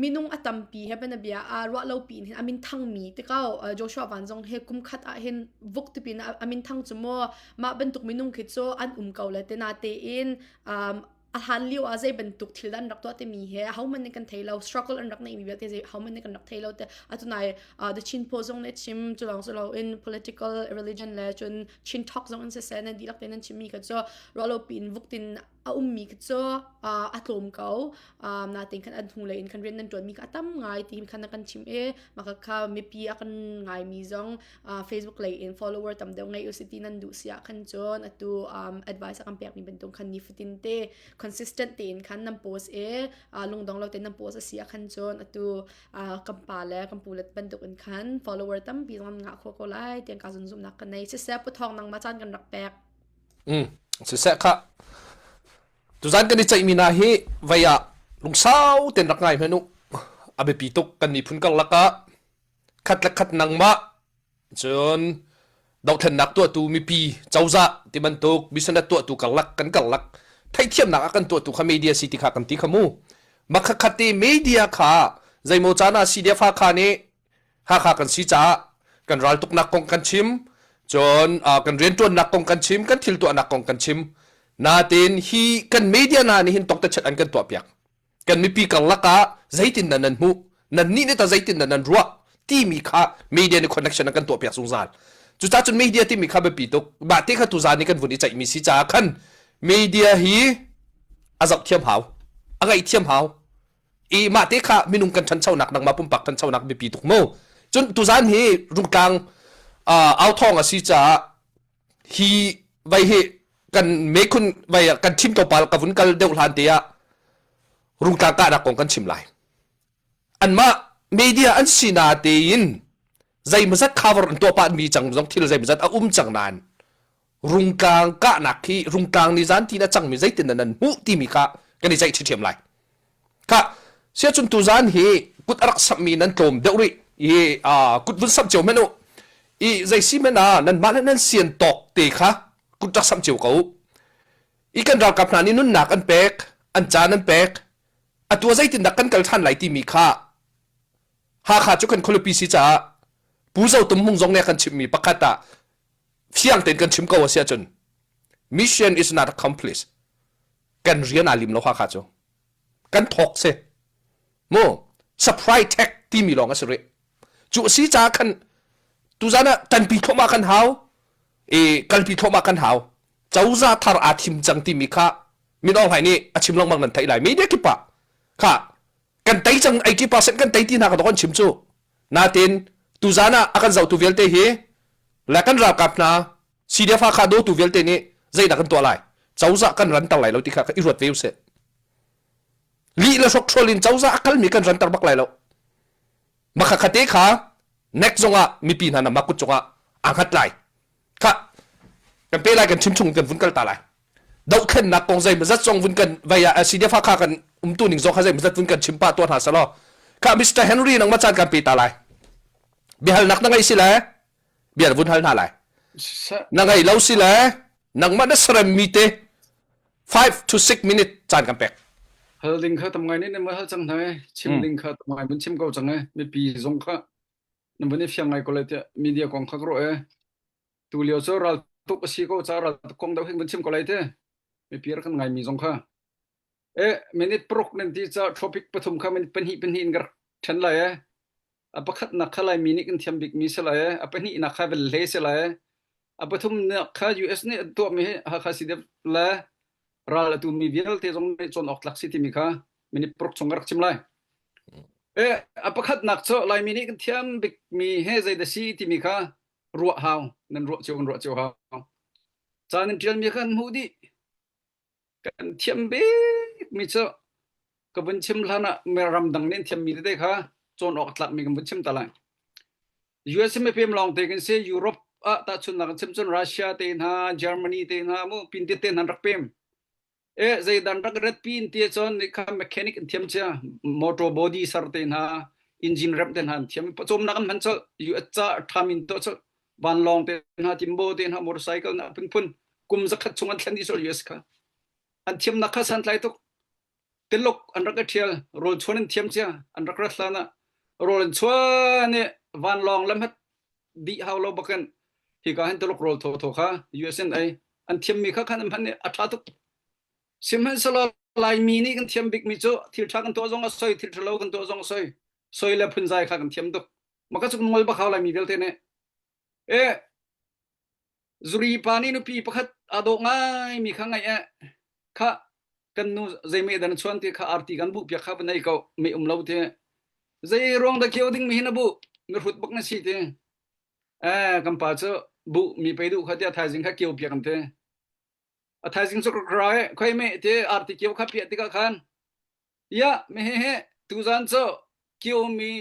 minung a tampi he banabia ah ruah lo piin hin a min thangmi tikau Joshua Van zong he kum khat ah hin vuk tipin a min thang cu maw mah bantuk minung khi cu an um ko le te na tein um, A hlan lio ah zei bantuk thil dah an rak tuah timi he ahohmanh nih kan thei lo. Struggle an rak neihmi vialte zei ahohmanh nih kan rak thei lo te. Atu nai uh, The Chin Post zong nih chim cu lawng si loin political religion le cun Chin Talk zong in siseh nan dihlak tein nan chimmi kha cu ruahlo piin vuktin a ummi khi cu uh, a tlawm ko. Um, natin khan an hnulei in khan rian nan ṭuanmi kha a tam ngai ti khan na kan chim i mah kha mipi a kan ngaimi zong uh, Facebook lei in follower tam deuh ngei usih ti nan duh si ah khan cun atu um, advice a kan pekmi bantuk khan nifatin te consistent tein khan nan post i uh, lungdong lo tein nan post a si ah khan cun atu uh, kan pa le kan pu le bantuk in khan follower tampi zong ngah kho ko lai tiang ka zun zumnak ka nei siseh puthong nang ma caan kan rak pek Mm. Siseh kha tuzan kan i ceihmi hna hi vei ah lungsau ten rak ngai hmanh u a biapi tuk kan miphun karlak ah khat le khat nangmah cun dohthlennak tuahtu mipi cozah ti bantuk business tuahtu karlak kan karlak theihthiamnak a kan tuahtu kha media si ti kha kan ti kha mu makha khat ti media kha zeimaw caan ah CDF Hakha nih Hakha kan si caah kan raltuknak kong kan chim cun kan rianṭuannak kong kan chim kan thil tuahnak kong kan chim natin hi kan media hna nih hin tokte-chet an kan tuahpiak kan mipi karlak ah zeitin dah nan hmuh nan nih nih ta zeitin dah nan ruah timi kha media nih connection an kan tuahpiak zungzal cucaah cun media timi kha biapi tuk mah te kha tuzan nih kan vun i ceihmi si caah khan media hi a zoh thiam hau a ngaih thiam hau i mah te kha minung kan ṭhanchonak nangmah pumpak ṭhanchonak biapi tuk mu cun tuzan hi rungtlang au thawng a si caah hi vai hi kan mekhun vai kan thim tlawmpal ka vun kal deuh hlan te ah rungtlang kahnak kong kan chim lai anmah media an si na tein zeimazat cover an tuah pah mi cang zong thil zeimazat a um cang nain rungtlang kahnak hi rungtlang ni zan tin a cangmi zeitin nan hmuh timi kha kan i ceih ṭhiam lai kha siacun tuzan hi kut a rak samhmi nan tlawm deuh rih i kut vun samh cio hmanh u i zei si hmanh ah nanmah le nan sian tawk te kha kut rak samh cio ko u i kan ralkap hna nih nunnak an pek an caan an pek atu ah zeitindah kan kal ṭhan lai timi kha Hakha cu kan khualipi si caah Pu Zo Tum Hmung zong nih a kan chimhmi pakhat ah fiang tein kan chim ko a si ahcun mission is not accomplished kan rian aa lim lo Hakha cu kan thawk si mu surprise tech timi lawng a si rih cu a si caah khan tuzan ah tanpi thluahmah kan hau i kalpi thluahmah kan hau cozah thar aa thim cang timi kha Min Aung Hlaing nih a chim lengmang nan theih lai media kip ah kha kan tei cang 80% kan tei ti hna ka kan chim cu natin tuzan ah a kan zohtu vialte hi le kan ralkap hna CDF Hakha dawtu vialte nih zeidah kan tuah lai cozah kan ranter lai lo ti kha i ruat ve usih lih le hrokhrol in cozah a kalmi kan ranter bak lai lo makha khate kha next zongah mipi hna nama kut cungah aa hngat lai kha kan pe lai kan chim chung kan vun kal ta lai dohthlennak kong zeimazat zong vun kan vai ah CDF Hakha kan umtu ning zong kha zeimazat vun kan chim pah tuah hna selaw kha Mr. Henry nangmah caan kan pe ta lai biahalnak na ngei si le bia vun hal hna lai na ngei lo si le nangmah na sarem mi te 5 to 6 minute caan kan pek hal ding kha tam ngai ne ne hal cang hna chim ding kha tam ngai mun chim ko cang e mipi zong kha na vun i fiang ngai ko lai tiah media kong kha ka ruah e tu lio cu ral tuk a si ko ca ral tuk kong deuh hin vun chim ko lai te mipi rak kan ngai mi zong kha e minute paruk nan ti ca topic pathum kha minute pahnih pahnih in ka rak ṭhen lai e a pakhatnak kha Laimi nih kan thiam bikmi si lai e a pahnihnak kha velhle si lai e a pathumnak kha US nih an tuahmi hi Hakha CDF le ral a tumi vialte zong nih cawn awk tlak si timi kha minute paruk chung ka rak chim lai e a pakhatnak cu Laimi nih kan thiam bikmi he zeidah si timi kha ruah hau nan ruah cio kan ruah cio hau ca nan ṭialmi kha kan hmuh dih kan thiam bikmi cu ka vun chim hlan ah ramdang nih an thiammi tete kha cawn awk tlakmi kan vun chim ta lai US mipem lawng te kan si Europe ah tahchunnak kan chim cun Russia te hna Germany te hna mu pintit te hna rak pem E zeidan rak ret pin ti cun kha mechanic an thiam cia motor body ser te hna engine rep te hna an thiam pawcawmnak an hman colh US ca thamin to colh vanlawng te hna timbo te hna motorcycle na phunphun kum zakhat chung an thlen dih colh US kha an thiamnak kha santlai tuk tiluk an rak i ṭhial rawl chuan an thiam cia an rak rat hlan ah rawl an chuan i vanlawng lam hat dih hau lo bakin hika hin tuluk rawl thaw thaw kha US in ei an thiammi kha khan an hman i a ṭha tuk sihmanhsehlaw. Laimi nih kan thiam bikmi cu thil ṭha kan tuah zong a soi, thil ṭhalo kan tuah zong a soi. Soi le phunzai kha kan thiam tuk. Maka cu ngol bak hau Laimi vialte nih. E zuri pa nih nupi pakhat aa dawh ngaimi kha ngaih eh kha kan nu zei dan chuan ti kha arti kan buh piak kha va nei ko me um lo ti zei ruang da kio ding mi hin a bu mi hrut bak na si ti eh kan pa cu bu mi pe duh kha tia thaizing kha kio piak an ti a thaizing cu ka ra e khoi me ti arti kio kha piah tikah khan ya me he he tuzan cu kio mi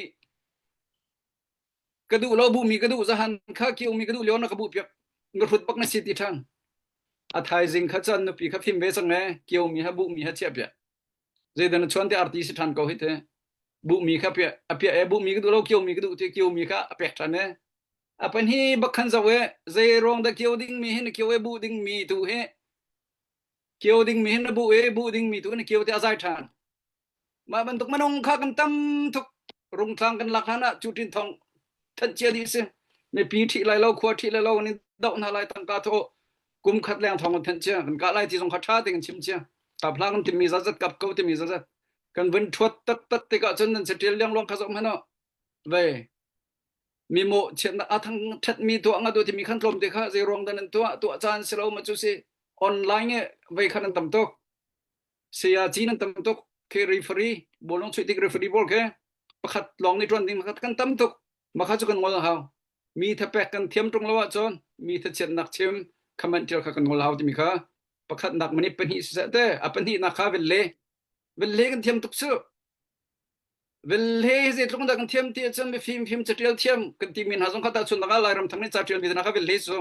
ka duh lo bu mi ka duh zahan kha kio mi ka duh lio na ka bu piak nga hrut bak na si ti ṭhan a thaizing kha chan nupi kha fim ve cang e kio mi ha bu mi ha chia piah zeidan na chuan te arti si ṭhan ko hi te bu mi kha piah a piah e bu mi ka duh lo kio mi ka duh ti kio mi kha a pek ṭhan e a pan hi bak khan zo e zei ruang da kio ding mi hi na kio e bu ding mi tu hi kio ding mi hi na bu e bu ding mi tu na kio te a zai ṭhan Mah bantuk minung kha kan tam tuk. Rungtlang kan lak hlan ah cu tin thong thanh cia dih si. Mipi ṭhih lai lo, khua ṭhih lai lo, kan doh hna lai tangka thaw kum khat leng thong kan thanh cia. Kan kah lai ti zong kha ṭha tein kan chim cia. Kap hlah kan timi zat zat kap ko timi zat zat. Kan vun ṭhuat taktak tikah cun nan saṭil liangluang kha zoh hmanh u. Vei mi mawh chiatnak a thang ṭhatmi tuah nga tu timi khan tlawm te kha zei ruang dah nan tuah tuah caan si lo ma cu si online e vei khan an tam tuk Sayaci nan tam tuk. Khi referee bawlung chuih tik referee pawl khi pakhat lawng nih ṭuan ding pakhat kan tam tuk. Makha cu kan ngol hau. Mi thapek kan thiam ṭung lo ahcun mi thachiatnak chim comment ṭial kha kan ngol hau timi kha pakhatnak minute pahnih siseh te a pahnihnak kha velle velle kan thiam tuk cu. Velle zeitluk dah kan thiam ti ahcun mifim fim caṭial thiam kan timi hna zong kha tahchunhnak ah Lairam thang nih ca ṭialmi hna kha velle cu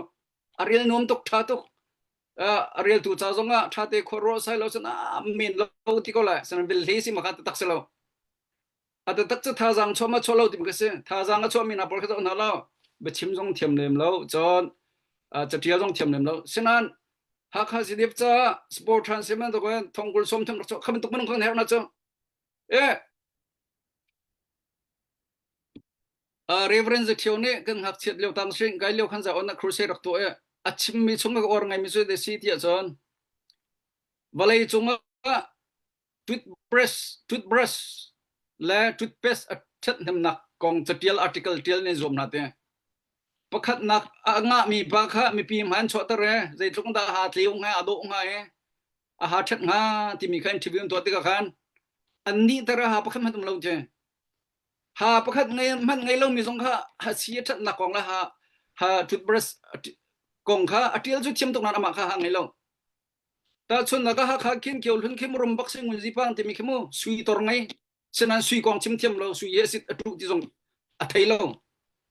a rel nuam tuk ṭha tuk. A reltu ca zongah ṭha te khua ruah sai lo cun a men lo ti ko lai sanan vil hle si ma kha tak si lo a tak cu thazaang chuah ma chuah lo ti ka si thazaang a chuah mi hna pawl kha zoh hna lo biachim zong thiam lem lo cun catial zong thiam lem lo sinan Hakha CDF ca sport than siman to ko thongkul som tham rak chuah kha bantuk manung kan herh na cu e Reverend Zathio nih kan ngakchiat lio tang sing kai lio khan za on na crusade rak tuah i a chimmi chung ka or ngaimi cu de si ti ahcun vawlei cungah toothbrush toothbrush le toothpaste a ṭhathnemnak kong catial article tial ne zuam hna te pakhatnak a ngahmi pa kha mipi hmai an chuahter e zeitluk dah ha tleu hnga a dawh hnga e a ha ṭhat hnga timi kha interview an tuah tikah khan an nih ter a ha pakhat hmanh um lo te Ha pakhat ngei hmanh ngei lomi zong kha ha si a ṭhatnak kong le ha ha toothbrush kong kha a ṭial cu thiam tuk nain amah kha ha ngei lo. Tahchunhnak ah Hakha khin kio hlun khi murum bak si ngun zipang timi khi mu sui tor ngei sinan sui kong chim thiam lo sui he sit a ṭuh ti zong a thei lo.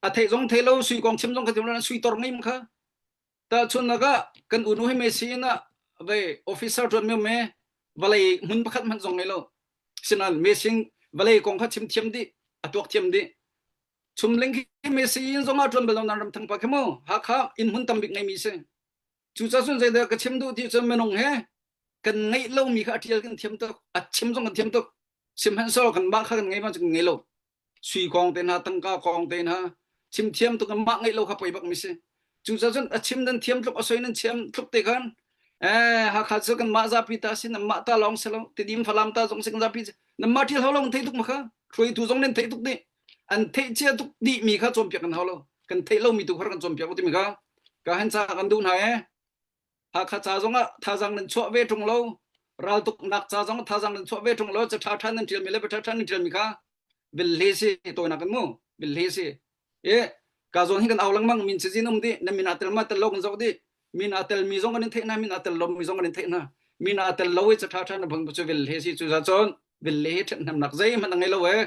A theih zong thei lo sui kong chim zong kha thiam lo sui tor ngei kha Tahchunhnak ah kan unu hi Messi in ah vei officer ṭuan mi me vawlei hmun pakhat hmanh zong ngei lo. Sinain Messi vawlei kong kha chim thiam dih, a tuak thiam dih. Chumling khi Messi in zong ah ṭuan bal lo nan ram thang pa khi mu Hakha inn hmun tam bik ngeimi si. Cucaah cun zeidah ka chim duh ti cun minung he kan ngeih lomi kha a ṭial kan thiam tuk, a chim zong kan thiam tuk. Sihmanhsehlaw kanmah kha kan ngei ma cu kan ngei lo. Sui kong te hna tangka kong te hna chim thiam tuk mah ngeih lo kha poi bak mi si cucaah cun a chim nan thiam tluk a soi nan thiam tluk te khan eh Hakha cu kan mah zapi ta si nan mah ta lawng si lo Tidim Falam ta zong si kan zapi nan mah ṭial hau lo nan theih tuk ma kha hruaitu zong nan theih tuk dih an theih cia tuk dih mi kha cawnpiak kan hau lo kan theih lo mi tu kha kan cawnpiak timi kha ka han ca kan duh hna e Hakha ca zongah thazaang nan chuah ve ṭung lo raltuknak ca zong thazaang nan chuah ve ṭung lo ca ṭha ṭha nan ṭialmi le bia ṭha ṭha nan ṭialmi kha vil si tawinak kan mu vil si e ka zawn hi kan au lengmang min cazin um dih na min aa tel ma tel lo kan zoh dih min aa tel mi zong kan in theih hna min aa tel lo mi zong kan in theih hna min aa tel lo i ca ṭha ṭha na bang cu vil si cu za cun vil le hi ṭhathnemnak zeihmanh a ngei lo e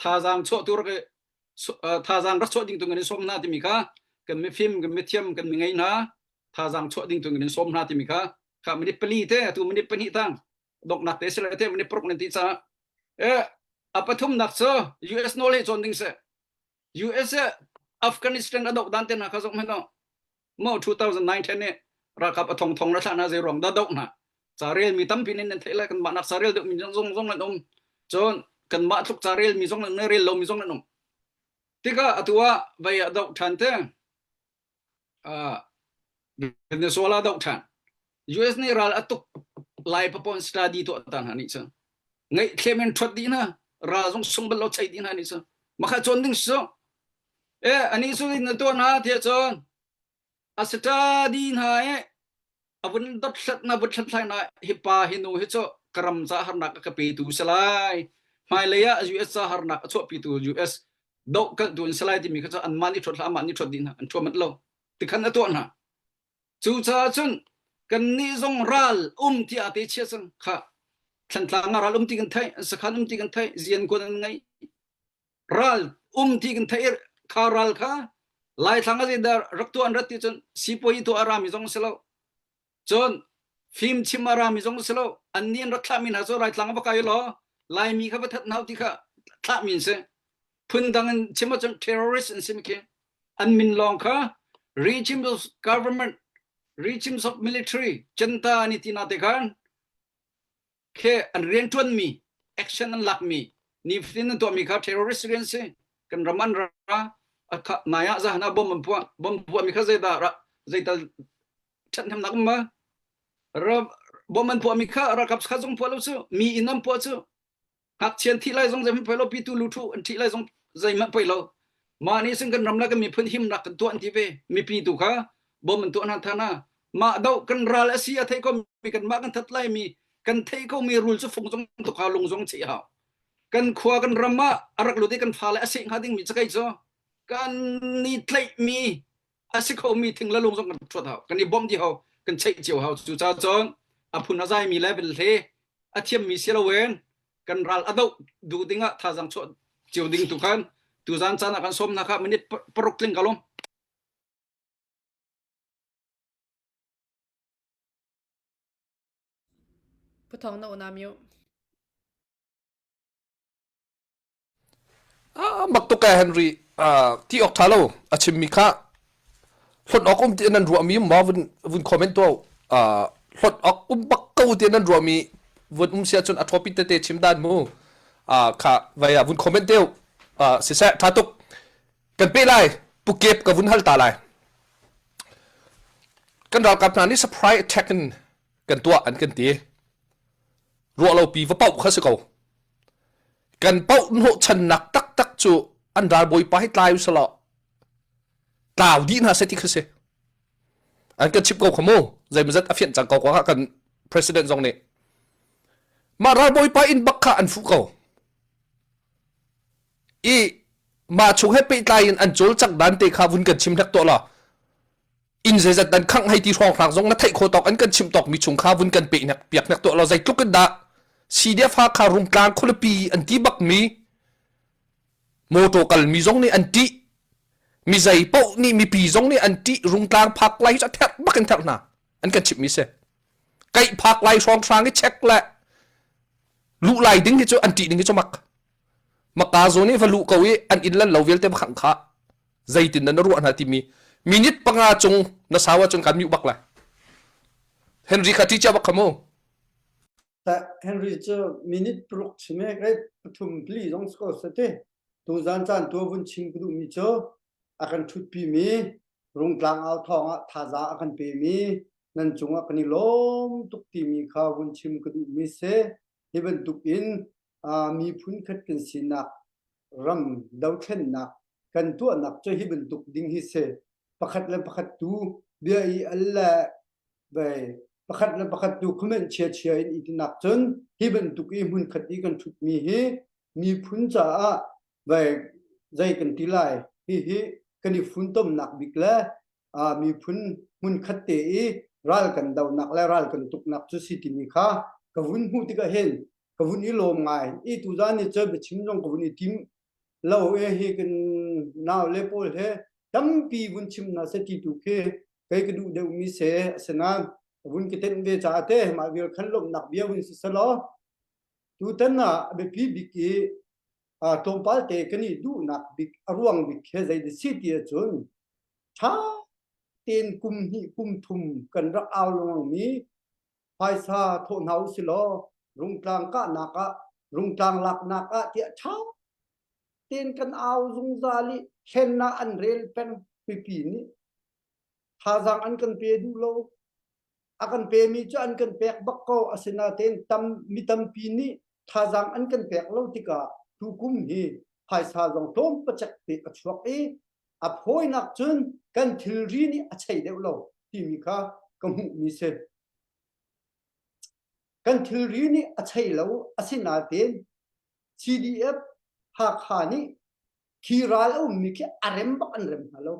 thazaang chuah tu rak thazaang rak chuah ding tu kan in sawm hna timi kha kan mifim kan mithiam kan mi ngei hna thazaang chuah ding tu in sawm hna timi kha kha minute pali te atu minute pahnih tang donghnak te sila te minute paruk nan ti caah eh a pathumnak cu US nawl he cawn ding si US Afghanistan a doh dan te hna kha zong hmanh mo 2009 10 nih ralkap a thong thong ra thlah hna zei ruang dah doh hna ca rel mi tampi nin nan theih lai kan mah nak ca rel deuh mi zong zong nan um cun kan mah tluk ca rel mi zong nan rel lo mi zong nan um tikah atu ah vai a doh than te Venezuela doh ṭhan. US nih ral a tuk. Lai papon study tuah ta hna nih cu ngeih thlem in ṭhuat dih hna ral zong sung bal lo chei dih hna nih cu makha cawn ding si e ani su na tuah hna tiah cun a study hna e a vun dothlat na vun hlathlai na hi pa hi nu hi cu ka ram ca harnak a ka petu si lai hmailei ah US ca harnak a chuahpitu US doh kalhtu an si lai timi kha cu anmah nih ṭhuat hlah amah nih ṭhuat dih hna an ṭhuah manh lo tikhan a tuah hna Cucaah cun kannih zong ral um tiah te chia cang kha Thlantlang ah ral um ti kan theih, an sakhan um ti kan theih, zian kuan an ngei. Ral um ti kan theih kha ral kha Laithlang a zeidah rak tuah an rat ti cun sipuayi tuah a rami zong si lo. Cun fim chim a rami zong si lo. Annih an rak thlahmi hna cu Laitlang ah va kai law Laimi kha va that hna ti kha thlahmi an si. Phundang in chim ahcun terrorist an si mi khi. An min lawng kha regime of government, regimes of military, janta an i ti na te khan khe an rianṭuanmi, action an lakmi, nifatin an tuahmi kha terrorist rian si. Kan ram an ra, nai ah zahan ah bom an puah, bom puahmi kha zeidah zeital ṭhathnemnak um ma? Bom an puahmi kha ralkap kha zong puah lo cu, mi inn an puah cu. Ngakchia an thih lai zong zeihmanh poi lo, pitu luthu an thih lai zong zeihmanh poi lo. Mah nih cun kan ram le kan miphun himnak kan tuah an ti ve. Mipi tu kha bom an tuah hna than ah mah do kan ral a si a thei ko mi kan mah kan that lai mi kan thei ko mi rul cu fung zong tuk hau lung zong chih hau. Kan khua kan ram ah a rak lut i kan fale a seh hnga ding mi cakei cu kan ni tlaih mi a si kho mi thing le lung zong kan thuat hau kan i bawmh dih hau kan cheih cio hau cu ca cun a phun a zai mi le vel a thiam mi si loin kan ral a doh du ding ah thazaang chuah cio ding tu khan tuzan caan ah kan sawm hna kha minute paruk tling ka lawm. Pathong na unam yu. Ah, mak tuk eh Henry. Ah, ti awk tha lo. A chimmi kha hlot awk um ti nan ruahmi um maw vun vun comment tuah. Ah, hlot awk um bak ko ti nan ruahmi vun um sia cun a topic tete chim dan mu. Ah, kha vai ah vun comment teu. Ah, siseh tha tuk. Kan pe lai. Pukep ka vun hal ta lai. Kan ralkap hna nih surprise attack in kan tuah an kan ti. Ruah lo pi va pauh kha si ko. Kan pauh hnawhchannak taktak cu an ralbawipa hi tlai usalaw tlau dih hna seh ti kha si. An kan chimh ko kha mu. Zeimawzat a fianh cang ko ko kan president zong nih. Mah ralbawipa inn bak kha an fuh ko. I mah chung he pehtlai in an cawlcangh dan te kha vun kan chim hlek tuah law inn zeizat dan khangh hei ti hrawnghrang zong na theih khawh tawk an kan chimh tawk mi chung kha vun kan peh nek piak nek tuah law zeitluk in dah CDF Hakha Rungtlang khualipi an ti bak mi motor kal mi zong nih an ṭih mi zei paoh nih mipi zong nih an ṭih Rungtlang phak lai cu a therh bak in therh hna an kan chimh mi si kaih phak lai hrawnghrang i check le luh lai ding hi cu an ṭih ding hi cu mak maka zawn i va luh ko i an inn lan lo vialte va khangh kha zeitin na ruah hna timi minute panga cung na sau ahcun kan mute bak lai Henry kha ṭi cia bak kha mu Henry cu minute paruk chim e kai pathum pli zong ko sate tuzan caan tu vun chim ka duhmi cu a kan ṭhutpi mi rungtlang au thawng ah thazaang a kan pe mi nan cungah kan i lawm tuk timi kha vun chim ka duhmi si hi bantuk in miphun khat kan sinak ram dothlennak kan tuahnak cu hi bantuk ding hi si pakhat le pakhat tu bia i al le ve pakhat le pakhat tu comment chia chia in i tinak cun hi bantuk i hmun khat i kan ṭhutmi hi miphun caah ve zei kan ti lai hi hi kan i funtomnak bik le miphun hmun khat te i ral kan donak le ral kan tuknak cu si timi kha ka vun hmuh tikah hin ka vun i lawm ngai i tuzan ni cu biachim zong ka vun i tim lo e hi kan nau le pawl he tampi vun chim na se ti tu khi kei ka duh deuh mi se asinain vun ka tenh ve caah te mah vial khan lawmhnak bia vun si selaw tutan ah a biapi bik i tlawmpal te kan i duhnak bik a ruang bik he zei si ti ahcun ṭha tein kum hnih kum thum kan rak au lengmang mi phaisa thawh hna usih law rungtlang kahnak ah rungtlang laknak ah tiah ṭha tein kan au zungzal i hlennak an rel peng pipi nih thazaang an kan pe duh lo. A kan pemi cu an kan pek bak ko asinain tam mi tampi nih thazaang an kan pek lo tikah tukum hi phaisa zong tlawm pacek te a chuak i a phawinak cun kan thilri nih a chei deuh lo timi kha ka hmuhmi si. Kan thilri nih a chei lo asinain CDF Hakha nih khi ral a ummi khi a rem bak an rem hna lo.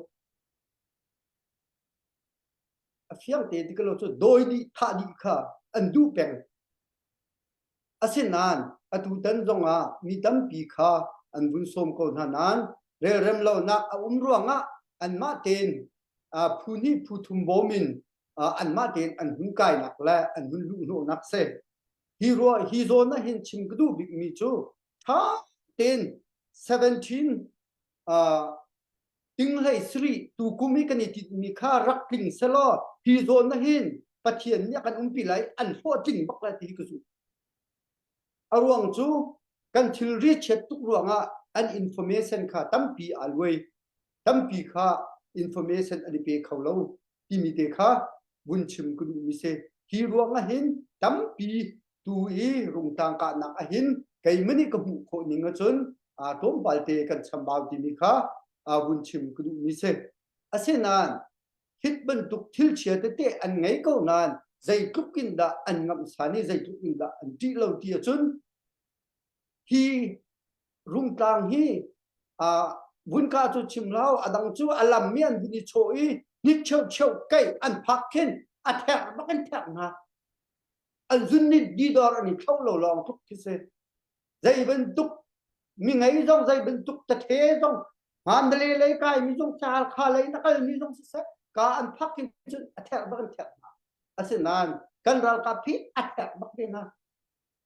A fiang te ti lo cu dawi dih thah dih kha an duh peng. Asinain atutan zongah mi tampi kha an vun sawm ko hna nain relrem lonak a um ruangah anmah tein phu hnih phu thum bawm in anmah tein an hun kainak le an hun luhhnawhnak si. Hi ruah hi zawn ah hin chim ka duh bikmi cu ṭha tein 17 Tinglei sarih tukum i kan i tinhmi kha rak tling selaw hi zawn ah hin Pathian nih a kan umpi lai an hlawhtling bak lai ti hi ka zumh. A ruang cu kan thilri chiat tuk ruangah an information kha tampi aa luai. Tampi kha information an i pe kho lo timi te kha vun chim ka duhmi si. Hi ruang ah hin tampi tu i rungtlang kahnak ah hin keimah nih ka hmuh khawh ning ahcun tlawmpal te kan chambau timi kha vun chim ka duhmi si. Asinain hit bantuk thil chia tete an ngei ko nain zeitluk in dah an ngamh san i zeitluk in dah an ṭih lo ti ahcun hi rungtlang hi vunka cu chim lo a dang cu a lam mi an vun i chawh i hnik cheu cheu kei an phak khin a therh bak in therh hna an zun ni didor an i thlo lo lawng tluk khi si zei bantuk mi ngei zong zei bantuk tathe zong Mandalay lei kai mi zong Halkha lei na kal mi zong siseh ka an phak hin cun a therh bak in therh hna asinain kan ralkap hi a therh bak ve hna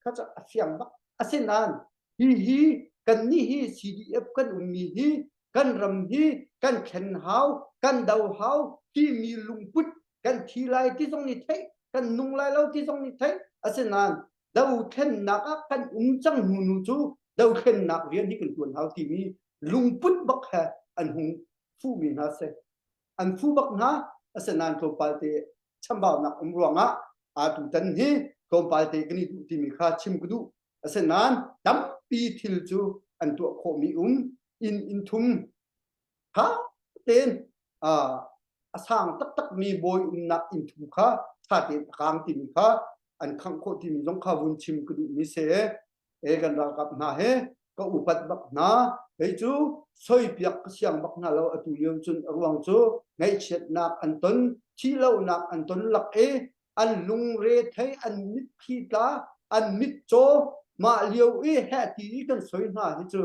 kha cu a fiang bak asinain hihi kannih hi CDF kan ummi hi kan ram hi kan thlen hau kan do hau timi lungput kan thi lai ti zong nih theih kan nung lai lo ti zong nih theih asinain dothlennak ah kan um cang hnu nu cu dothlennak rian hi kan tuan hau timi lungput bak he an hung fuhmi hna si an fu bak hna asinain tlawmpal te chambaunak um ruangah atutan hi tlawmpal te kan i duh timi kha chim ka duh. Asinain tampi thil cu an tuah khawhmi um inn inn thum tha tein a sang taktakmi bawi umnak inn thum kha tha tein a kang timi kha an khangh khawh timi zong kha vun chim ka duhmi si. E kan ralkap hna he ka upat bak hna. Kei cu soipiak ka siang bak hna lo atu lio cun a ruang cu ngaihchiatnak an ton, thihlohnak an ton lak i an lungre thei, an mitthli tla, an mitcaw mah lio i heh ti i kan soi hna hi cu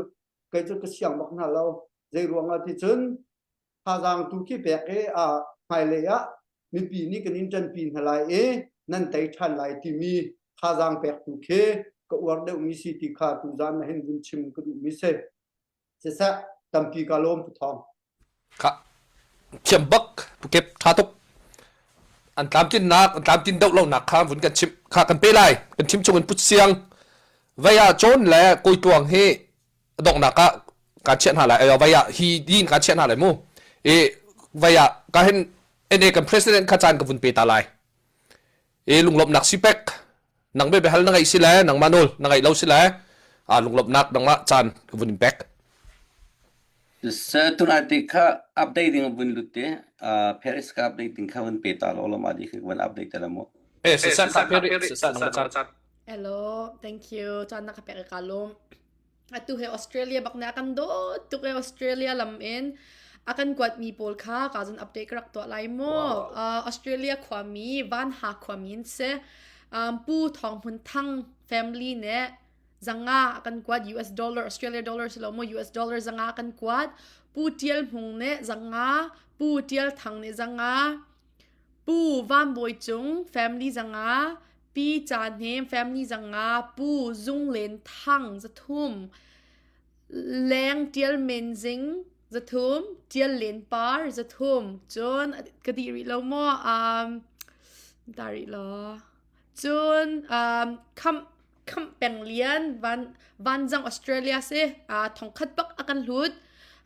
kei cu ka siang bak hna lo. Zei ruangah ti cun thazaang tu khi pek i hmailei ah mipi nih kan in ṭanpi hna lai i nan tei ṭhan lai timi thazaang pektu khi ka uar deuhmi si ti kha tuzaan na hin vun chim ka duhmi si. Siseh tampi ka lawm Pu Thawng. Kha thiam bak Pu Kep tha tuk. An tlamtlinnak an tlamtlin deuh lonak kha vun kan chim kha kan pe lai kan chim chung in put siang vei ah cawn le kawituang hi donghnak ah kaan chiah hna lai vai ah hi din kaan chiah hna lai mu i vai ah ka hin NA kan president kha caan ka vun pe ta lai i lunglawmhnak si pek nang be behal na ngeih si le nangmah nawl na ngeih lo si le a lunglawmhnak nangmah caan ka vun in pek Sir tunai te kha update ding vun lut te Paris ka update ding kha vun pe ta lo lo ma di kha vun update te la mu eh sa sa Paris sa sa caan Hello, thank you. Caan na ka pek ka lawm. Atu he Australia bak ne akan dawt tuk e Australia lam in akan kuat mi pawl kha ka zon update ka rak tuah lai mu. Uh, Australia khuami Van Ha khuami in si. Um, Pu Thawng Hmun Thang family ne zanga akan kuat US dollar Australia dollar si lo mu US dollar zanga akan kuat. Pu Tial Hmung ne zanga, Pu Tial Thang ne zanga, Pu Van Bawi Cung family zanga, Pi Ca Hnem family zanga, Pu Zung Len Thang 300, Leng Ṭial Men Zing 300, Ṭial Len Par 300. Cun ka dih rih lo maw? Um, ta rih law. Cun um, Khamh Khamh Peng Lian Van Vanzang Australia si uh, thongkhat bak a kan hlut.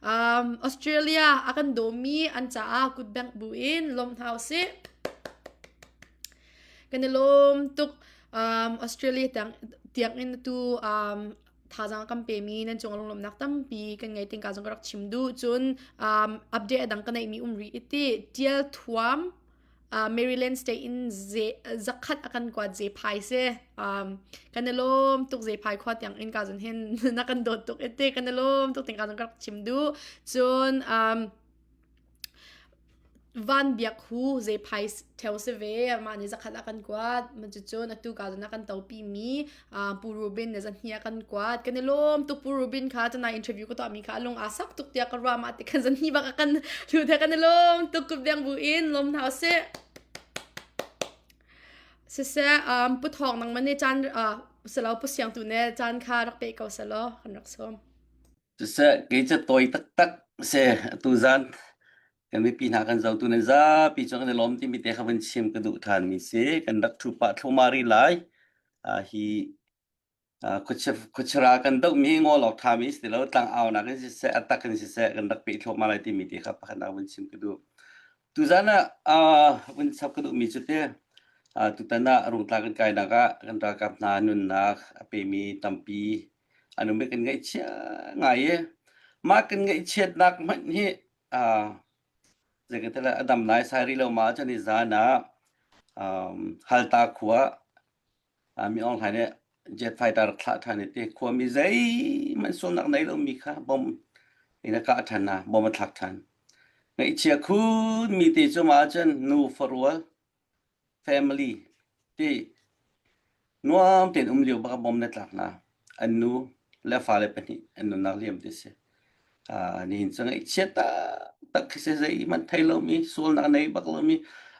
Um, Australia a kan dawmi an caah kutbengh bu in lawm hna usih. Kan i lawm tuk. Um, Australia tiang tiang in tu um, thazaang kan pemi nan cung lunglawmhnak tampi kan ngei tingka zong ka rak chim duh. Cun um, update adang ka neihmi um rih iti tial thuam uh, Maryland State in ze zakhat akan kuat ze phai se um, kan i lawm tuk ze phai khua tiang in ka zon hin na kan dawt tuk iti kan i lawm tuk tingka zong ka rak chim duh. Cun um, Van Biak Hu zeiphai ṭheo si ve mah nih zakhat a kan kuat cucun atu ka zon a kan topi mi Pu Rubin nih zahnih a kan kuat kan i lawm tuk Pu Rubin kha tunai interview ka tuah mi kha a lung aa sak tuk tiah ka ruah mah ti khan zahnih bak a kan hlu the kan i lawm tuk kut beng bu in lawm hna usih siseh um, Pu Thawng nangmah nih caan uh, selo Pu Siang tu ne caan kha rak pe ko selaw kan rak sawm Siseh, kei cu tawi taktak si atu zan kan mipi hna kan zotu nan zapi cu kan i lawm timi te kha vun chim ka duh ṭhan mi si. Kan rak ṭhu pah thluahmah rih lai. Uh, hi uh, khuachia kan doh mi hi ngol awk ṭha mi si ti lo tlangaunak in siseh a tak in siseh kan rak peh thluahmah lai timi te kha pakhatnak vun chim ka duh. Tuzan ah uh, vun chap ka duh mi cu te uh, tutan ah rungtla kan kainak ah kan ralkap hna nunnak a pemi tampi an um i kan ngaihchia ngai i mah kan ngaihchiatnak hmanh hi uh, zeikatila a dam nai sai rih lo ma cun i zan ah um, Halta khua uh, Mi Aung Hlaing nih jet fighter thlah ṭhan i ti khuami zeihmanh sualnak nei lomi kha bom in a kah ṭhan hna bom a thlak ṭhan ngaihchia khun mi te cu mah cun nu farual family ti nuam tein um lio bak bom na tlak na an nu le fale pahnih an nunnak liam ti si. Ah, nihin cu ngaihchia taktak khi si zeihmanh thei lomi sualnak nei bak lomi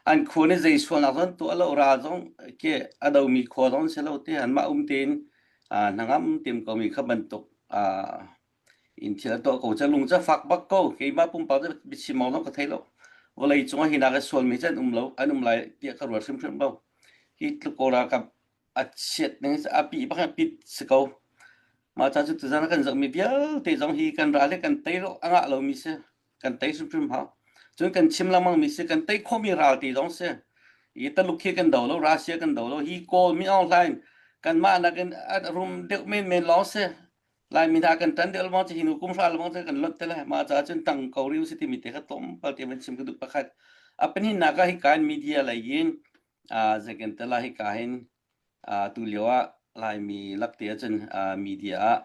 an khua nih zei sualnak zong tuah lo ra zong ke a domi khua zong si lo te anmah um tein ah hnangam tim komi kha bantuk ah in thil a tuah ko ca lung ca fak bak ko keimah pumpak cu biachim awk zong ka thei lo vawlei cung ah hi nak i sualmi cu an um lo an um lai tiah ka ruat hrimhrim lo hi tluk ko ralkap a chiat ning a pi bak a pit si ko mah ca cu tuzan kan zohmi vialte zong hi kan ral hi kan tei lo a ngah lomi si kan tei hrimhrim hau cun kan chim lengmang mi si kan tei khomi ral ti zong si i Taluk khi kan do lo Russia kan do lo hi Kawl mi Aung Hlaing kanmah nakin a rum deuh menmen lawng si Laimi hna kan ṭan deuh lengmang cu hi nu kum hra lengmang cu kan lonh te lai. Mah caah cun tang ko rih usih timi te kha tlawmpal te van chim ka duh pakhat. A pahnihnak ah hika in media lei in uh, zeikan te la hika hin uh, tu lio ah Laimi lakte ahcun uh, media ah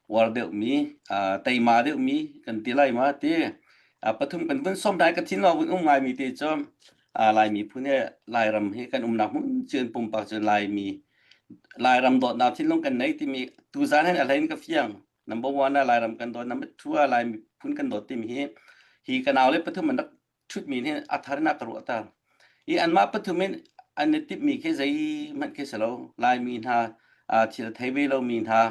uar deuhmi uh, teima deuhmi kan ti lai ma ti uh, pathum kan vun som dai ka thin lo vun um ngaimi te cu uh, Laimi phun he Lairam hi kan umnak hmun cun pumpak cun Laimi Lairam dawtnak thinlung kan nei timi tuzan hin a hlei in ka fiang. Number one ah Lairam kan dawt, number two ah Lai miphun kan dawt timi hi hi ka nau le pathum an rak ṭhutmi hin a thar in a ka ruahter. I anmah pathum in an i timhmi khi zeihmanh khi si lo. Laimi hna thil thei ve lomi hna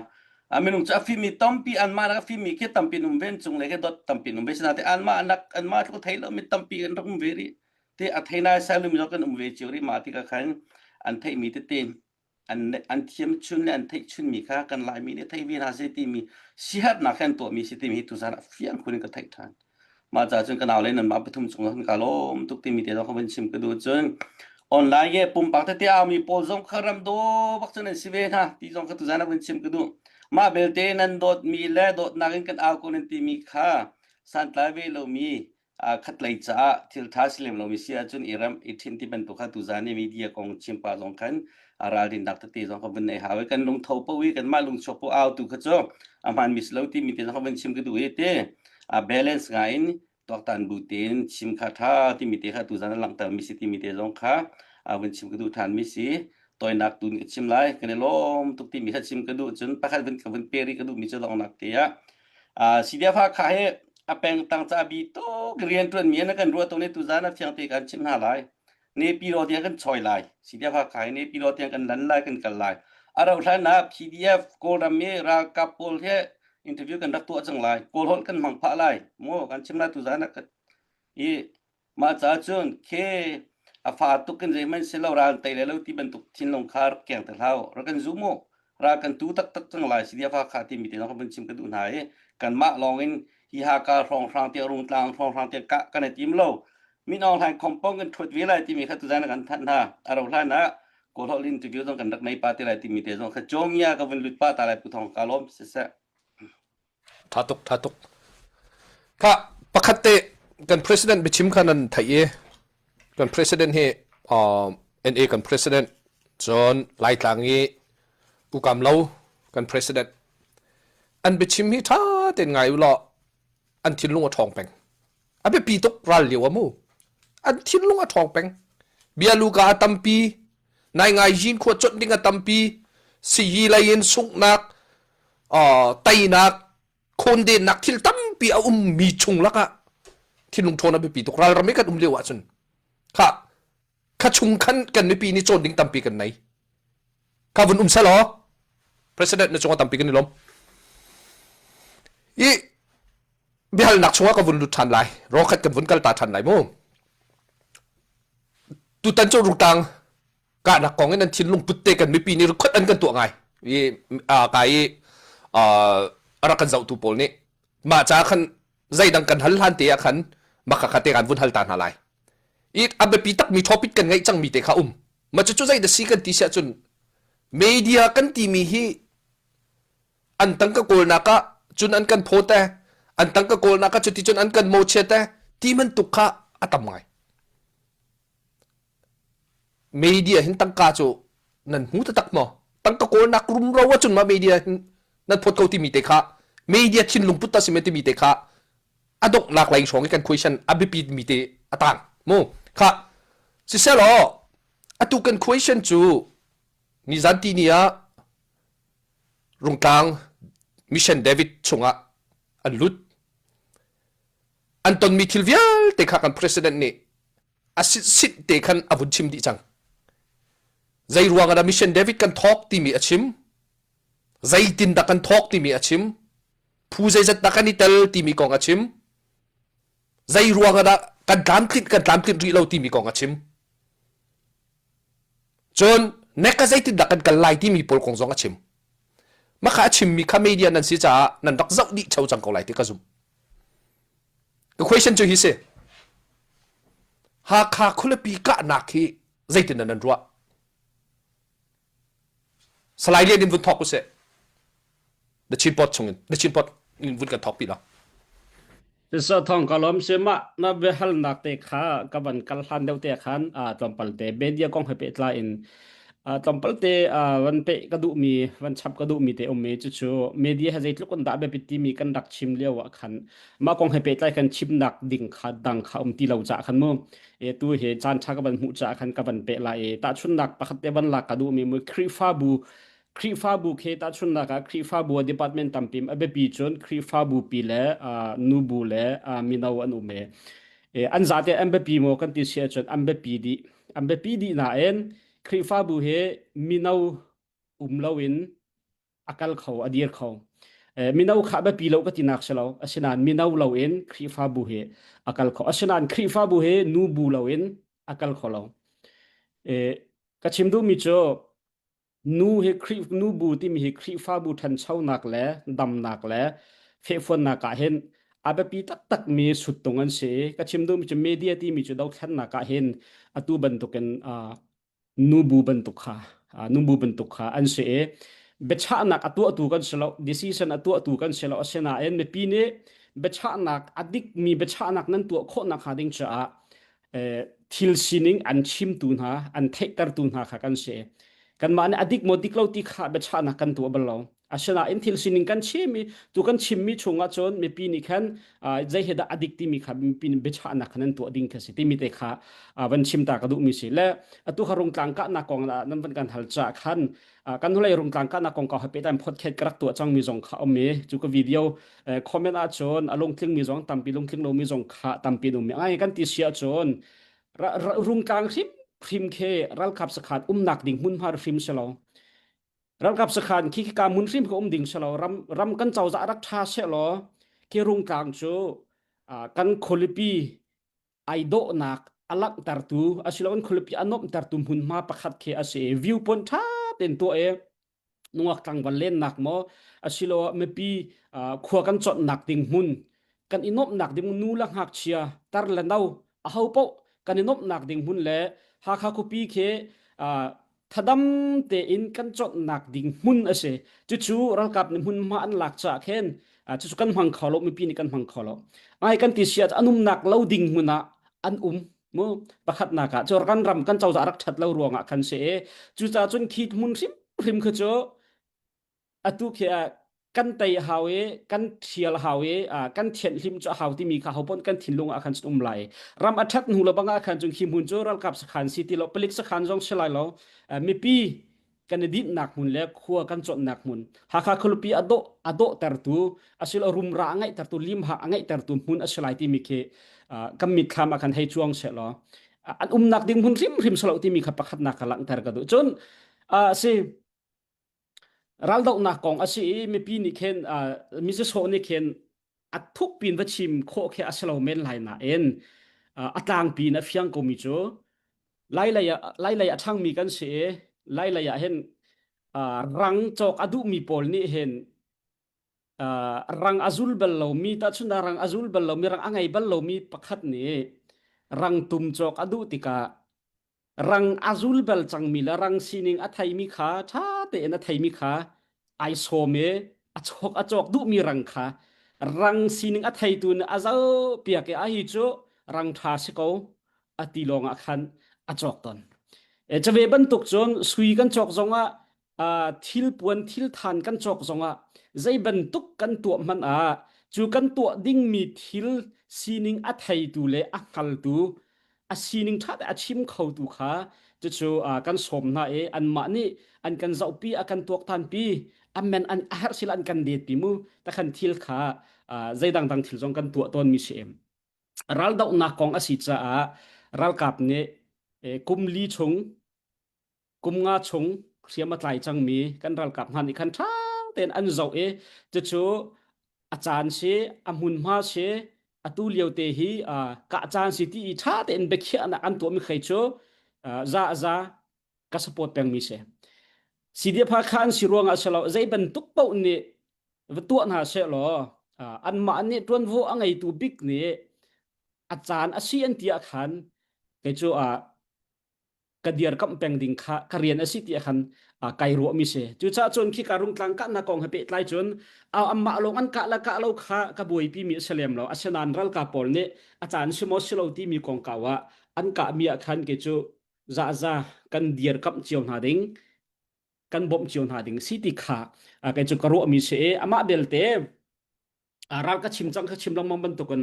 minung cu a fimmi tampi anmah nak a fimmi khi tampi an um ve cung le khi dot tampi an um ve sinain anmah nak anmah tluk thei lomi tampi an rak um ve rih. Ti a thei nai sai lomi zong kan um ve cio rih mah tikah khan an theihmi tete an an thiam chun le an theih chunmi kha kan Laimi nih thei ve hna seh timi siaherhnak he an tuahmi si timi hi tuzan ah fiang khun in ka theih ṭhan. Mah caah cun ka nau le nanmah pathum cung ah ka lawm tuk timi te zong ka vun chim ka duh cun online i pumpak tete aumi pawl zong kha ram daw bak cun an si ve hna ti zong kha tuzan ah vun chim ka duh. Mah belte nan dawtmi le dawtnak in kan au ko nan timi kha santlai ve lomi khatlei caah thil ṭha si lem lomi si ahcun i remh i ṭhinh ti bantuk kha tuzan i media kong chim pah zong khan ralrinnak tete zong kha vun nei hau i kan lungtho paoh i kanmah lungchuak paoh au tu kha cu a hmaanmi si lo timi te zong kha vun chim ka duh i ti balance ngai in tuaktan bu tein chim kha ṭha timi te kha tuzan a langhtermi si timi te zong kha vun chim ka duh ṭhanmi si toinak tun ka chim lai kan i lawm tuk timi kha chim ka duh cun pakhat vun ka vun pe rih ka duhmi cu donghnak te ah CDF Hakha hi a pengtang ca bi tuk rianṭuan mi an kan ruah tuk ni tuzan ah fiang te kan chim hna lai. Nepilo tiang kan choi lai. CDF Hakha hi Nepilo tiang kan lan lai kan kal lai. A rauh hlan ah PDF Kawlram i ralkap pawl he interview kan rak tuah cang lai. Kawl holh kan hmang phah lai. Maw kan chim lai tuzan ah i Mah caah cun khi a fa tuk in zeihmanh si lo ral tei le lo ti bantuk thinlung kha rak keng te hlah rak kan zum u ral kan tu taktak cang lai si dia fa kha timi te zong kan chim ka duh hna i kanmah lawng in hi Haka hrawnghrang tiang Rungtlang hrawnghrang tiang kah kan i tim lo Min Aung Hlaing khompong kan ṭhuat ve lai timi kha tuzan kan thanh hna a ro hlan ah. Kawlholh interview zong kan rak nei pa te lai timi te zong kha Chawmia ka vun lut pa ta lai Pu Thawng ka lawm siseh. Tha tuk tha tuk. Kha pakhat te kan president biachim kha nan theih i kan president hi uh, NA kan president cun Laitlang i Pu Kam Lo kan president an biachim hi tha ten ngai u law an thinlung a ṭhawng peng. A biapi tuk ral lio a mu. An thinlung a ṭhawng peng. Bialuka a tampi, nai ngai yin khua conh ding a tampi, siyi lei in sunghnak, uh, teinak, khawndennak thil tampi a ummi chung lakah thinlung ṭhawn a biapi tuk. Ralram i kan um lio ahcun kha kha chung khan kan mipi nih cawn ding tampi kan nei. Kha vun um selaw president na cungah tampi kan i lawm. I biahalnak chungah ka vun lut ṭhan lai. Rawkhat kan vun kal ta ṭhan lai mu. Tutan cu rungtang kahnak kong in an thinlung put te kan mipi nih record an kan tuah ngai. I ka i a rak kan zohtu pawl nih mah ca khan zeidang kan hal hlan te ah khan maka kha te kan vun hal ta hna lai. I a biapi takmi topic kan ngeih cangmi te kha um. Ma cucu zei da si kan ti siah cun media kan timi hi an tangka kawlnak ah cun an kan phawt e an tangka kawlnak ah cuti cun an kan mawchiat e ti bantuk kha a tam ngai. Media hin tangka cu nan hmu taktak maw? Tangka kawlnak rumro ahcun ma media hin nan phawt ko timi te kha media thinlung put ta si me timi te kha a donghnak lei hrawng i kan question a biapi mi te a tang mu kha siselaw atu kan question cu nizan ti ni ah Rungtlang Mission David chungah an lut an tonmi thil vialte kha kan president nih a sit te khan a vun chim dih cang zei ruang ah Mission David kan thawk timi a chim zeitin dah kan thawk timi a chim phu zeizat dah kan i tel timi kong a chim zei ruang ah dah kan tlamtlinh kan tlamtlinh rih lo timi kong a chim cun nek zeitin dah kan kal lai timi pawl kong zong a chim maka a chimmi kha media nan si caah nan rak zoh dih cheu cang ko lai ti ka zumh ka question cu hi si Hakha khualipi kahnak hi zeitin nan ruah Salai Lian in vun thawk usih. The Chin Pot chungin The Chin Pot in vun kan thawk pi la. Sa thong ka lom se ma na biahalnak te kha ka van kal hlan deuh te khan a tlawmpal te media kong he pehtlai in tlawmpal te van pe ka duh mi van chap ka duh mi te um mi cu cu media he zeitluk in dah biapit timi kan rak chim lio ah khan mah kong he pehtlai kan chimnak ding kha dang kha um ti lo ca khan mu e tu he caan ṭha ka van hmuh caah khan ka van peh lai i tahchunhnak pakhat te van lak ka duhmi mu Khrihfabu Khrihfabu khi tahchunhnak ah Khrihfabu ah department tampi a biapi cun Khrihfabu pi le nubu le mino an um e an zate an biapi maw kan ti si ahcun an biapi dih an biapi dih nain Khrihfabu hi mino um loin a kal kho a dir kho mino kha biapi lo ka tinak si lo asinain mino loin Khrihfabu hi a kal kho asinain Khrihfabu hi nu bu loin a kal kho lo ka chim duhmi cu nu hi Khrih nu bu timi hi Khrihfabu ṭhanchonak le damnak le fehfuannak ah hin a biapi taktakmi suttung an si ka chim duhmi cu media timi cu dothlennak ah hin atu bantukin nubu bantuk kha nubu bantuk kha an si i biachahnak a tuahtu kan si lo decision a tuahtu kan si lo asinain mipi nih biachahnak a dikmi biachahnak nan tuah khawh nakhnga ding caah thil sining an chimtu hna an theihtertu hna kha kan si kanmah nih a dik maw dik lo ti kha biachahnak kan tuah bal lo Asinain thil sining kan chim i tu kan chimmi chungah cun mipi nih khan zei he dah a dik timi kha mipi nih biachahnak kha nan tuah ding kha si timi te kha van chim ta ka duhmi si le atu kha rungtlang kahnak kong ah nan van kan hal caah khan kan hnulei rungtlang kahnak kong kau he pehtlai podcast ka rak tuah cangmi zong kha um i cu ka video comment ah cun a lungtlingmi zong tampi lungtling lomi zong kha tampi an um i ngai kan ti si ahcun rungtlang hrim hrim khi ralkap sakhan umnak ding hmunhma hrim si lo Ralkap sakhan khi khika hmun hrim kha um ding si lo ram ram kan cozah rak ṭha sehlaw khi Rungtlang cu kan khualipi ai dawhnak a langhtertu asiloin khualipi a nuamhtertu hmunhma pakhat khi a si i view point ṭha tein tuah i nungak tlangval lennak maw asiloah mipi khua kan cawnhnak ding hmun kan i nuamhnak ding nu le ngakchia tar le no aho paoh kan i nuamhnak ding hmun le Hakha khuapi khi. thadam tein kan cawnnak ding hmun a si. Cucu ralkap nih hmunhma an lak caah khin cucu kan hmang kho lo, mipi nih kan hmang kho lo. Ai kan ti si ah an umnak lo ding hmun ah an um mu pakhatnak ah cu kan ram kan cozah rak ṭhat lo ruangah khan si i cucaah cun khi hmun hrimhrim khi cu atu khi ah kan tei hau i kan thial hau i kan thianhlim cu a hau timi kha hopon kan thinlung ah khan cun um lai ram a ṭhat hnu lo bang ah khan cun khi hmun cu ralkap sakhan si ti lo palik sakhan zong si lai lo mipi kan i dinhnak hmun le khua kan cawnnak hmun Hakha khualipi a dawh a dawhtertu asilo rumra a ngeihtertu limha a ngeihtertu hmun a si lai timi khi kan mitthlam ah khan hei cuang seh law an umnak ding hmun hrimhrim silo timi kha pakhatnak ka langhter ka duh cun si Raldohnak kong a si i mipi nih khin mi sawsawh nih khin a thuk pin va chim khawh khi a si lo men lai nain a tlangpi in a fiang komi cu Lailei ah Lailei a ṭhangmi kan si i Lailei ah hin rang cawk a duhmi pawl nih hin rang a zul bal lomi tahchun ah rang a zul bal lomi rang a ngei bal lomi pakhat nih rang tum cawk a duh tikah Rang a zul bal cangmi le rang sining a theimi kha ṭha tein a theimi kha ai sawm i a cawk a cawk duhmi rang kha rang sining a theitu nih a zohpiak i a hi cu rang ṭha si ko a ti lawngah khan a cawk tawn. E, cave bantuk cun sui kan cawk zongah uh, thil puan thil than kan cawk zongah zei bantuk kan tuah hmanh ah cu kan tuah dingmi thil sining a theitu le a hngaltu a sining ṭha te a chim khotu kha cucu uh, kan sawm hna i anmah nih an kan zohpi a kan tuaktanpi amen an a herh sila an kan detpi mu takhan thil kha uh, zei dangdang thil zong kan tuah tawn mi si em raldohnak kong a si caah ralkap nih eh, kum li chung kum nga chung hriam a tlai cangmi kan ralkap hna nih khan ṭha tein an zoh i cucu a caan si a hmunhma si atu lio te hi kah caan si ti i ṭha tein biakhiahnak an tuahmi khei cu za za ka support pengmi si. CDF kha an si ruangah si lo zei bantuk paoh nih va tuah hna seh law anmah nih ṭuanvo a ngeitu bik nih a caan a si an ti ah khan kei cu ka dirkamh peng ding kha ka rian a si ti khan kai ruahmi si cucaah cun khi ka rungtlang kahnak kong he pehtlai cun amah lawng an kah le kah lo kha ka buaipi mi a si lem lo asinain ralkap pawl nih a caan si maw si lo timi kongkau ah an kahmi ah khan kei cu zaza kan dirkamh cio hna ding kan bawmh cio hna ding si ti kha kei cu ka ruahmi si i amah belte ral ka chim cang ka chim lengmang bantukin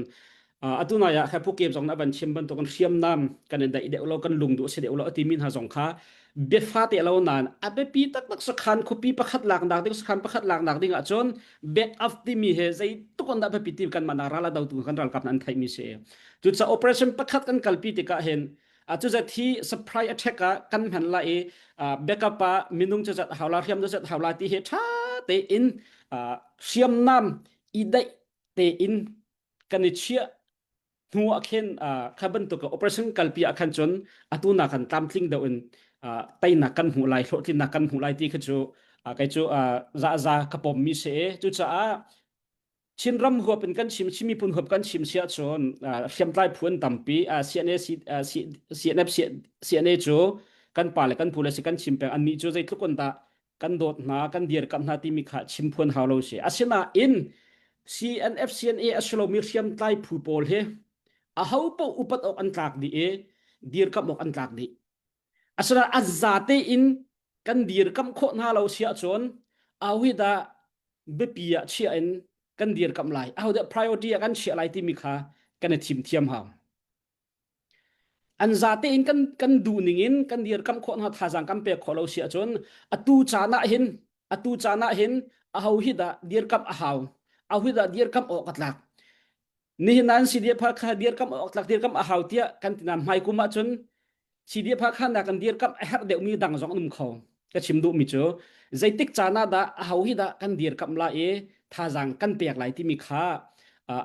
atu nai ah kha phukem zong na van chim bantukin hriamnam kan in daih deuh lo kan lung duh si deuh lo ati mi hna zong kha biafa te lo nan a biapi taktak sakhan khupi pakhat lak nak ding sakhan pakhat lak nak ding ahcun back up timi he zei tuk an dah biapi ti kan mah ral a dotu kan ralkap an theih mi si cucaah operation pakhat kan kalpi tikah hin cu zat hi surprise attack ah kan hman la i backup ah minung cu zat haula hriam cu zat haula ti hi tha tein hriamnam i daih tein kan i chiah hnu ah khin kha bantuk operation kalpi ah khan cun atu na kan tlamtling deuh in teinak kan hmuh lai hlawhtlinnak kan hmuh lai ti kha cu kei cu za za ka pom mi si cucaah Chinram huap in kan chim Chin miphun huap kan chim si ahcun hriamtlai phu an tampi CNA CNF CNA cu kan pa le kan pu le si kan chim peng annih cu zeitluk in dah kan dawt hna kan dirkamh hna timi kha chim phuan hau lo si asinain CNF CNA a si lomi hriamtlai phu pawl hi aho paoh upat awk an tlak dih i dirkamh awk an tlak dih asinain a zate in kan dirkamh khawh hna lo si ahcun awi dah biapi ah chiah in kan dirkamh lai ahodah priority ah kan chiah lai timi kha kan i thim thiam hau an zate in kan kan duh ning in kan dirkamh khawh hna thazaang kan pek khawh lo si ahcun atu caan ah hin atu caan ah hin aho hi dah dirkamh a hau aho hi dah dirkamh awk a tlak Nihin an CDF kha dirkamh awk tlak dirkamh a hau tiah kan ti nain hmai kum ahcun CDF kha nak kan dirkamh a herh deuhmi dang zong an um kho. Ka chim duhmi cu zeitik caan ah dah aho hi dah kan dirkamh lai i thazaang kan pek lai timi kha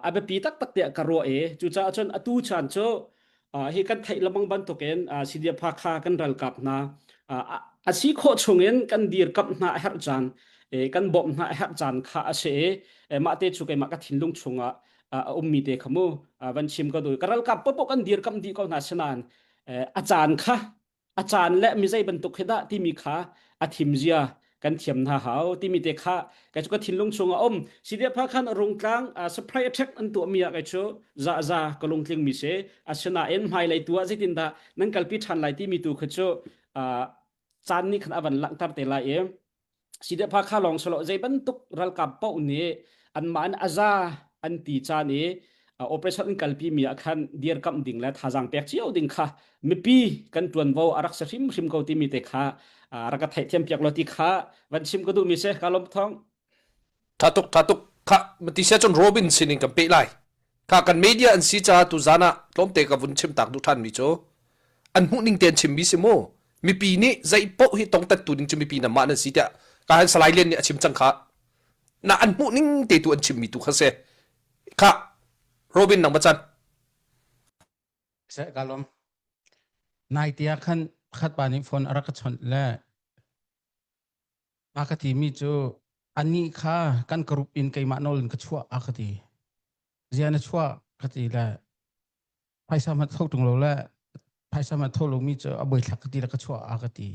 a biapi taktak tiah ka ruah i cucaah cun atu caan cu hi kan theih lengmang bantukin CDF kha kan ralkap hna a si khawh chungin kan dirkamh hna a herh caan kan bawmh hna a herh caan kha a si i mah te cu keimah ka thinlung chungah a ummi te kha mu van chim ka duh ka ralkap popoh kan dirkamh dih ko hna sinain a caan kha. A caan le mi zei bantuk hi dah timi kha a thim zia kan thiam hna hau timi te kha kai cu ka thinlung chung a um. CDF khan rungtlang surprise attack an tuah mi ah kai cu za za ka lungtling mi si. Asinain hmailei tu ah zeitindah nan kalpi ṭhan lai timi tu kha cu caan nih khan a van langhter te lai i Sidepha kha lawng silo zei bantuk ralkap paoh nih anmah in aza an ti caan i operation an kalpi mi ah khan dirkamh ding le thazaang pek cio ding kha mipi kan tuanvo a rak si hrimhrim ko timi te kha rak ka theihthiam piak lo ti kha van chim ka duh mi si ka lawm thong Tha tuk tha tuk kha mati sia cun Robin sin in kan peh lai kha kan media an si caah tu zan ah tlawmte ka vun chim tak duh than mi cu an hmuh ning te an chim mi si mu mipi nih zei poh hi tongtat tu ding cu mipi na mah nan si tiah ka han Salai Lian nih a chim cang kha na an hmuh ning te tu an chim mi tu kha se kha Robin nang bacan Se kalom nai tia khan khat pa nih phone a rak ka chawnh le A ka timi cu anih kha kan group in keimah nawl in ka chuah a ka ti. Zia na chuah ka ti le phaisa hmanh tho ṭung lo le phaisa hmanh tho lomi cu a buaithlak ka ti le ka chuah a ka ti.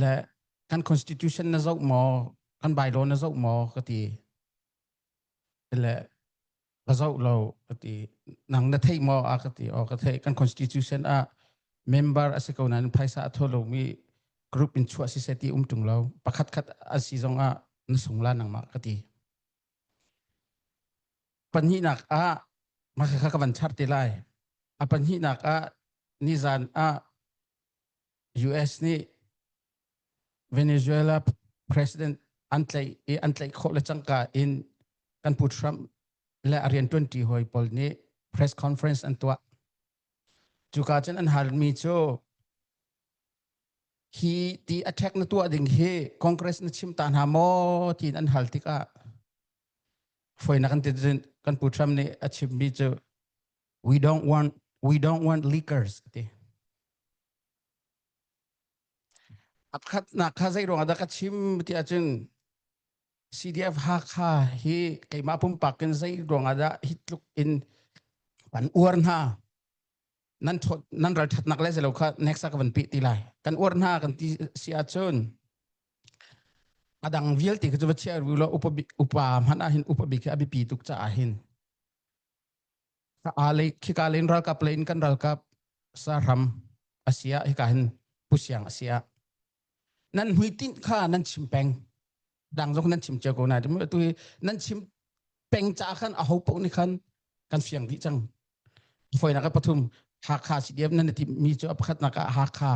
Le kan constitution na zoh maw kan bylaw na zoh maw ka ti. Le ka zoh lo ka ti nang na theih maw a ka ti aw ka theih kan constitution ah member a si ko nain phaisa a tho lomi group in chuah si seh ti um tung lo pakhat khat a si zong ah na sung la nangmah ka ti pahnihnak ah mah kha ka van char te lai a pahnihnak ah nizan ah US nih Venezuela president an tlaih i an tlaih khawh le cangka in kan pu Trump le a rianṭuanṭi hawi pawl nih press conference an tuah. Cuka cun an halmi cu hi ti attack na tuah ding hi Congress na chim ta hna maw tiin an hal tikah foinak kan ti kan pu Trump nih a chimmi cu we don't want we don't want leakers ti. A pakhatnak kha zei ruangah dah ka chim ti ahcun CDF Hakha hi keimah pumpak in zei ruangah dah hi tluk in kan uar hna nan thawt nan ralthatnak le zelo kha next ah ka van peh ti lai kan uar hna kan ti si ahcun a dang vialte kha cu va chia ru law upa upa hmanh ah hin upa bik hi a biapi tuk caah hin Ka khika lei in ralkap lei in kan ralkap sahram a si ah hika hin pusiang a si ah nan hmuitinh kha nan chim peng dang zong nan chim cio ko na tu hi nan chim peng ca khan a ho paoh nih khan kan fiang dih cang foinak pathum Hakha CDF nan ti mi cu a pakhatnak ah Hakha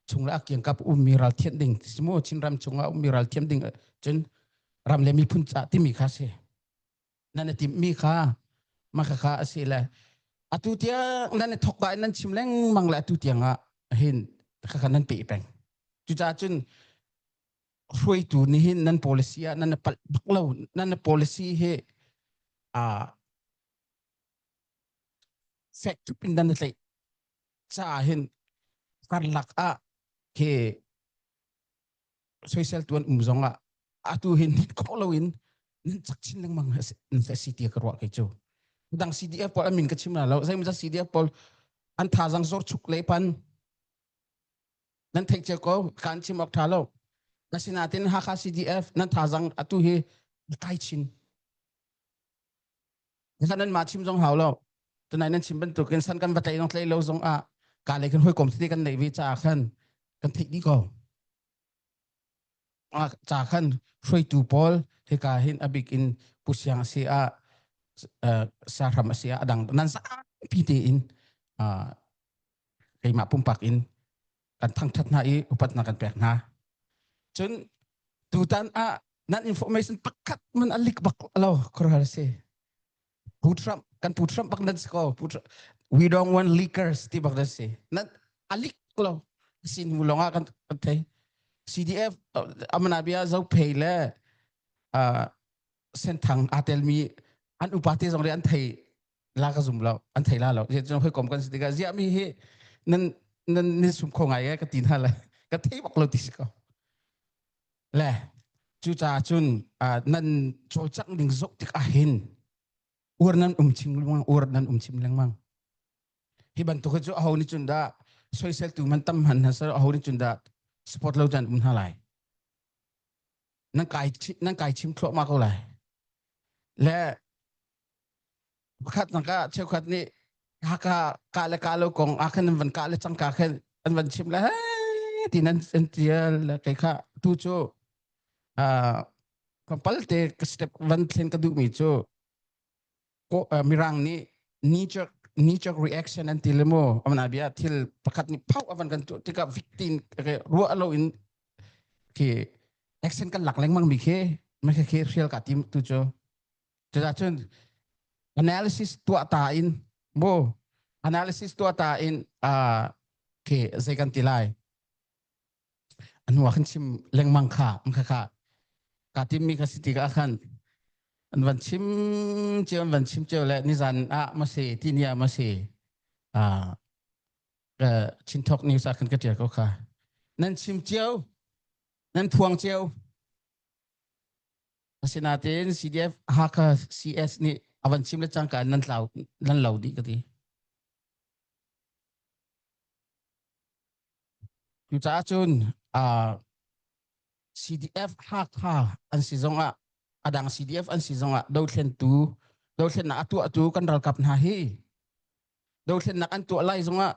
chung le a kiangkap ummi ral thianh ding simu Chinram chungah ummi ral thiam ding cun ram le miphun ca timi kha si nan i timhmi kha mah kha a si le atu tiang nan i thok ka in nan chim lengmang le atu tiang ah hin khakha nan peh peng cucaah cun hruaitu nih hin nan policy ah nan palh bak lo nan policy hi a fek tuk in nan tlaih caah hin karlak ah khi soisel tuan um zong ah atu hin hit khawh loin nan cak chin lengmang a si ti ka ruah kei cu dang CDF pawl amin ka chim la lo zeimawzat CDF pawl an thazang zor chuk le pan nan theih cio ko kan chim awk tha lo asinain Hakha CDF nan thazang atu hi kai chin Khan nan mah chim zong hau lo. Tunai nan chim bantukin san kan va tlai zong tlai lo zong ah ka lei kan hawikom tete kan neih ve caah khan kan theih dih ko. Ca khan hruaitu pawl hika hin a bik in Pu Siang a si ah sahram a si ah a dang nan zapi tein keimah pumpak in kan thangthat hna i upatnak kan pek hna. Cun tutan ah nan information pakhat man a lik bak lo khuaruahhar si. Pu Trump kan Pu Trump bak nan si ko. Pu Trump, we don't want leakers ti bak nan si. Nan a lik lo. Sin hnu lawng ah kan kan thei. CDF amana bia zo phei le uh, senthang aa telmi an upa te zong le an thei la ka zum lo an thei la lo je hoi kom kan si tikah ziah mi hi nan nan ni sum kho ngai ka ti hna le ka thei bak lo ti si ko le cu caah cun nan cawlcangh ding zoh tik ah hin ur nan um chim lengmang ur nan um chim lengmang hi bantuk hi cu aho nih cun dah. Soisel tu man tam han ha aho nih cun dah support lo chan um hna lai. Nan kai nan kai chim thluahmah ko lai. Le pakhat nak ah cheukhat nih Haka ka le ka lo kong ah khan an van ka le cangka khan an van chim le hei ti nan an tial le kei kha tu cu uh, pal te ka step van thlen ka duh mi cu ko mirang nih knee jerk knee jerk reaction an ti le mu amana bia thil pakhat nih phau avan kan tu tikah victim ruah lo in khi action kan lak lengmang mi khi ma khi khi hrial ka tim tu cu Cucaah cun analysis tuah ta in mu analysis tuah ta in uh, khi zei kan ti lai anu ah khan chim lengmang kha kha kha ka tim mi ka si ti ka khan an van chim cio an van chim cio le nizan ah ma si ti ni ah ma si ah chinthok news ah khan ka tial ko kha nan chim cio nan phuang cio Asinain CDF Hakha CS nih a van chim le cangka in nan tlau nan lo dih ka ti. Cucaah cun uh, CDF Hakha an si zongah adang CDF an si zongah dothlentu dothlennak a tuahtu kan ralkap hna hi dothlennak an tuah lai zongah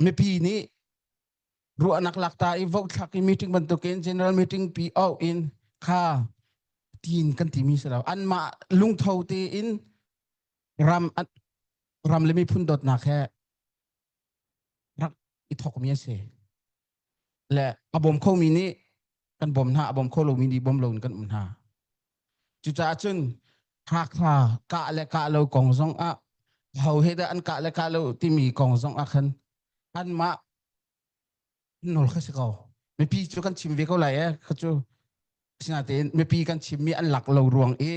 mipi nih ruahnak lak ta i vote thlak i meeting bantukin general meeting pi au in kha tin kan timi si lo anmah lungtho tein ram ram le miphun dawtnak he rak i thokmi a si le a bawm khomi nih kan bawm hna a bawm kho lomi nih bawm lo in kan um hna cucaah cun Hakha kah le kah lo kong zong ah ho he dah an kah le kah lo timi kong zong ah khan anmah nawl kha si ko mipi cu kan chim ve ko lai eh kha cu sinatein mipi kan chimmi an lak lo ruang i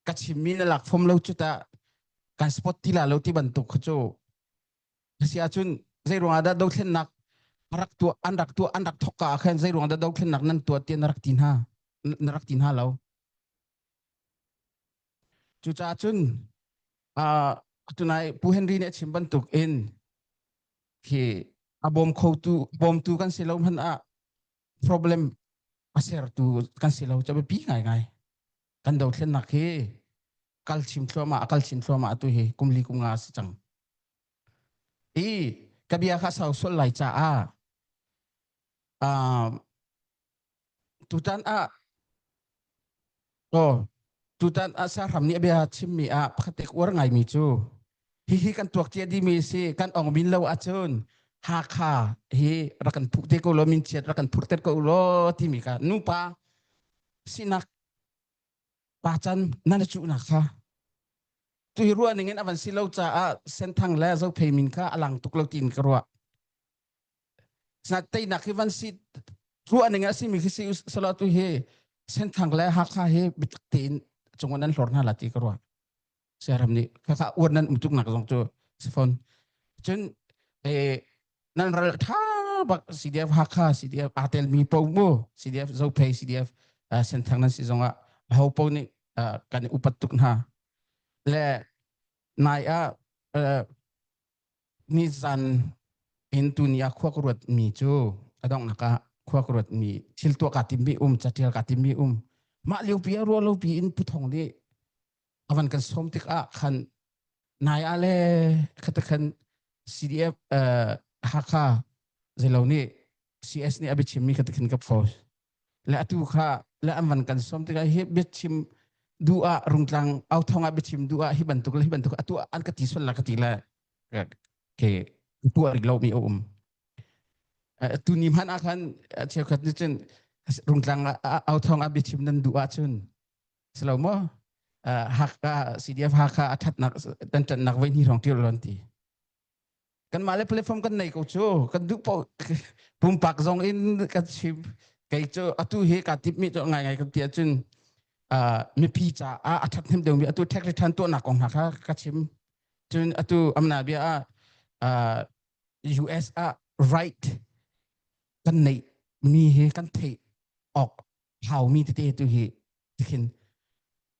ka chimmi na lak fom lo cu ta kan spot ti la lo ti bantuk kha cu asi ahcun zei ruangah dah dothlennak rak tuah an rak tuah an rak thok ka ah khan zei ruangah dah dothlennak nan tuah ti na rak ti hna na rak ti hna lo cucaah cun uh, tunai Pu Henry nih a chim bantuk in khi a bawm khotu bawmtu kan si lo hmanh ah problem a sertu kan si lo cu biapi ngaingai kan dothlennak hi kal chim thluahmah a kal chin thluahmah atu hi kum li kum nga si cang i ka bia kha sau sual lai caah uh, tutan ah oh tutan ah sahram nih a bia chimmi ah pakhat te uar ngaimi cu hihi kan tuak cia dimi si kan ong min lo ahcun Hakha hi rak kan phuh te ko lo min chiat rak kan phurh ter ko lo timi kha nupa sinak pa can nan cuhnak kha tu hi ruah ning in a van si lo caah Senthang le Zophei min kha a lang tuk lo tiin ka ruah Sna teinak hi van si ruah ning a simi khi si salo tu hi Senthang le Hakha hi bitak tein cung an hlor hna la ti ka ruah siaram nih khakha uar nan um tuk nak zong cu si fawn cun eh nan ral tha bak CDF Hakha CDF aa tel mi po mu CDF Zophei CDF Senthang nan si zongah ho po nih kan i upat tuk hna le nai ah ni zan in tu ni ah khua ka ruat mi cu a donghnak ah khua ka ruat mi thil tuah ka tim mi um catial ka tim mi um mah lio pi ah ruah lo pi in puthong nih avan kan som tik ah khan nai ah le khata khan CDF Hakha zelo nih CS nih a biachim mi khata khin ka post le atu kha le an van kan som tikah hi biachim du ah rungtlang au thong ah biachim du ah hi bantuk le hi bantuk atu an ka ti sual la ka ti le ke tu rik lo mi a um tu ni hman ah khan cheukhat nih cun rungtlang au thong ah biachim nan duh ahcun silo mo Hakha CDF Hakha a thatnak dan ṭannak voi hnih hrawng ṭial lon ti kanmah le platform kan nei ko cu kan duh po pumpak zong in kan chim kei cu atu hi ka tip mi cu ngai ngai kan ti ahcun mipi caah a thathnem deuh mi atu tax return tuahnak kong hna kha ka chim cun atu amna bia ah US ah right kan neih mi hi kan theih awk haumi tete tu hi tikhin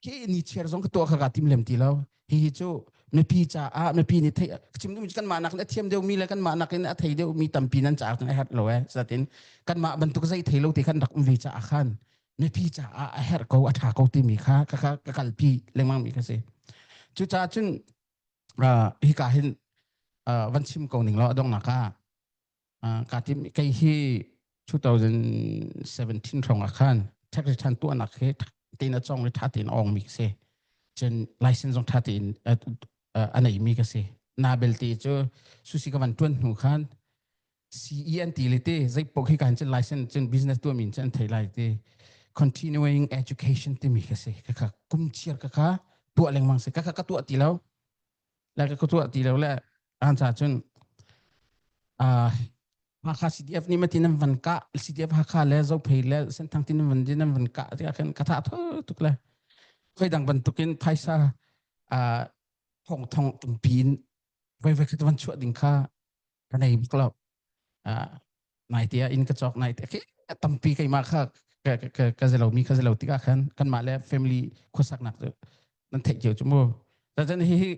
khi ni chiar zong ka tuah kha ka tim lem ti lo hi hi cu Mipi caah mipi nih theih chim duhmi cu kanmah nakin a thiam deuhmi le kanmah nakin a thei deuhmi tampi nan caah cun a herh lo eh. Zatin kanmah bantuk zei thei lo te khan rak um ve caah khan mipi caah a herh ko a ṭha ko timi kha ka ka ka kalpi lengmang mi kha si. Cucaah cun uh, hika hin uh, van chim ko ning law a donghnak ah uh, ka tim kei hi 2017 hrawng ah khan tax return tuahnak hi tein a cong i ṭha tein a ong mi ka si. Cun license zong ṭha tein a nei mi ka si. Na belte cu susi ka van ṭuan hnu khan CE an ti le te zei paoh khi kan cun license cun business tuah mi cun an thei lai te continuing education timi ka si ka kha kum chiar ka kha tuah lengmang si ka kha ka tuah ti lo le ka tuah ti lo le an cha cun uh, Hakha CDF nih mati nan van kah CDF Hakha le Zophei le Senthang tin nan van nan van kah tikah khan ka tha tho tuk le khoi dang bantukin phaisa uh, thong thong tumpi in voi voi khat van chuah ding kha ka nei bak lo nai te ah inn ka cawk nai te khi tampi keimah kha ka ka ka zelo mi ka zelo tikah khan kanmah le family khuasaknak cu nan theih cio cu mu cun hi hi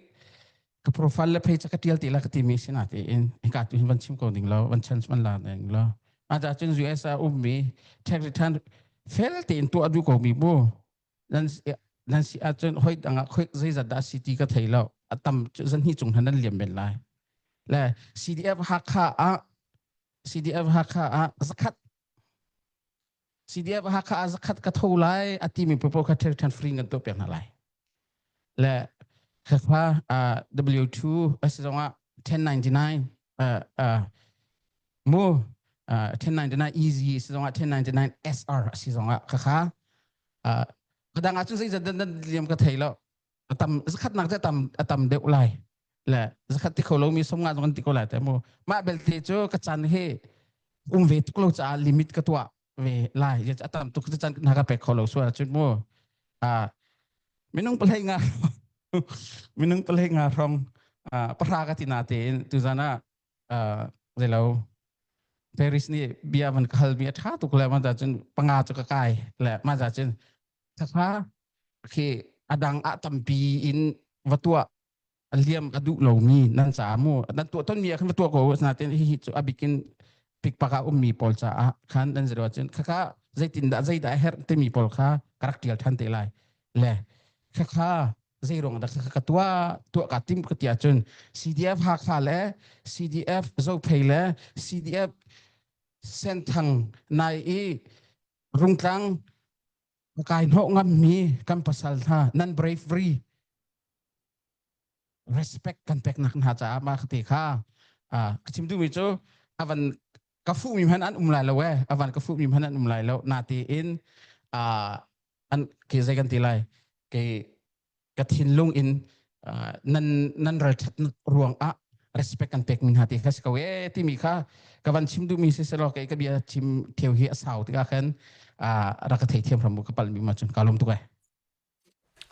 ka profile le page ka tial ti la ka ti mi sina te in hika tu hin van chim ko ding lo van chance van la ding lo ma cha cun US a um mi tax return fel te in tuah du ko mi bu nan nan si ahcun hoi dang ah khoi zeizat dah si ti ka thei lo a tam zan hi cung nan liam ben lai le CDF Hakha ah CDF Hakha ah zakhat CDF Hakha ah zakhat ka tho lai a ti mi popo kha thil than free ngan to pek hna lai le khakha W2 asi zong ah 1099 uh, uh, mu uh, 1099 easy si zong ah 1099 SR asi zong ah khakha uh, kadang ahcun zeizat dan dan liam ka thei lo atam zakhat nak cu atam atam deuh lai le zakhat ti kho lo mi som nga zong an ti ko lai te mu mah belte cu ka chan hi um ve tuk lo caah limit ka tuah ve lai atam tuk cu chan na ka pek kho lo sual cun mu a minung palhei nga minung palhei nga hrong pahra ka ti na tein tuzan ah zeilo Paris nih bia van ka halmi a ṭha tuk le ma cun panga cu ka kai le ma cun khakha khi adang ah tampi in va tuah liam a duh lomi nan caah mu nan tuah tonmi ah khan va tuah ko nain hihi cu a bikin pikpak ah ummi pawl caah khan nan zero cun khakha zeitindah zeidah a herh timi pawl kha ka rak ṭial ṭhan te lai le khakha zeiruang dah ka tuah tuah ka tim ka ti ahcun CDF Hakha le CDF Zophei le CDF Senthang nai i Rungtlang kai hnawh ngammi kan pasal hna nan bravery respect kan peknak hna caah mah te kha ka chim duhmi cu avan ka fuhmi hmanh an um lai lo eh avan ka fuhmi hmanh an um lai lo na tiin an ke zei kan ti lai ke ka thinlung in nan nan ralṭhatnak ruang ah respect kan pek mi hna ti kha si ko e timi kha ka van chim duhmi si selaw kei ka bia chim theu hi a sau tikah khan rak ka theithiam hram ka palh mi ma cun ka lawm tuk e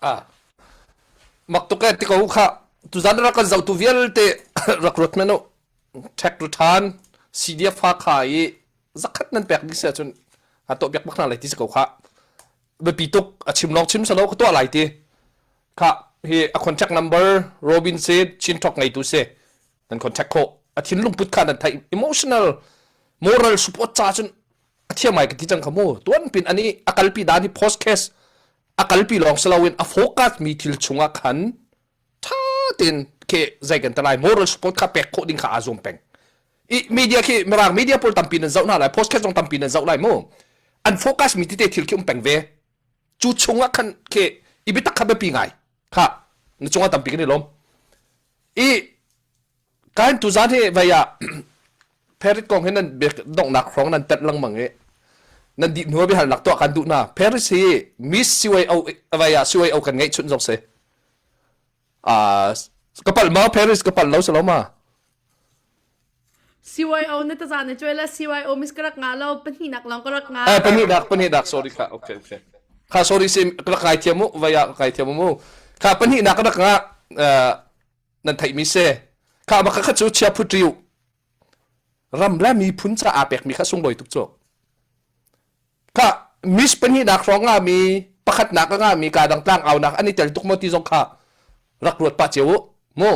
Ah, mak tuk eh ti ko kha tuzan rak kan zohtu vialte rak ruat men u ṭhek ru ṭhan CDF Hakha i zakhat nan pek ding si ahcun a tuah piak bak hna lai ti si ko kha biapi tuk a chim lawng chim salo ka tuah lai ti kha hi a contact number Robin si Chin Talk ngeitu si nan contact khawh a thinlung put kha nan theih emotional moral support ca cun a thiam ngai ka ti cang kha mu tuan pin ani a kalpi dan hi podcast a kalpi lawng si loin a focus mi thil chungah khan tha tein ke zei kan talai moral support kha pek khawh ding kha aa zuam peng i media khi mirang media pawl tampi nan zoh hna lai podcast zong tampi nan zoh lai mu an focus mi tete thil khi um peng ve cu chungah khan ke i biatak kha biapi ngai kha na cungah tampi kan i lawm i Kan tuzan hi vei ah Paris kong hi nan donghnak hrawng nan tet lengmang i nan dih hnu biahalnak tuah kan duh hna. Paris hi Miss CYO vei ah CYO kan ngeih chunh zong si. Ah ka palh ma Paris ka palh lo si lo ma? CYO na taza na cuai la CYO miss ka rak nga lo pahnihnak lawng ka rak nga. Eh pahnihnak pahnihnak sorry kha okay okay. Kha sorry sim ka rak ngai thiam mu vei ah ka ngai thiam mu. Kha pahnihnak ka rak nga nan theihmi si kha bak kha cu chia phut riu ram le miphun ca aa pekmi kha sunglawi tuk cu kha miss pahnihnak hrawng nga mi pakhatnak a nga mi ka dang tlang aunak an i tel tuk maw ti zong kha rak ruat pah cio u. Mu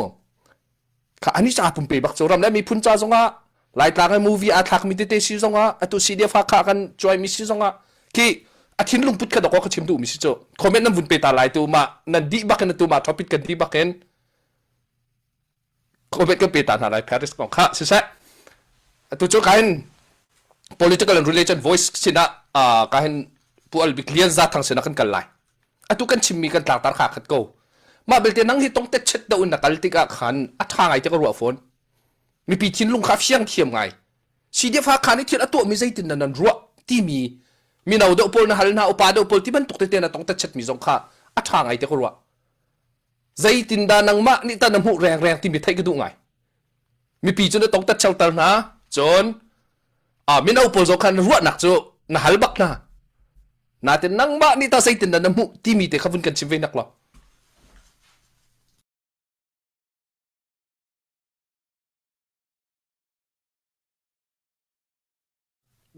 kha ani ca pumpe bak cu ram le miphun ca zongah Laitlang i movie aa thlakmi tete si zongah atu CDF Hakha kan cuaimi si zongah khi a thinlung put kha dawk ka chim duhmi si cu comment nan vun pe ta lai tu ma nan dih bak in atu ma topic kan dih bak in comment kan pe ta hna lai Paris kong kha siseh atu cu kain political and religion voice sinah ka hin pu albik lian za thang sinah kan kal lai atu kan chimmi kan tlangtar kha khat ko mah belte nang hi tong tet chet do in na kal tikah khan a tha ngai te ka ruah fawn mipi thinlung kha fiang thiam ngai CDF Hakha nih thil a tuahmi zeitin nan nan ruah timi mino deuh pawl na hal hna upa deuh pawl ti bantuk tete na tong tet chet mi zong kha a tha ngai te ka ruah zeitin dah nangmah nih ta na hmuh reng reng timi theih ka duh ngai mipi cu na tong tat ter hna cun mino pawl zong khan ruahnak cu na hal bak hna natin nangmah nih ta zeitin dah na hmuh timi te kha vun kan chim ve nak law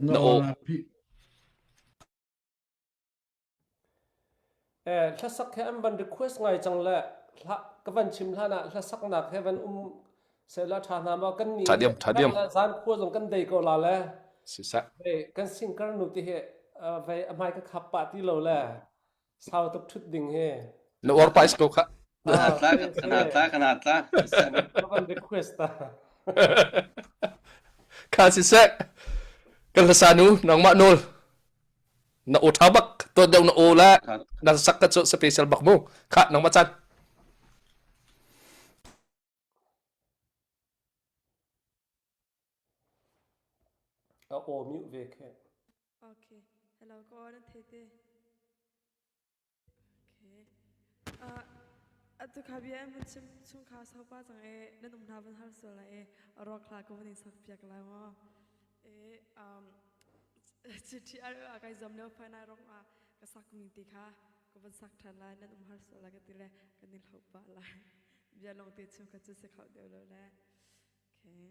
Na aw. Eh, hlasak he an van request ngai cang le hla ka van chim hlan ah hlasaknak he van um sehla tha hna maw kan nih Tha diam, tha diam. zan khua zong kan dei ko la le Siseh. Vei kan singkar nu ti hi vei a hmai ka khap pah ti lo le sau tuk thut ding hi. Na uar pais ko kha. Kana tla kana tla kana tla. Ka van request ta. Kha siseh. Kan hlasa nu nangmah nawl. Na aw tha bak to deuh na aw la na sak ka cu special bak mu. Kha nangmah chan. A aw mute ve khe. Okay. Hello, ko nan thei te. Okay. Uh, atu kha bia an chim chung kha sau pa chang e nan um hna van har sual lai e rawk hla ko van in sak piak lai mo e um GTR a kai zam leo phai nai rong a ka sak mi ti kha ka van sak than lai nan um har sual lai ka ti le kan in hlo pa lai bia long te chung kha chu se khau deu lo le okay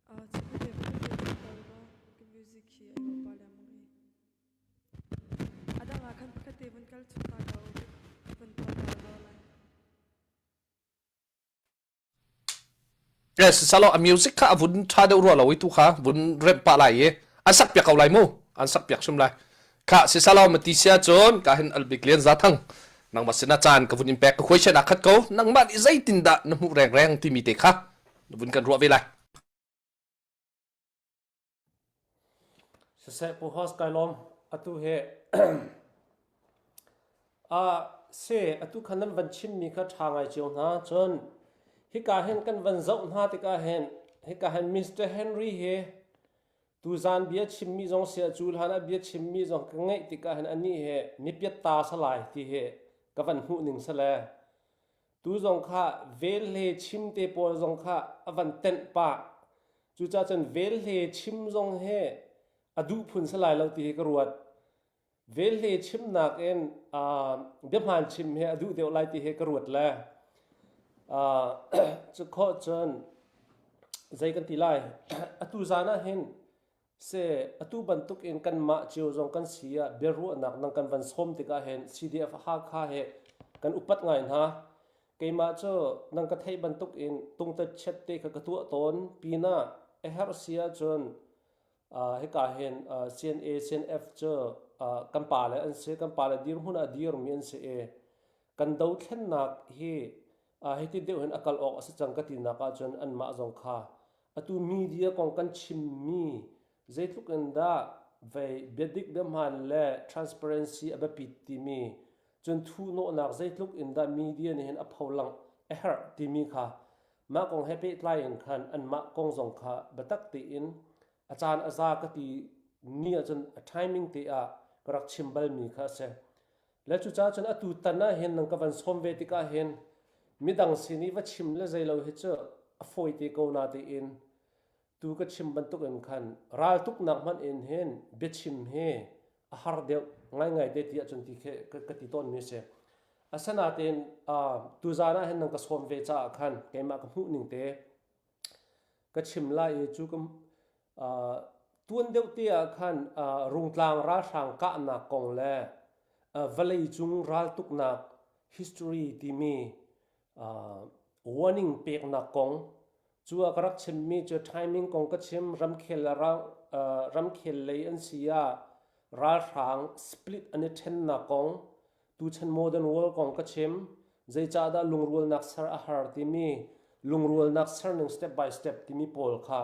Oh, sorry. Music hi ai pa lengmang i A dang ah khan pakhat te vun kal chung ta ko vun tuah ta lo lai. Yes, salo a music kha a vun tha deuh rua lo i tu kha vun remh pah lai i an sak piak ko lai mu an sak piak hrim lai kha si salo ma ti sia cun ka hin albik lian za thang nangmah sin a caan ka vun in pek ka khuai chen a khat ko nangmah nih zeitin dah na hmuh reng reng timi te kha na vun kan ruah ve lai Siseh Pu Host kai lawm. Atu hi se atu khan nan van chimmi kha ṭha ngai cio hna. Cun hika hin kan van zoh hna tikah hin hika hin Mr. Henry hi tuzan bia chimmi zong si ah cu hlan ah bia chimmi zong ka ngaih tikah hin anih hi mipiat ta salai ti hi ka van hmuh ning sale. Tu zong kha velhle chim te pawl zong kha a van tenh pah. Cucaah cun velhle chim zong hi a duh phun si lai lo ti hi ka ruat. Velhle chimnak in uh, biahmaan chim hi a duh deuh lai ti hi ka ruat le uh, cu khawh cun zei kan ti lai atu zan ah hin Se atu bantuk in kanmah cio zong kan si ah biaruahnak nang kan van sawm tikah hin CDF Hakha he kan upat ngai hna. Keimah cu nang ka theih bantuk in tungtat chiat te kha ka tuah tawn pinah a herh si ahcun uh, hika hin uh, CNA CNF cu uh, kan pale an si kan pale dirhmun ah dirmi an si i kan dothlennak hi uh, hiti deuh hin a kal awk a si cang ka tinak ahcun anmah zong kha Atu media kong kan chimmi zeitluk in dah vei biadik biahmaan le transparency a biapit timi cun thuhnawhnak zeitluk in dah media nih hin a pholangh a herh timi kha mah kong he pehtlai in khan anmah kong zong kha biatak tein a caan a za ka ti ni ahcun a timing te ah ka rak chim balmi kha a si. Le cucaah cun atu tan ah hin nang ka van sawm ve tikah hin midang sin i va chim le zei lo hi cu a fawi te ko na tiin tu ka chim bantuk in khan raltuknak hmanh in hin biachim hi a har deuh ngaingai te ti ahcun ti khi ka ti tawnmi a si. Asinain tuzaan ah hin nang ka sawm ve caah khan keimah ka hmuh ning te ka chim lai i cu ka tuan deuh te ah khan Rungtlang ralhrang kahnak kong le vawlei cung raltuknak history timi warning peknak kong cu ah ka rak chimmi cu timing kong ka chim ramkhel ramkhel lei an si ah ralhrang split an i ṭhennak kong Tuchan modern world kong ka chim. Zeicahdah lungrualnak ser a har timi lungrualnak serning step by step timi pawl kha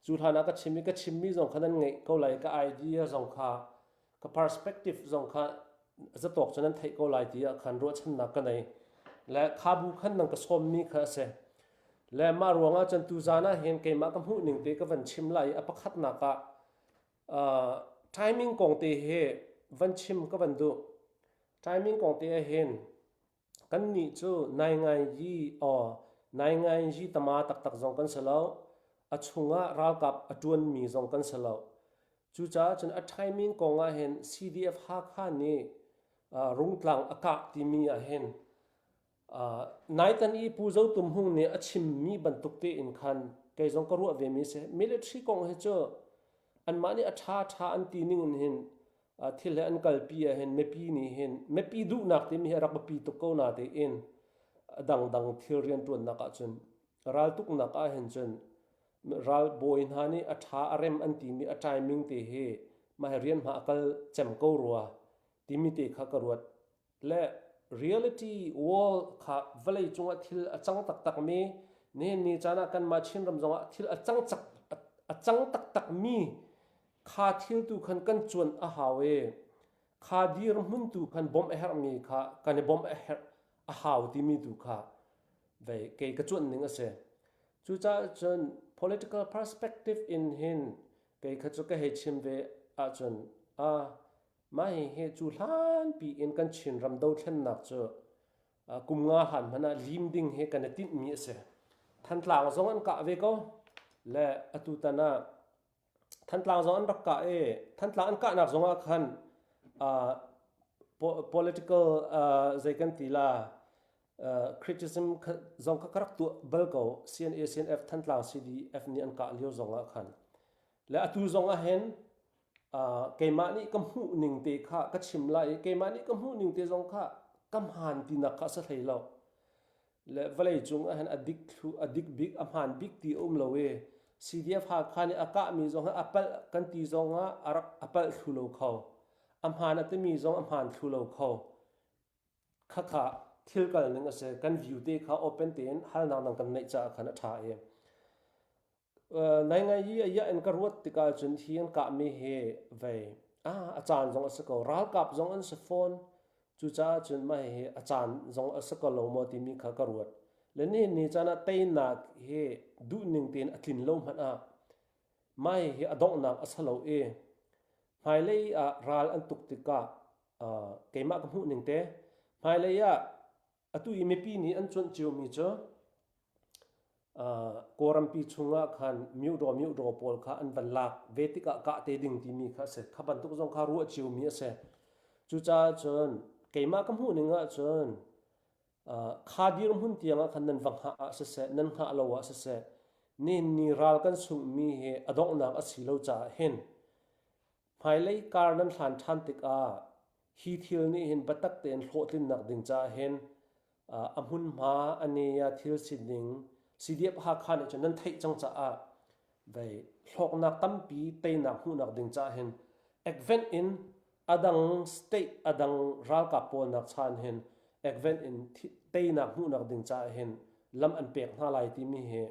cu hlan ah ka chim i ka chimmi zong kha nan ngeih ko lai ka idea zong kha ka perspective zong kha zatawk cu nan theih ko lai ti ah khan ruahchannak ka nei le kha bu khan nang ka sawmmi kha a si le mah ruangah cun tuzan ah hin keimah ka hmuh ning te ka van chim lai i a pakhatnak ah Uh, timing kong te hi van chim ka van duh. Timing kong te ah hin kan nih cu nai ngai yi aw nai ngai yi tama taktak zong kan si lo. A chungah ralkap a ṭuanmi zong kan si lo. Cucaah cun a timing kong ah hin CDF Hakha nih uh, Rungtlang a kah timi ah hin Naitan i Pu Zo Tum Hmung nih a chimmi bantuk tein khan kei zong ka ruah vemi a si. Military kong hi cu anmah nih a ṭha ṭha an ti ning in hin thil he an kalpi ah hin mipi nih hin mipi duhnak timi hi a rak biapi tuk ko na tein a dangdang thil rianṭuannak ahcun raltuknak ah hin cun ralbawi hna nih a ṭha a rem an timi a timing te hi mah hi rian hma a kal cem ko rua timi te kha ka ruat. Le reality world kha vawlei cungah thil a cang taktakmi nihin ni caan ah kanmah Chinram zongah thil a cang cak a cang taktakmi kha thil tu khan kan cuanh a hau i kha dirhmun tu khan bawmh a herhmi kha kan i bawmh a herh a hau timi tu kha vei kei ka cuanh ning a si. Cucaah cun political perspective in hin kei kha cu ka hei chim ve ahcun a Mah hihi cu hlanpi in kan Chinram dothlennak cu kum nga hlan hmanh ah lim ding hi kan i tinhmi a si. Thantlang zong an kah ve ko. Le atutan ah Thantlang zong an rak kah i Thantlang an kahnak zong ah khan uh, political uh, zei kan ti la uh, criticism zong kha ka rak tuah bal ko CNA CNF Thantlang CDF nih an kah lio zong ah khan le atu zong ah hin keimah nih ka hmuh ning te kha ka chim lai i keimah nih ka hmuh ning te zong kha ka hmaan tinak kha a si hlei lo. Le vawlei cung ah hin a dik thlu a dik bik a hmaan bik ti a um lo i CDF Hakha nih a kahmi zong hi a palh kan ti zong ah a rak a palh thlu lo kho. A hmaan a timi zong a hmaan thlu lo kho. Khakha thil kal ning a si. Kan view te kha open tein halnak nang kan neih caah khan a ṭha i. Naingai i a iah in ka ruat tikah cun hi an kahmi hi vei a caan zong a si ko. Ralkap zong an si fawn. Cucaah cun mah hihi a caan zong a si ko lo maw timi kha ka ruat. Le nihin ni caan ah teinak hi duhning tein a tlin lo hmanh ah mah hihi a donghnak a si lo i hmailei ah ral an tuk tikah keimah ka hmuh ning te hmailei ah atu i mipi nih an cuanh ciomi cu Kawlrampi chungah khan myodaw myodaw pawl kha an van lak ve tikah kah te ding timi kha a si. Kha bantuk zong kha ruah ciomi a si. Cucaah cun keimah ka hmuh ning ahcun kha dirhmun tiang ah khan nan va hngah ah siseh, nan hngah lo ah siseh, nihin ni ral kan sunghmi hi a donghnak a si lo caah hin hmailei kar nan hlan ṭhan tikah hi thil nih hin biatak tein hlawhtlinnak ding caah hin a hmunhma a ne a thil sining CDF Hakha nih cun nan theih cang caah vei hlawknak tampi teinak hmuhnak ding caah hin advent in adang state adang ralkap pawl nak chan hin advent in teinak hmuhnak ding caah hin lam an pek hna lai timi hi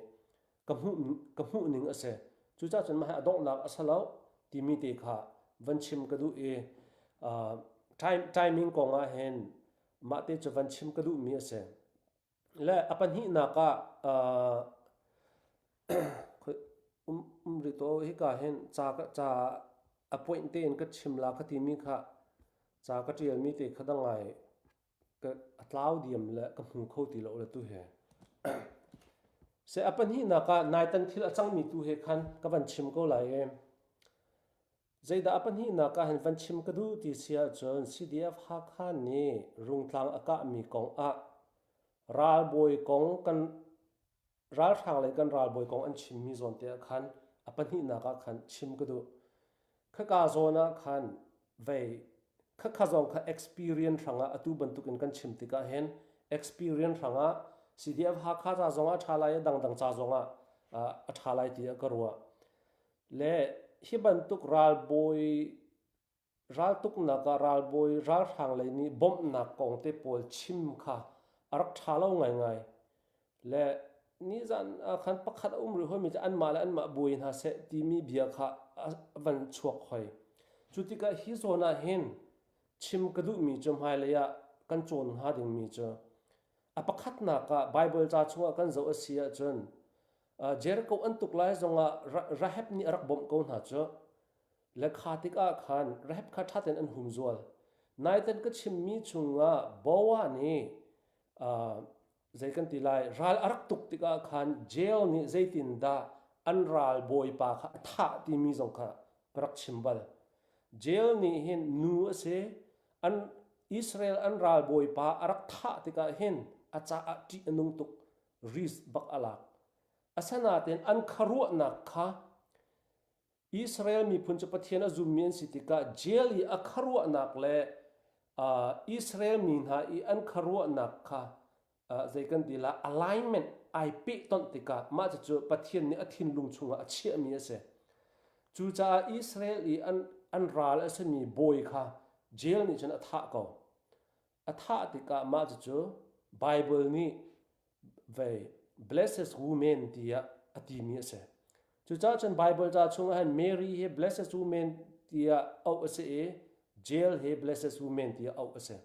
ka hmuh ka hmuh ning a si cucaah cun mah hi a donghnak a si lo timi te kha. van chim ka duh i uh, time, timing kong ah hin mah te cu van chim ka duhmi a si. Le a pahnihnak ah uh, um, um rih to hika hin ca ca a point tein ka chim la ka timi kha ca ka ṭialmi te kha dang ngai ka a tlau diam le ka hmu kho ti lo le tu he. Se a pahnihnak ah naitan thil a cangmi tu he khan ka van chim ko lai i Zeidah a pahnihnak ah hin van chim ka duh ti si ahcun CDF Hakha nih Rungtlang a kahmi kong ah ralbawi kong kan ralhrang lei kan ralbawi kong an chimmi zawn te ah khan a pahnihnak ah khan chim ka duh. Khaka zawn ah khan vei khakha zong kha experience hrangah atu bantukin kan chim tikah hin experience hrangah CDF Hakha ca zongah a ṭha lai i dangdang ca zongah a ṭha lai tiah ka ruah. Le hi bantuk ralbawi raltuknak ah ralbawi ralhrang lei nih bawmhnak kong te pawl chim kha a rak ṭha lo ngaingai. Le nizan ah khan pakhat a um rih hoimi cu anmah le anmah buai hna seh timi bia kha a van chuak hoi. Cu tikah hi zawn ah hin chim ka duhmi cu hmailei ah kan cawn hnga dingmi cu a pakhatnak ah Baibal ca chungah kan zoh a si ahcun Jericho an tuk lai zongah Rahab nih a rak bawmh ko hna cu. Le kha tikah khan Rahab kha ṭha tein an humzual. Naiten ka chimmi chungah Boaz nih zei kan ti lai ral a rak tuk tikah khan jail nih zeitindah an ral bawipa kha a thah timi zong kha ka rak chim bal. Jail nih hin nu a si an Israel an ral bawipa a rak thah tikah hin a caah ṭih a nung tuk risk bak a lak. Asinain an khuaruahnak kha Israel miphun cu Pathian a zummi an si tikah jail i a khuaruahnak le uh, Israel mi hna i an khuaruahnak kha uh, zei kan ti la alignment ai pehtonh tikah mah cucu Pathian nih a thinlung chungah a chiahmi a si. Cucaah Israel i an, an ral a simi bawi kha jail nih cun a thah ko. A thah tikah mah cucu Bible nih vei blessed woman tiah a timi a si. Cucaah cun Bible ca chungah hin Mary hi blessed woman tiah auh a si i jail hi blessed woman tiah auh a si.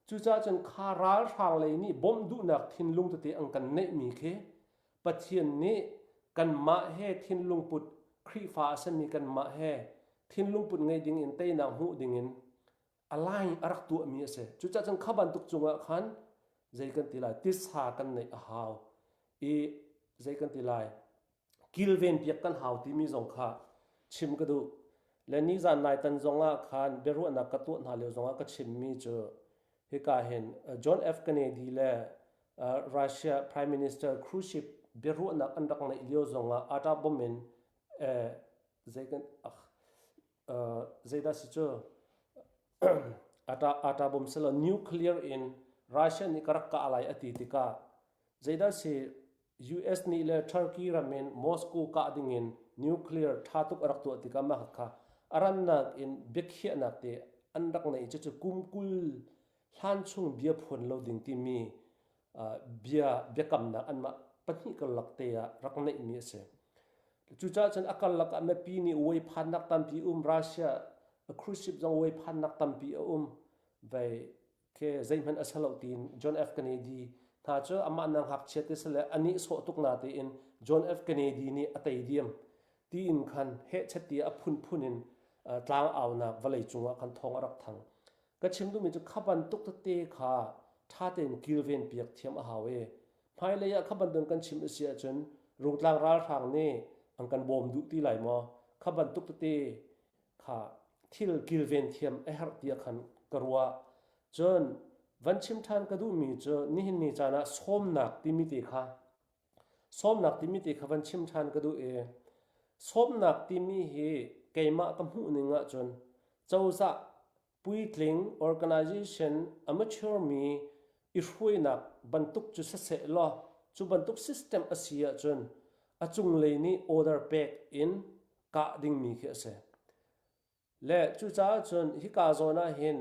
Cucaah cun kha ralhrang lei nih bawmh duhnak thinlung tete an kan neihmi khi Pathian nih kanmah he thinlung put Khrihfa a simi kanmah he thinlung put ngei ding in teinak hmuh ding in align a rak tuahmi a si. Cucaah cun kha bantuk cungah khan zei kan ti lai titsa kan neih a hau i zei kan ti lai kilven piak kan hau timi zong kha chim ka duh. Le nizan nai tan zongah khan biaruahnak ka tuah hna lio zongah ka chimmi cu hika hin John F Kennedy le Russia Prime Minister Khrushchev biaruahnak an rak neih lio zongah atta bomb in zei kan zeidah si cu ata ata bom selo nuclear in Russia nih ka rak kah lai a ti tikah zeidah si US nih le Turkey ram in Moscow kah ding in nuclear tha tuk a rak tuah tikah mah kha a rannak in biakhiahnak te an rak neih cu cu kum 20 hlan chung bia phuan lo ding timi bia biakamnak anmah pahnih karlak te ah rak neihmi a si. Cucaah cun a karlak ah mipi nih uai phannak tampi um Russia cruise ship zong uai phannak tampi a um vei ke zeihmanh a si lo tiin John F Kennedy hna cu amah na ngakchia te sile anih sawh tuk na tein John F Kennedy nih a tei diam tiin khan hehchet ti a phunphun in tlang aunak vawlei cungah khan thawng a rak thang Ka chim duhmi cu kha bantuk tete kha ṭha tein kilven piak thiam a hau i hmailei ah kha bantuk kan chim a si ahcun Rungtlang ralhrang nih an kan bawm duh ti lai maw? Kha bantuk tete kha thil kilven thiam a herh tiah khan ka ruah. Cun van chim ṭhan ka duhmi cu nihin ni caan ah sawmnak timi te kha Sawmnak timi te kha van chim ṭhan ka duh i sawmnak timi hi keimah ka hmuh ning ahcun cozah puitling organization a mature mi i hruainak bantuk cu siseh law cu bantuk system a si ahcun a cunglei nih order pek in kah dingmi khi a si. Le cucaah cun hika zawn ah hin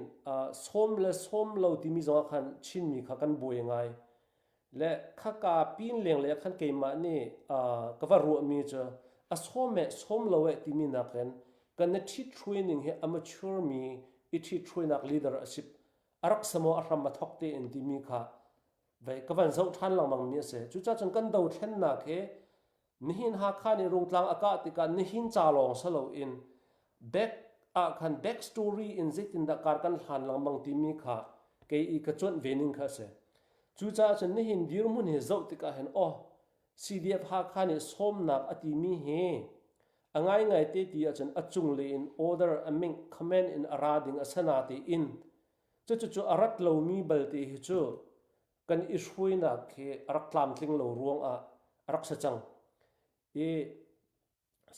sawm le sawm lo timi zongah khan Chinmi kha kan buai ngai. Le khaka pin lenglei ah khan keimah nih ka va ruahmi cu a sawm eh sawm lo eh timi nakin. Kan na ṭhithruai ning hi a mature mi i ṭhithruainak leader a si a rak si maw a hram a thawk tein timi kha vei ka van zoh ṭhan lengmang mi a si. Cucaah cun kan dothlennak hi nihin Hakha nih Rungtlang a kah tikah nihin ca lawng si loin back ah khan back story in zeitindah kar kan hlan lengmang timi kha kei i ka cuanh ve ning kha a si. Cucaah cun nihin dirhmun hi zoh tikah hin aw CDF Hakha nih sawmnak a timi hi a ngaingai te ti ahcun a cunglei in order a ming command in a ra ding a sana tein cucu a rat lomi balte hi cu kan i hruainak khi a rak tlamtling lo ruangah a rak si cang. I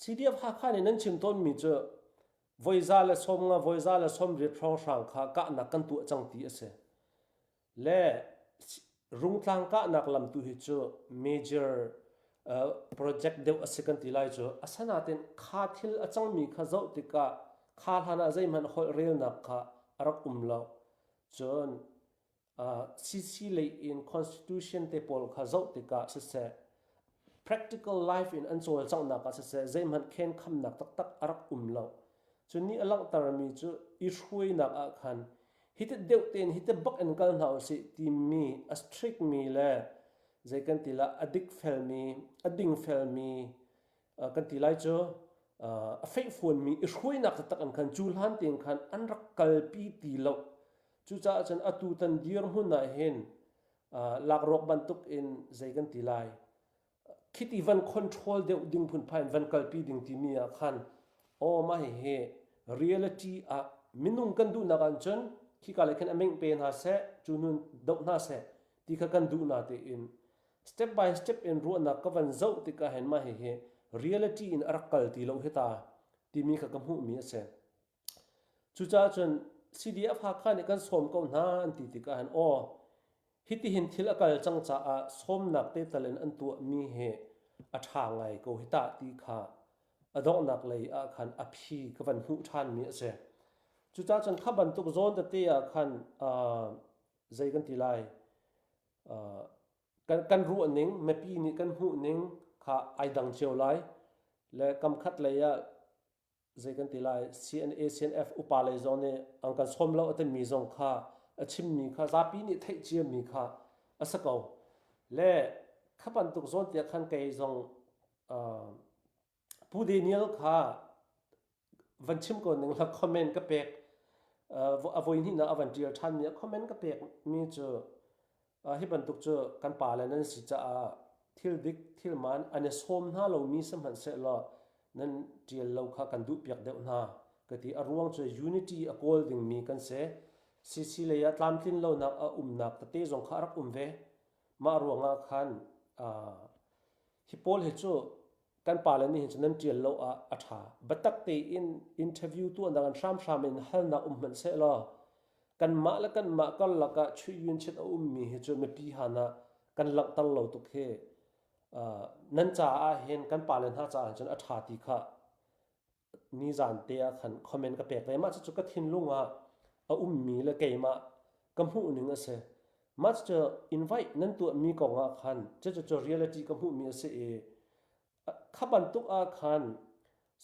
CDF Hakha nih nan chim tawnmi cu voiza le 50 voiza le 80 hrawnghrang kha kahnak kan tuah cang ti a si. Le Rungtlang kahnak lam tu hi cu major uh, project deuh a si kan ti lai cu. Asanain kha thil a cangmi kha zoh tikah kha hlan ah zeihmanh holh relnak kha a rak um lo. Cun uh, CC lei in constitution te pawl kha zoh tikah siseh practical life in an cawlcanghnak ah siseh zeihmanh khenkhamnak taktak a rak um lo. Cu nih a langhtermi cu i hruainak ah khan hiti deuh tein hiti bak in kal hna usih timi a strict mi le zei kan ti la a dik felmi a ding felmi kan ti lai cu a feihfuanmi i hruainak taktak in khan cu hlan tein khan an rak kalpi ti lo. Cucaah cun atu tan dirhmun ah hin lakruak bantuk in zei kan ti lai khiti van control deuh ding phunphai in van kalpi ding timi ah khan aw mah hihi reality ah minung kan duhnak ah cun khika le khin a meng pe hna seh cu nun doh hna seh ti kha kan duh na tein step by step in ruahnak ka van zoh tikah hin mah hihi reality in a rak kal ti lo hi ta timi kha ka hmuhmi a si. Cucaah cun CDF Hakha nih kan sawm ko hna an ti tikah hin aw hitihin thil a kal cang caah sawmnak te tal in an tuahmi hi a ṭha ngai ko hi tah ti kha a donghnak lei ah khan a phi ka van hmuh ṭhanmi a si. Cucaah cun kha bantuk zawn tete ah khan uh, zei kan ti lai uh, kan, kan ruahning mipi nih kan hmuhning kha ai dang cio lai le kam khat lei ah zei kan ti lai CNA CNF upa lei zong nih an kan sawm lo a timi zong kha a chimmi kha zapi nih theih ciami kha a si ko le kha bantuk zawn tiah khan kei zong uh, Pu Daniel kha van chim ko ning la comment ka pek uh, a voi hnih a van tial than mi a comment ka pek mi cu Hi bantuk cu kan pale nan si caah thil dik thil man an i sawm hna lomi sihmanhsehlaw nan ṭial lo kha kan duhpiak deuh hna ka ti. A ruang cu unity a kawl dingmi kan si. CC lei ah tlamtlin lonak a umnak tete zong kha a rak um ve. Mah ruangah khan hi pawl hi cu kan pale nih hin cun nan ṭial lo ah a ṭha. Biatak tein interview tuahnak in hramhram in halnak um hmanh sehlaw kanmah le kanmah karlak ah chuih chit a ummi hi cu mipi han ah kan langhter lo tuk hi uh, nan caah hin kan pale hna caah cun a ṭha ti kha nizan te ah khan comment ka pek ve. Mah cucu ka thinlung ah a ummi le keimah ka hmuhning a si. Mah cucu invite nan tuahmi kong ah khan cucu reality ka hmuhmi a si i kha bantuk ah khan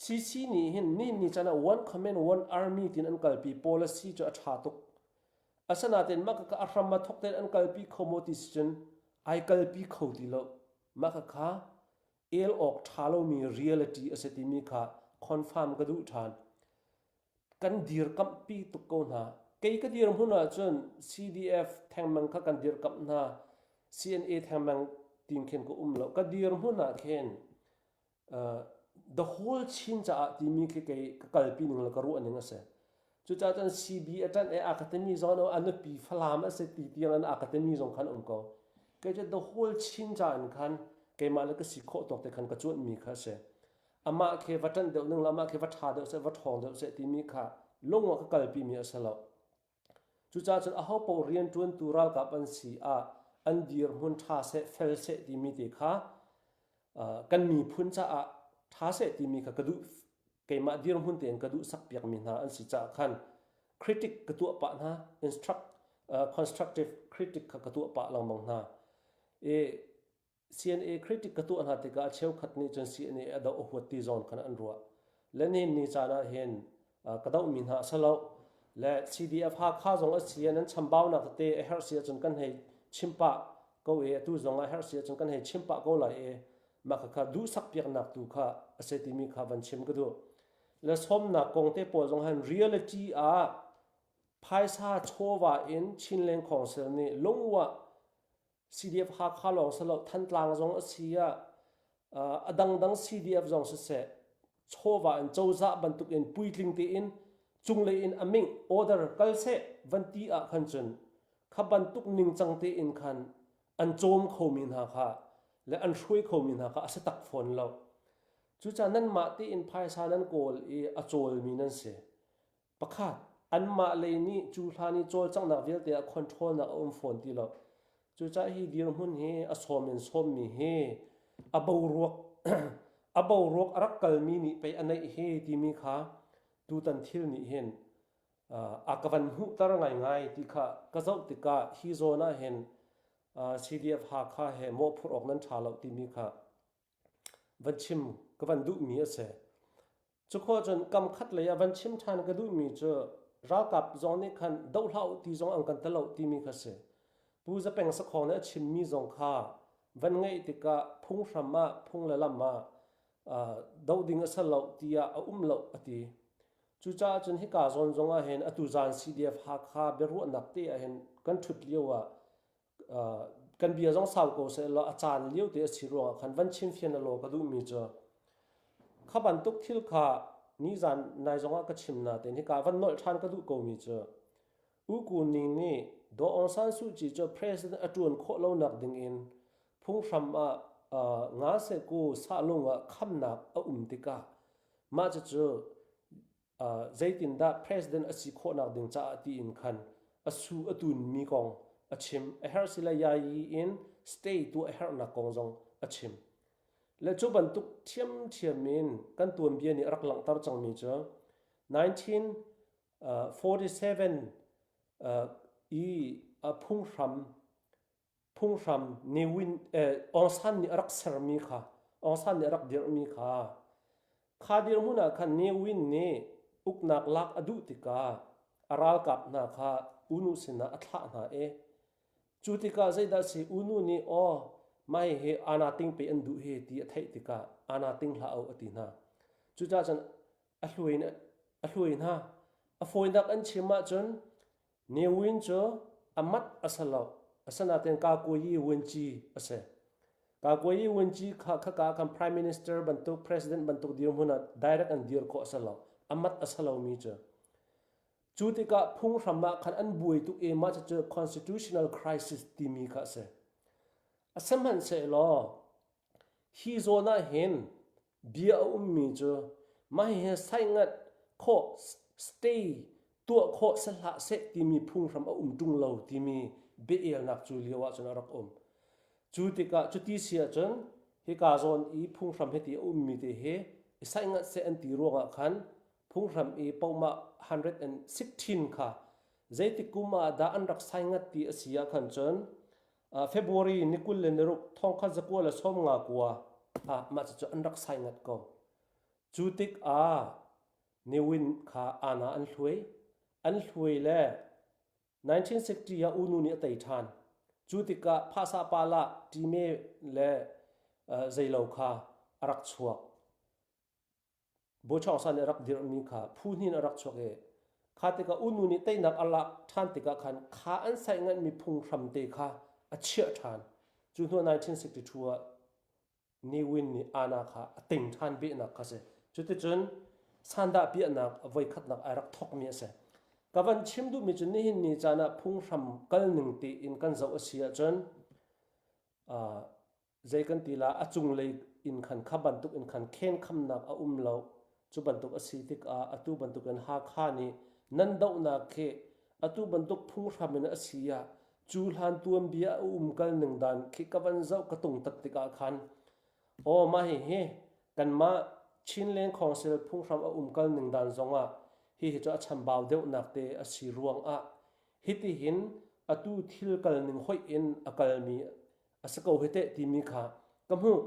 CC nih hin ni ni chan ah one comment one army tin an kalpi policy cu a ṭha tuk. Asinain mah ka a hram a thok tein an kalpi kho maw ti si cun ai kalpi kho ti lo. Mah kha el awk ṭha lomi reality a si timi kha confirm ka duh ṭhan. Kan dirkamhpi tuk ko hna. Kei ka dirhmun ahcun CDF thengmang kha kan dirkamh hna. CNA thengmang tin khin ka um lo. Ka dirhmun ah khin uh, the whole Chin caah timi khi kei ka kalpi ning le ka ruah ning a si. Cucaah cun CB a ṭanh i academy zong an a nupi Falam a si ti tiang in academy zong khan um ko. Kei cu the whole Chin ca in khan keimah le ka si khawh tawk te khan ka cuanhmi kha a si. Amah khi va ṭanh deuh ning le amah khi va ṭha deuh seh, va ṭhawng deuh seh timi kha lung ah ka kalpimi a si lo. Cucaah cun aho paoh rianṭuantu ralkap an si ah an dirhmun ṭha seh, fel seh timi te kha kan miphun caah ṭha seh timi kha ka duh keimah dirhmun tein ka duh sakpiakmi hna an si caah khan critic ka tuah pah hna instruct uh, constructive critic kha ka tuah pah lengmang hna i CNA critic ka tuah hna tikah a cheukhat nih cun CNA a doh a huat ti zawn khan an ruah. Le nihin ni caan ah hin ka dohmi hna a si lo. Le CDF Hakha zong a si nan chambaunak tete a herh si ahcun kan hei chim pah ko i atu zong a herh si ahcun kan hei chim pah ko lai i mah khakha duhsak piaknak tu kha a si timi kha van chim ka duh. Le sawmnak kong te pawl zong han reality ah phaisa chawva in Chinland Council nih lungwah CDF Hakha lawng si lo Thantlang zong a si ah a dangdang CDF zong siseh chawva in cozah bantuk in puitling tein cunglei in a ming order kal seh van ti ah khan cun kha bantuk ningcang tein khan an cawm khomi hna kha le an hruai khomi hna kha a si tak fawn lo. Cucaah nanmah tein phaisa nan kawl i a cawlmi nan si. Pakhat, anmah lei nih cu hlan i cawlcanghnak vialte ah controlnak a um fawn ti lo. Cucaah hi dirhmun hi a sawm in sawmmi hi a boruak a boruak a rak kalmi nih pei a neih hi timi kha tutan thil nih hin a ka van hmuhter ngaingai ti kha ka zoh tikah hi zawn ah hin CDF Hakha he mawhphurh awk nan ṭha lo timi kha van chim ka van duhmi a si. Cukhua cun kam khat lei ah van chim ṭhan ka duhmi cu ralkap zong nih khan doh hlah u ti zong an kan ti lo timi kha si. Pu Zapeng Sakhong nih a chimmi zong kha van ngaih tikah phunghram ah phung le lam ah doh ding a si lo tiah a um lo a ti. Cucaah cun hika zawn zong ah hin atu zan CDF Hakha biaruahnak te ah hin kan ṭhut lio ah kan bia zong sau ko seh law a caan lio te a si ruangah khan van chim fian law ka duhmi cu kha bantuk thil kha nizan nai zongah ka chim na ten hika van nolh ṭhan ka duh komi cu U Ku Ning nih Daw Aung San Suu Kyi cu president a ṭuan khawh lonak ding in phunghram ah nga se ku sahlung ah khamnak a um tikah mah cucu zeitindah president a si khawhnak ding caah tiin khan a su a tunmi kong a chim. A herh si le yayi in stay tuah a herhnak kong zong a chim. Le cu bantuk ṭhiamṭhiam in kan tuanbia nih a rak langhter cangmi cu 1947 i a phunghram phunghram Ne Win eh, Aung San nih a rak sermi kha Aung San nih a rak dirhmi kha kha dirhmun ah khan Ne Win nih uknak lak a duh tikah a ralkap hna kha U Nu sinah a thlah hna i cu tikah zeidah si U Nu nih aw mah hihi ana ting pe an duh hi ti a theih tikah ana ting hlah o a ti hna cucaah cun a hluai a hluai hna a fawinak an chim ahcun Ne Win cu a mat a si lo. Asinain Kakuyi Wunci a si. Kakuyi Wunci kha khaka kan Prime Minister bantuk, President bantuk dirhmun ah direct an dir khawh a si lo. A mat a si lomi cu. Cu tikah phunghram ah khan an buai tuk i mah cucu constitutional crisis timi kha a si. Asihmanhsehlaw hi zawn ah hin Bia a ummi cu mah hihi saingat khawh stay tuah khawh si hlah seh timi phunghram a um ṭung lo timi biaelnak cu lio ahcun a rak um. Cu tikah cuti si ahcun hika zawn i phunghram hiti a ummi te hi i saingat seh an ti ruangah khan phunghram i pohmah 116 kha zeitik kum ah dah an rak saingat ti a si ah khan cun February ni 26 thongkhat zakua le sawmnga kua ah mah cucu an rak sai ngat ko. Cu tik ah Ne Win kha ana an hluai. An hluai le 1960 ah U Nu nih a tei ṭhan. Cu tikah phasa pala ṭime le zeilo kha a rak chuak. Bawi San nih a rak dirhmi kha phu hnih in a rak chuak i kha tikah U Nu nih teinak a lak ṭhan tikah khan kha an saih nganhmi phunghram te kha a chiah ṭhan. Cu hnu 1962 ah Ne Win nih Ana kha a ting ṭhan behnak kha si. Cuticun sandah piahnak a voikhatnak ai rak thawkmi a si. Ka van chim duhmi cu nihin ni caan ah phunghram kalning tein kan zoh a si ahcun zei kan ti la a cunglei in khan kha bantuk in khan khenkhamnak a um lo cu bantuk a si tikah atu bantuk in Hakha nih nan dohnak khi atu bantuk phunghram in a si ah cu hlan tuanbia a um kal ning dan khi ka van zoh ka tung tat tikah khan aw mah hihi kanmah Chinland Council phunghram a um kal ning dan zongah hihi cu a chambau deuhnak te a si ruangah hitihin atu thil kal ning hoih in a kalmi a si ko hi teh timi kha ka hmuh.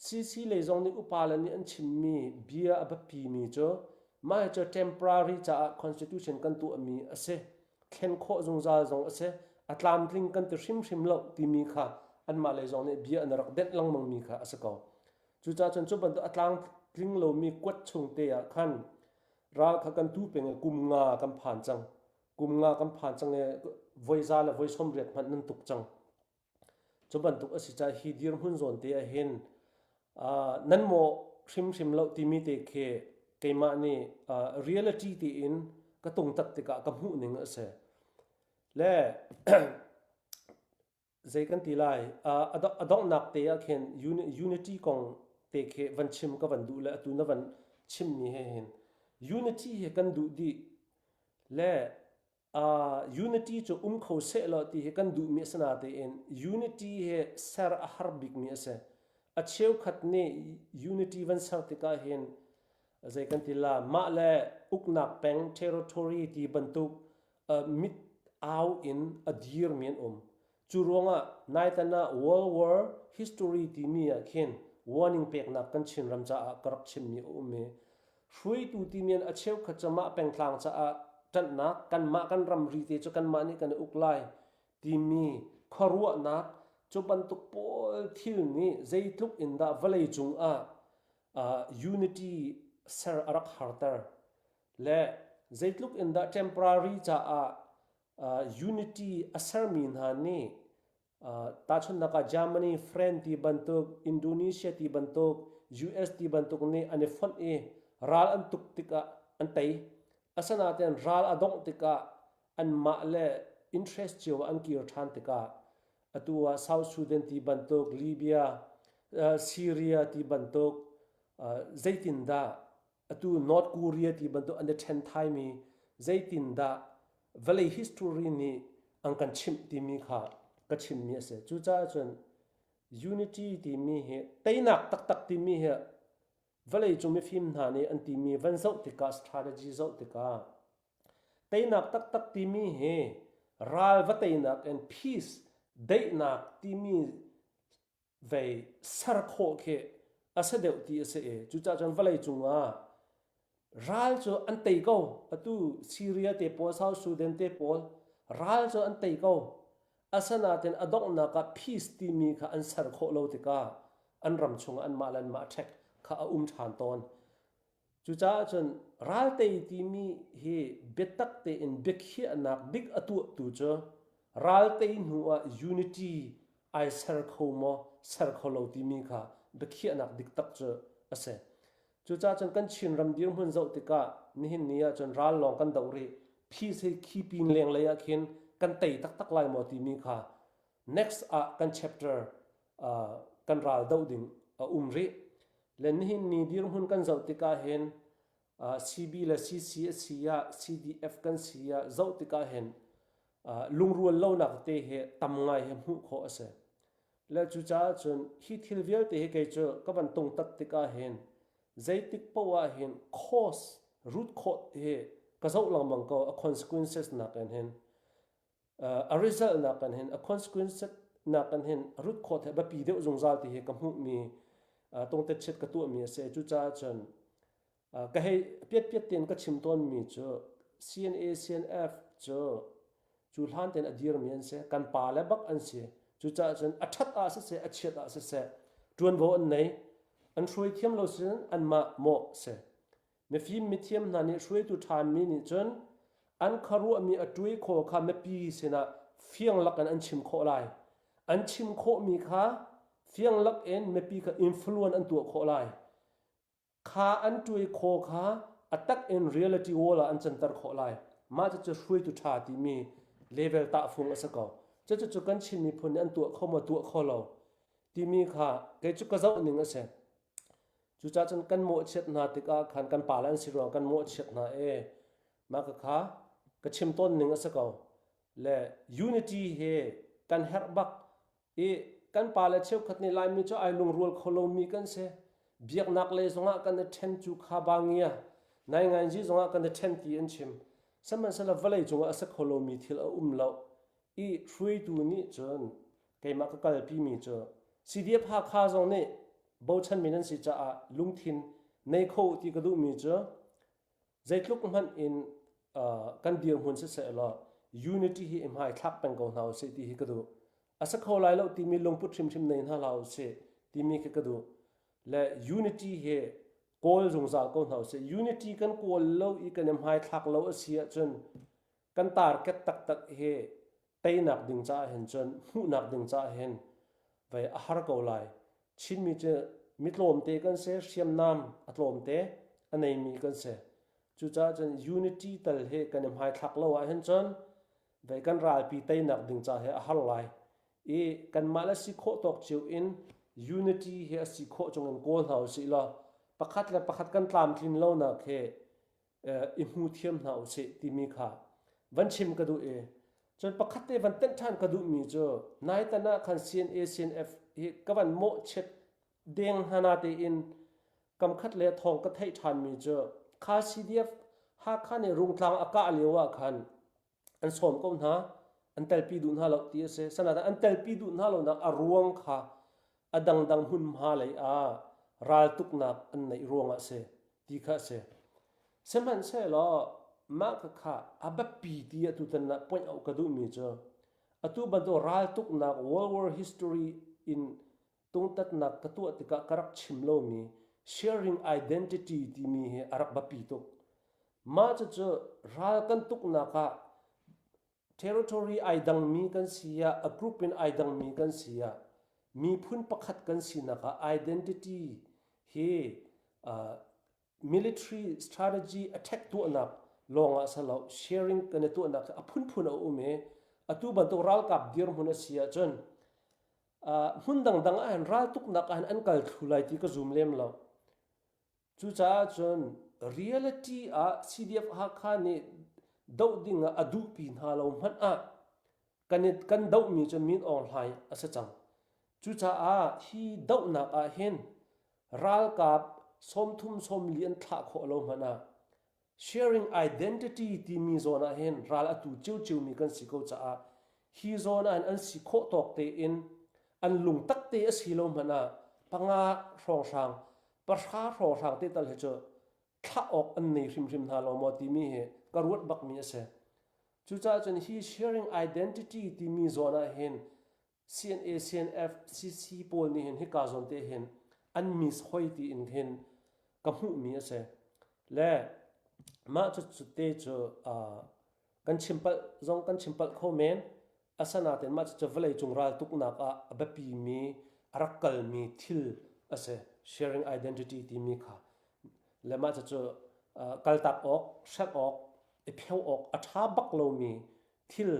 CC lei zong nih upa le nih an chimmi bia a biapimi cu mah hi cu temporary caah constitution kan tuahmi a si. Thlen khawh zungzal zong a si. A tlamtling kan ti hrimhrim lo timi kha anmah lei zong nih bia an rak denh lengmangmi kha a si ko. Cucaah cun cu bantuk a tlangtling lomi kuat chung te ah khan ral kha kan tu peng i kum nga kan phan cang. Kum nga kan phan cang i voi za le voi 80 hmanh nan tuk cang. Cu bantuk a si caah hi dirhmun zawn te ah hin nan mawh hrimhrim lo timi te khi keimah nih reality tiin ka tungtat tikah ka hmuh ning a si. Le zei kan ti lai a donghnak te ah khin unity kong te khi van chim ka van duh le atu na van chimmi he hin unity hi kan duh dih le Uh, unity cu um kho seh law ti hi kan duhmi a si natein unity hi ser a har bikmi a si. A cheukhat nih unity van ser tikah hin zei kan ti la mah le uknak peng territory ti bantuk uh, mit au in a dirmi an um. Cu ruangah naitan ah World War history timi ah khin warning peknak kan Chinram caah ka rak chimmi a um i hruaitu timi an a cheukhat cu mah pengtlang caah ṭanhnak kanmah kan ramri te cu kanmah nih kan i uk lai timi khuaruahnak cu bantuk pawl thil nih zeitluk in dah vawlei cungah uh, unity ser a rak harter le zeitluk in dah temporary caah uh, unity a sermi hna nih uh, tahchunhnak ah Germany, France ti bantuk, Indonesia ti bantuk, US ti bantuk nih an i fonh i ral an tuk tikah an tei. Asinain ral a dongh tikah anmah le interest cio an kir ṭhan tikah atu ah South Sudan ti bantuk, Libya, uh, Syria ti bantuk uh, zeitindah atu North Korea ti bantuk an i ṭhen thaimi zeitindah vawlei history nih an kan chimh timi kha ka chimmi a si. Cucaah cun unity timi hi teinak taktak timi hi vawleicung mifim hna nih an timi van zoh tikah strategy zoh tikah teinak taktak timi hi ral va teinak in peace daihnak timi vei ser khawh khi a si deuh ti a si i cucaah cun vawlei cungah ral cu an tei ko atu Syria te pawl South Sudan te pawl ral cu an tei ko asanaten a donghnak ah peace timi kha an ser khawh lo tikah an ram chungah anmah le anmah ṭhek kha a um ṭhan tawn Cucaah cun raltei timi hi biatak tein biakhiahnak dik a tuahtu cu raltei hnu ah unity ai ser kho maw ser kho lo timi kha biakhiahnak dik tak cu a si. Cucaah cun kan Chinram dirhmun zoh tikah nihin ni ah cun ral lawng kan doh rih. Peace hi khi pin lenglei ah khin kan tei taktak lai maw timi kha next ah kan chapter uh, kan ral doh ding a um rih. Le nihin ni dirhmun kan zoh tikah hin uh, CB le CC a si ah CDF kan si ah zoh tikah hin uh, lungrual lonak te hi tam ngai hi hmuh khawh a si. Le cucaah cun hi thil vialte hi kei cu ka van tung tat tikah hin zeitik poah ah hin cause root cause hi ka zoh lengmang ko a consequences nak in hin a result nak kan hin a consequence nak kan hin a rut khawh the biapi deuh zungzal ti hi ka hmuhmi tungtet chiat ka tuahmi a si cucaah cun ka hei piat piat tein ka chim tawnmi cu CNA CNF cu cu hlan tein a dirmi an si kan pa le bak an si cucaah cun a ṭhat ah siseh a chiat ah siseh ṭuanvo an nei an hruai thiam lo sin anmah mawh si Mifim mithiam hna nih hruaitu ṭhanmi nih cun an khuaruahmi a ṭuai khaw kha mipi sinah fiang lakin an chim khawh lai. An chim khawhmi kha fiang lakin mipi kha influence an tuah khawh lai. Kha an ṭuai khaw kha a tak in reality wall ah an canter khawh lai. Mah cucu hruaitu ṭha timi level tahfung a si ko. Cucu kan Chin miphun nih an tuah kho maw tuah kho lo timi kha kei cu ka zoh ning a si. Cucaah cun kan mawhchiat hna tikah khan kan pale an si ruang kan mawhchiat hna i mah kha ka chim tawn ning a si ko. Le unity hi kan herh bak i kan pale cheukhat nih Laimi cu ai lungrual kho lomi kan si. Biaknak lei zongah kan i ṭhen cu kha bangia, nainganzi zongah kan i ṭhen ti an chim. Sihmanhsehlaw vawlei cungah a si kho lomi thil a um lo i hruaitu nih cun keimah ka kalpimi cu CDF Hakha zong nih. Bochanmi nan si caah lungthin nei kho ti ka duhmi cu zeitluk hmanh in kan dirhmun siseh law unity hi i hmaithlak peng ko hna usih ti hi ka duh. A si kho lai lo timi lungput hrimhrim nei hna hlah usih timi khi ka duh. Le unity hi kawl zungzal ko hna usih. Unity kan kawl lo i kan i hmaithlak lo a si ahcun kan target taktak hi teinak ding caah hin cun hmuhnak ding caah hin vei a har ko lai. Chinmi cu mi tlawmte kan si, hriamnam a tlawmte a neimi kan si. Cucaah cun unity tal hi kan i hmaithlak lo ahhin cun vei kan ralpi teinak ding ca hi a har lai. I kanmah le si khawh tawk cio in unity hi a si khawh chungin kawl hna usih law pakhat le pakhat kan tlamtlin lonak hi i hmu thiam hna usih timi kha van chim ka duh i cun pakhat te van tenh ṭhan ka duhmi cu naitan ah khan CNA CNF hi ka van mawhchiat deng hna na tein kamkhat le thawng ka theih ṭhanmi cu kha CDF Hakha nih Rungtlang a kah lio ah khan an sawm ko hna an telpi duh hna lo ti a si sanain an telpi duh hna lonak a ruang kha a dangdang hmunhma lei ah raltuknak an neih ruangah a si ti kha a si sihmanhsehlaw mah kha a biapi ti atu tan ah point out ka duhmi cu atu bantuk raltuknak World War history in tungtatnak ka tuah tikah ka rak chim lomi sharing identity timi hi a rak biapi tuk. Mah cucu ral kan tuknak ah territory ai dangmi kan si ah, a group in ai dangmi kan si ah, miphun pakhat kan sinak ah identity hi uh, military strategy attack tuahnak lawng ah salo sharing kan i tuahnak a phunphun a um i atu bantuk ralkap dirhmun a si ahcun hmun dangdang ah hin raltuknak ah hin an kal thlu lai ti ka zum lem lo. Cucaah cun reality ah CDF Hakha nih doh ding ah a duhpi hna lo hmanh ah kan i, kan dohmi cu Min Aung Hlaing a si cang. Cucaah hi dohnak ah hin ralkap 30 40 an thlah khawh lo hmanh ah sharing identity timi zawn ah hin ral atu ciocio mi kan si ko caah hi zawn ah hin an si khawh tawk tein an lungtak te a si lo hmanh ah panga hrawnghrang pahra hrawnghrang te tal hi cu thlah awk an nei hrimhrim hna lo maw timi hi ka ruat bakmi a si. Cucaah cun hi sharing identity timi zawn ah hin CNA, CNF, CC pawl nih hin hika zawn te hin an miss hoi tiin hin ka hmuhmi a si. Le mah cu cu te cu uh, kan chim palh zong kan chim palh kho men. Asanaten mah cu vawlei cung raltuknak ah a biapimi a rak kalmi thil a si. Sharing identity timi kha. Le mah cu uh, kaltak awk, hrek awk, i pheu awk a ṭha bak lomi thil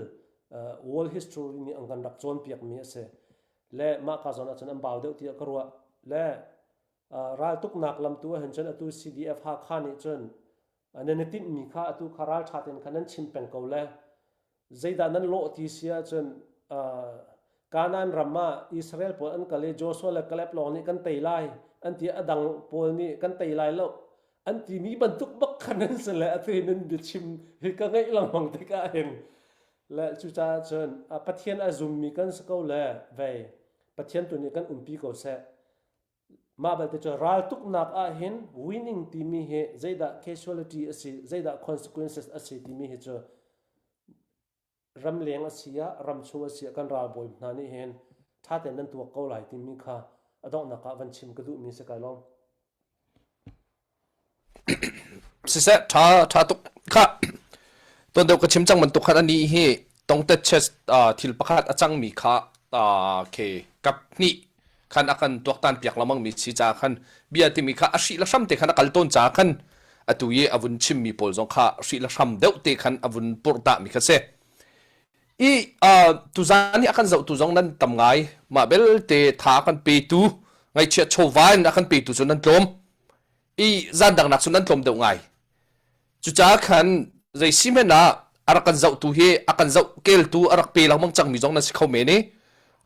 world history nih an kan rak cawnpiakmi a si. Le mah ka zawn ahcun an bau deuh tiah ka ruah. Le raltuknak lam tu ahhin cun atu CDF Hakha nih cun nan i tinhmi kha atu kha ralṭha tein khan nan chim peng ko le zeidah nan lawh ti si ahcun Kanaan ram ah Israel pawl an kal i Joshua le Caleb lawng nih kan tei lai an ti a dang pawl nih kan tei lai lo an timi bantuk bak khan an si le atu hi nan biachim hi ka ngaih lengmang tikah hin le cucaah cun Pathian a zummi kan si ko le vei Pathian tu nih kan umpi ko seh mah belte cu raltuknak ah hin winning timi hi zeidah casualty a si zeidah consequences a si timi hi cu ramleng a si ah ramchung a si ah kan ralbawi hna nih hin ṭha tein nan tuak ko lai timi kha a donghnak ah van chim ka duhmi si kai lawm. Siseh ṭha ṭha tuk kha tuan deuh ka chim cang bantuk khan ani hi tongtet chess thil pakhat a cangmi kha khi kap hnih khan a kan tuaktan piak lengmang mi si ca khan bia timi kha a hrih le hram te khan a kal tawn ca khan atu i a vun chimmi pawl zong kha hrih le hram deuh te khan a vun purh dah mi kha si i tuzan hi a kan zohtu zong nan tam ngai mah belte tha kan petu ngaihchia chawva in a kan petu cu nan tlawm i zan dang nak cu nan tlawm deuh ngai Cucaah khan zei si hmanh ah a rak kan zohtu hi a kan zoh keltu a rak pe lengmang cangmi zong nan si kho men i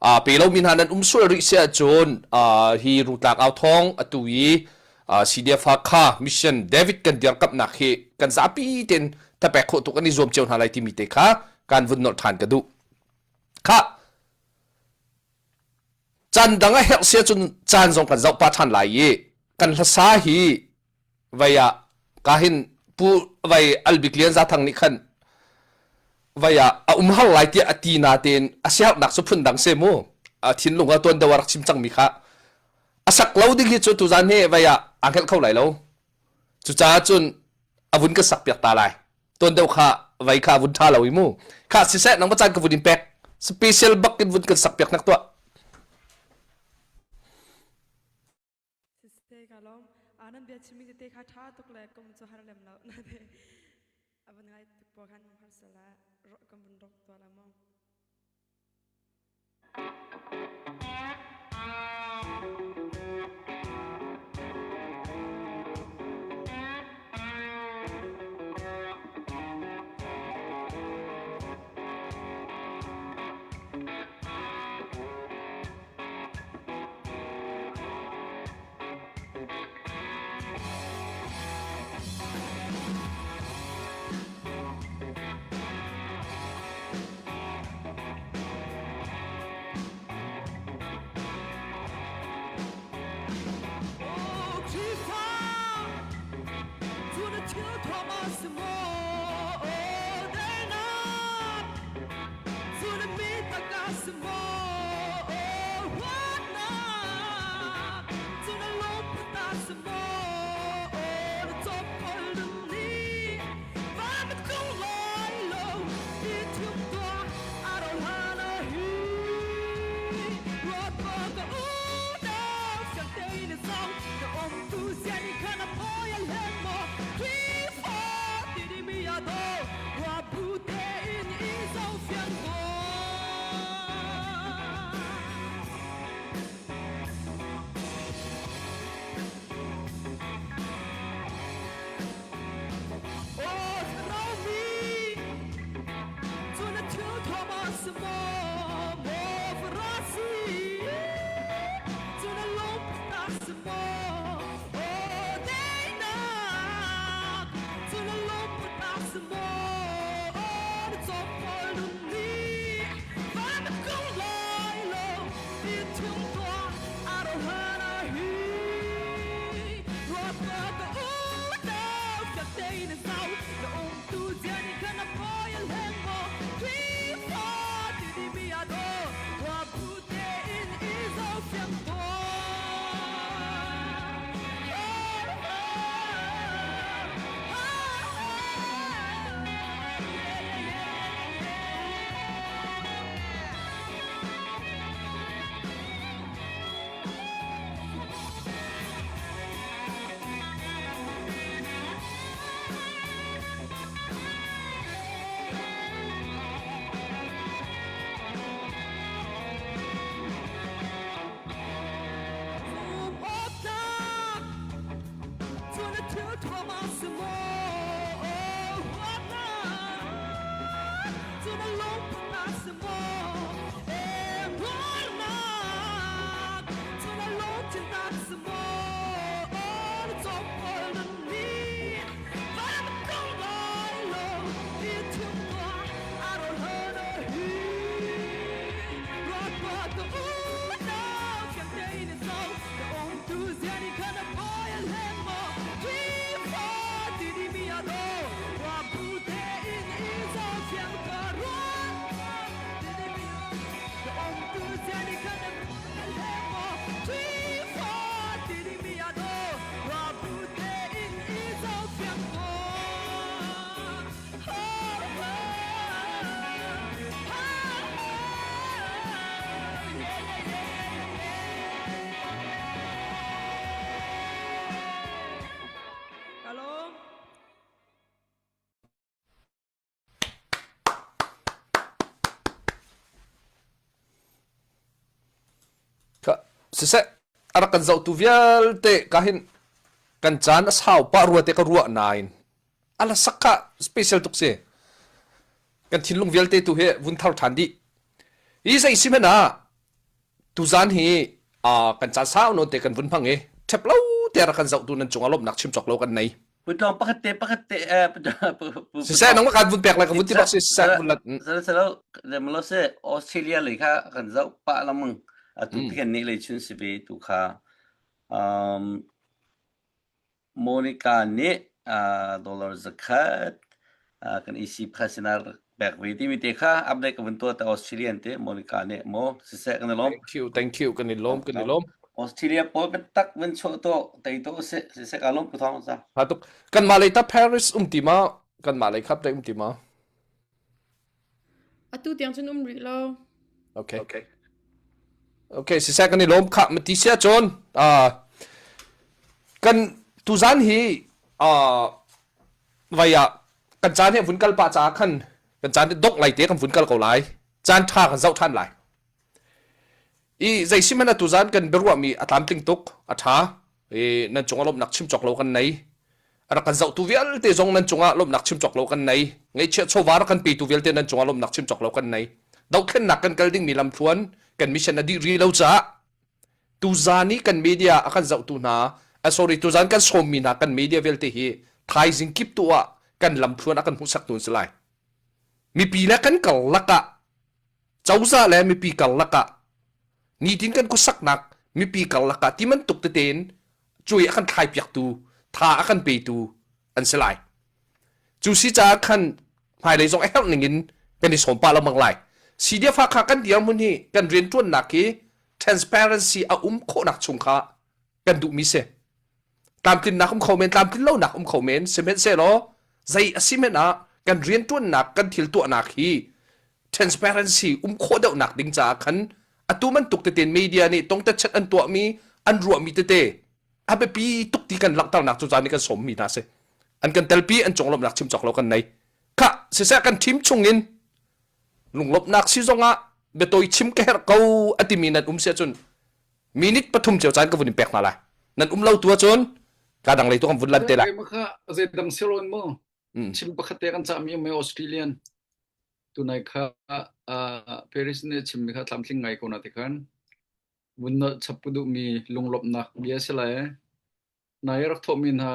uh, pe lomi hna nan um sual rih si ahcun uh, hi Rungtlak au thawng atu i uh, CDF Hakha Mission David kan dirkamhnak hi kan zapi tein thapek khawh tuk an i zuam cio hna lai timi te kha kan vun nolh ṭhan ka duh. Kha. Caan dang a herh sia cun caan zong kan zoh pah ṭhan lai i kan hlasa hi vai ah ka hin pu vai Albik Lian Za Thang nih khan vai ah a um har lai tiah a ti na tein a siarnak cu phun dang se mu a thinlung a tuan deuh a rak chim cangmi kha a sak lo ding hi cu tuzan hi vai ah aa hngelh kho lai lo cucaah cun a vun ka sak piak ta lai tuan deuh kha vai kha vun tha lo i mu kha siseh nang caan ka vun in pek special bak in vun kan sak piak nak tuah Siseh ka lawm. Nan bia chimmi tete kha ṭha tuk le kum cu har lem lo. Nate a van ngai tuk pawl khan har sala kan vun rok tuah la maw. Siseh, a rak kan zohtu vialte ka hin kan caan a sau pah rua te ka ruah nain a la sak kha special tuk si. Kan thinlung vialte tu hi vun thar ṭhan dih. Hi zei si hmanh ah tuzan hi kan caan sau nawn te kan vun hmang i ṭhep lo te rak kan zohtu nan cungah lawmhnak chim cawk lo kan nei. Putong pakhat te pakhat te eh Siseh nang kan vun pek lai ka vun ti bak si siseh vun lat. Salo salo zemlo se Australia lei kha kan zoh pah lamang. Atu mm. ni lei chun si ve tu kha um, Monica nih uh, dollar zakhat uh, kan EC president pek ve timi te kha update ka vun tuah ta Australian te Monica nih mo siseh kan i lawm. Thank you, thank you kan i lawm kan i lawm. Australia pawl biatak vun chuah to tei to se siseh ka lawm ku thong sa. Ha tuk kan mah lei ta Paris um ti ma kan mah lei khap te um ti ma. Atu tiang cun um rih lo. Okay. Okay. Okay, siseh kan i lawm khah mati sia cun uh, kan tuzan hi uh, vai ah kan caan he vun kal pah caah khan kan caan te dongh lai te kan vun kal ko lai caan tha kan zoh than lai i zei si hmanh tuzan kan biaruahmi a tlamtling tuk a tha i nan cungah lawmhnak chim cawk lo kan nei a rak kan zohtu vialte zong nan cungah lawmhnak chim cawk lo kan nei ngaihchiah chawva rak kan petu vialte nan cungah lawmhnak chim cawk lo kan nei dohthlennak kan kal dingmi lamthluan kan mission a dih ri lo caah tuzan i kan media a kan zohtu hna uh, sorry tuzan kan sawmmi hna kan media vialte hi thaizing kip tu ah kan lamthluan a kan hmuhsak tu an si lai mipi le kan karlak ah cozah le mipi karlak ah nitin kan khuasaknak mipi karlak ah ti bantuk tete in cuai a kan thlai piaktu tha a kan petu an si lai cu si caah khan hmailei zong a herh ning in kan i sawm pah lengmang lai CDF kha kan dirhmun hi kan rianṭuannak hi transparency a um khawhnak chung kha kan duhmi si tlamtlinnak um kho men tlamtlin lonak um kho men sihmanhsehlaw zei a si hmanh ah kan rianṭuannak kan thil tuahnak hi transparency um khawh deuhnak ding caah khan atu bantuk tete media nih tongtetchet an tuahmi an ruahmi tete a biapi tuk ti kan langhternak cu caan nih kan sawmmi hna si an kan telpi an conglawmhnak chim cawk lo kan nei kha siseh kan team chungin lunglawmhnak si zongah biatawi chim ka herh ko a timi nan um si ahcun minute pathum cio caan ka vun in pek hna lai nan um lo tu ahcun ka dang lei tu kan vun lan te lai kha zeidang siron mu chim pakhat te kan cahmi um Australian tunai kha Paris nih chimmi kha tlamtling ngai ko na ti khan vun nolh chap ku duhmi lunglawmhnak bia si lai nai rak thawhmi hna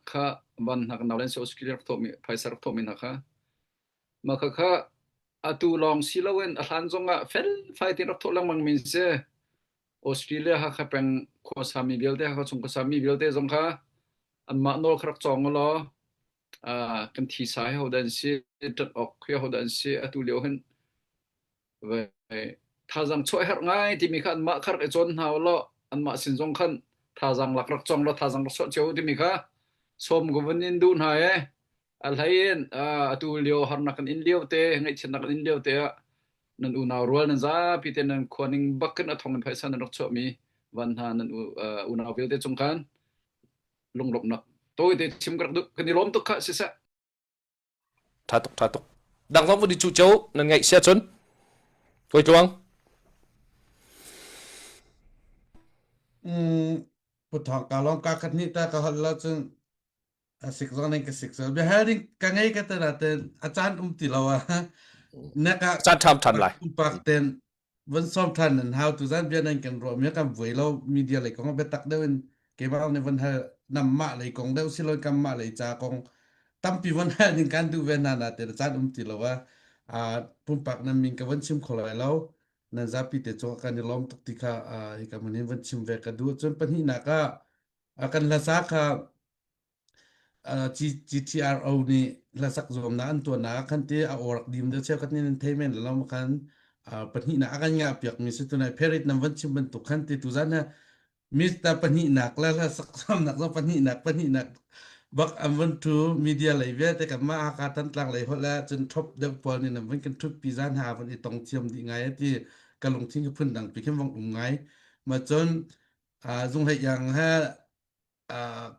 kha van hna kan naulen Australia rak thawhmi phaisa rak thawhmi hna kha mah kha kha atu lawng si loin a hlan zongah fel fai tin rak thawh lengmang mi si Australia Hakha peng khuasami vialte Hakha chung khuasami vialte zong kha anmah nawl kha rak cawng law kan thisa hi hodah an si ṭanh awk hi hodah an si atu lio hin thazaang chuah herh ngai timi kha anmah kha rak i cawn hna law anmah sin zong khan thazaang lak rak cawng law thazaang rak chuah cio timi kha sawm ka vun in duh hna e a hlei in atu lio harnak kan in lio te ngaihchiatnak kan in lio te ah nan unau rual nan zapi te nan khua ning bak in a thong in phaisa nan rak chuahmi van hna nan unau vialte cung khan lunglawmhnak tawite chim ka rak duh kan i lawm tuk kha siseh tha tuk tha tuk dang zong vun i cu cio nan ngaih sia cun koi tluang Mm, puthong ka lawm ka khat ni ta ka hol lo cun a sik zong ning ka sik so bia hal ding ka ngei ka te na ten a caan um ti lo a na ka caan ṭham ṭhan lai pumpak ten van sawm ṭhan nan hau tu zan bia nan kan ruah mi kan vuai lo media lei kong biatak deuh in keimah nih van hal namah lei kong deuh si lo kanmah lei ca kong tampi van hal ning kan duh ve hna na te caan um ti lo a pumpak nan min ka van chim kho lai lo nan zapi te cu kan i lawm tuk ti kha hi ka mun hin van chim ve ka duh cun pahnihnak ah kan hlasa kha GTRO nih hlasak zuamnak an tuahnak ah khan ti a aw rak dim deuh cheukhat nih nan thei men lo ma khan pahnihnak a kan ngah piakmi si tunai Perit nan van chim bantuk khan ti tuzan ha Mr. Pahnihnak le hlasak zuamnak zong pahnihnak pahnihnak bak an van thu media lei vialte kan mah Hakha Thantlang lei holh le cun top deuh pawl nih nan van kan thut pi zan ha van i tong thiam dih ngai ti ka lungthin ka phun dang pi khin vong um ngai ma cun zunghlei yang he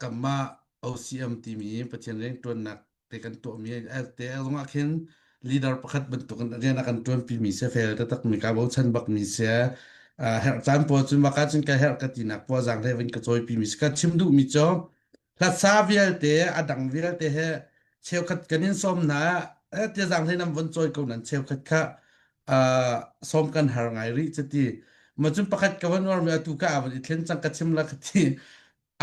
kanmah OCM timi Pathian rianṭuannak te kan tuahmi te zongah khin leader pakhat bantukin rian a kan ṭuanpimi si fel taktak mi ka bochan bakmi si herh caan pawl cun maka cun ka herh ka tinak pawl zaanghlei van ka cawipimi si ka chim duhmi cu hlasa vialte a dang vialte he cheukhat kan in sawm hna eh tia zaanghlei nam von cawi ko nan cheukhat kha sawm kan har ngai rih cuti ma cun pakhat ka van uar mi atu ka avan i thlen cang ka chim la ka ti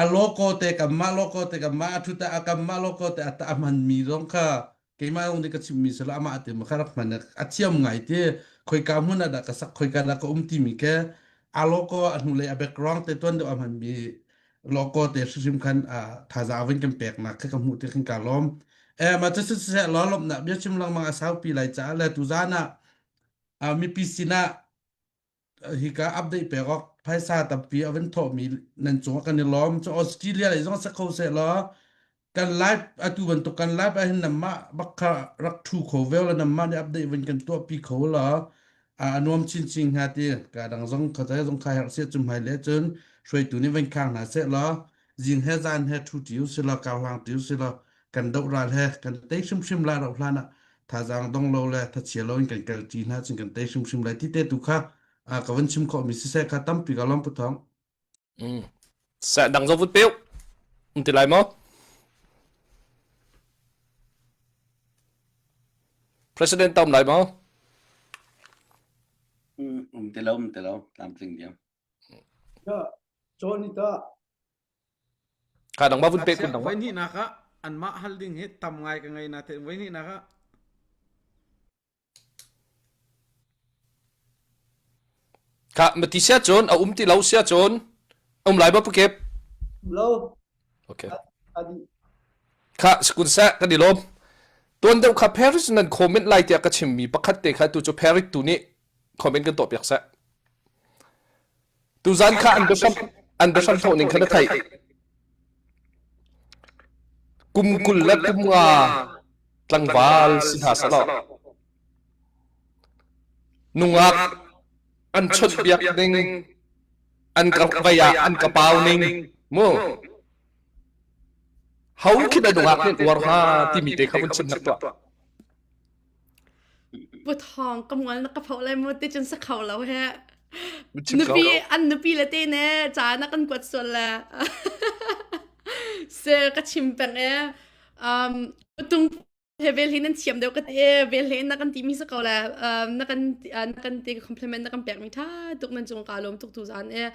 a logo te kanmah logo te kanmah a thuta a kanmah logo te a ta a hman mi zong kha. Keimah zong nih ka chimmi si lo amah te ma kha rak hman a thiam ngai ti khoika hmun ah dah ka sak khoika dah ka um timi ke a logo a hnulei a background te tuan deuh a hmanmi logo te hrimhrim khan thazaang vun kan peknak kha ka hmuh ti khan ka lawm. Eh ma cu siseh law lawmhnak bia chim lengmang a saupi lai caah le tuzaan ah mipi sinah hika update pek awk phaisa tampi a van thawhmi nan cungah kan i lawm. Cu Australia lei zong sa kho seh law kan live atu bantuk kan live ah hin namah bak kha rak thu kho ve la namah nih update van kan tuah pi kho la a nuam chinchin hnga ti ka dang zong kha zai zong kha herh se cum hai le cun hruaitu nih van khang hna seh law zing he zan he thu tiu si law kau hlang tiu si law kan doh ral he kan tei hrimhrim la ro hlan ah thazaang dong lo le thachia lo in kan kal ṭi hna cun kan tei hrimhrim lai ti te tu kha ka van chim khawh mi siseh kha tampi ka lawm pu thong Mm. Sa dang zo vut peu. Um ti lai maw? President tam lai maw? Um ti lo, um ti lo, tlamtling diam. Ya, Johnny ta. Ka dang ma vun pe kun dang ma. Voi hnih nak ah anmah hal ding hi tam ngai ka ngei na te voi hnih nak ah Khah mati sia cun a um ti lo sia cun um lai ba pukep. Lo. Okay. Adi. Khah sakun sa kan i lawm. Tuan deuh kha Paris nan comment lai tiah ka chimmi pakhat te kha tu cu Paris tu nih comment kan tuah piak seh. Tuzan kha an biahram an biahram thawh ning kha na theih. Kum 20 le kum nga tlangval si hna selaw nungak an chawnhbiak ning an ka vei ah an ka pau ning mu ho khi dah nungak nih uar hnga timi te kha vun chim nak tuah. Pu Thawng ka mual na ka pho lai mu ti cun sa kho lo he. Nupi an nupi le te ne ca na kan kuat sual le. Se ka chim peng e. Um tung he vel hi nan thiam deuh ka te vel he na kan ti mi sa ko le um, na kan na kan te compliment na kan pek mi tha tuk nan cung ka lawm tuk tu zan e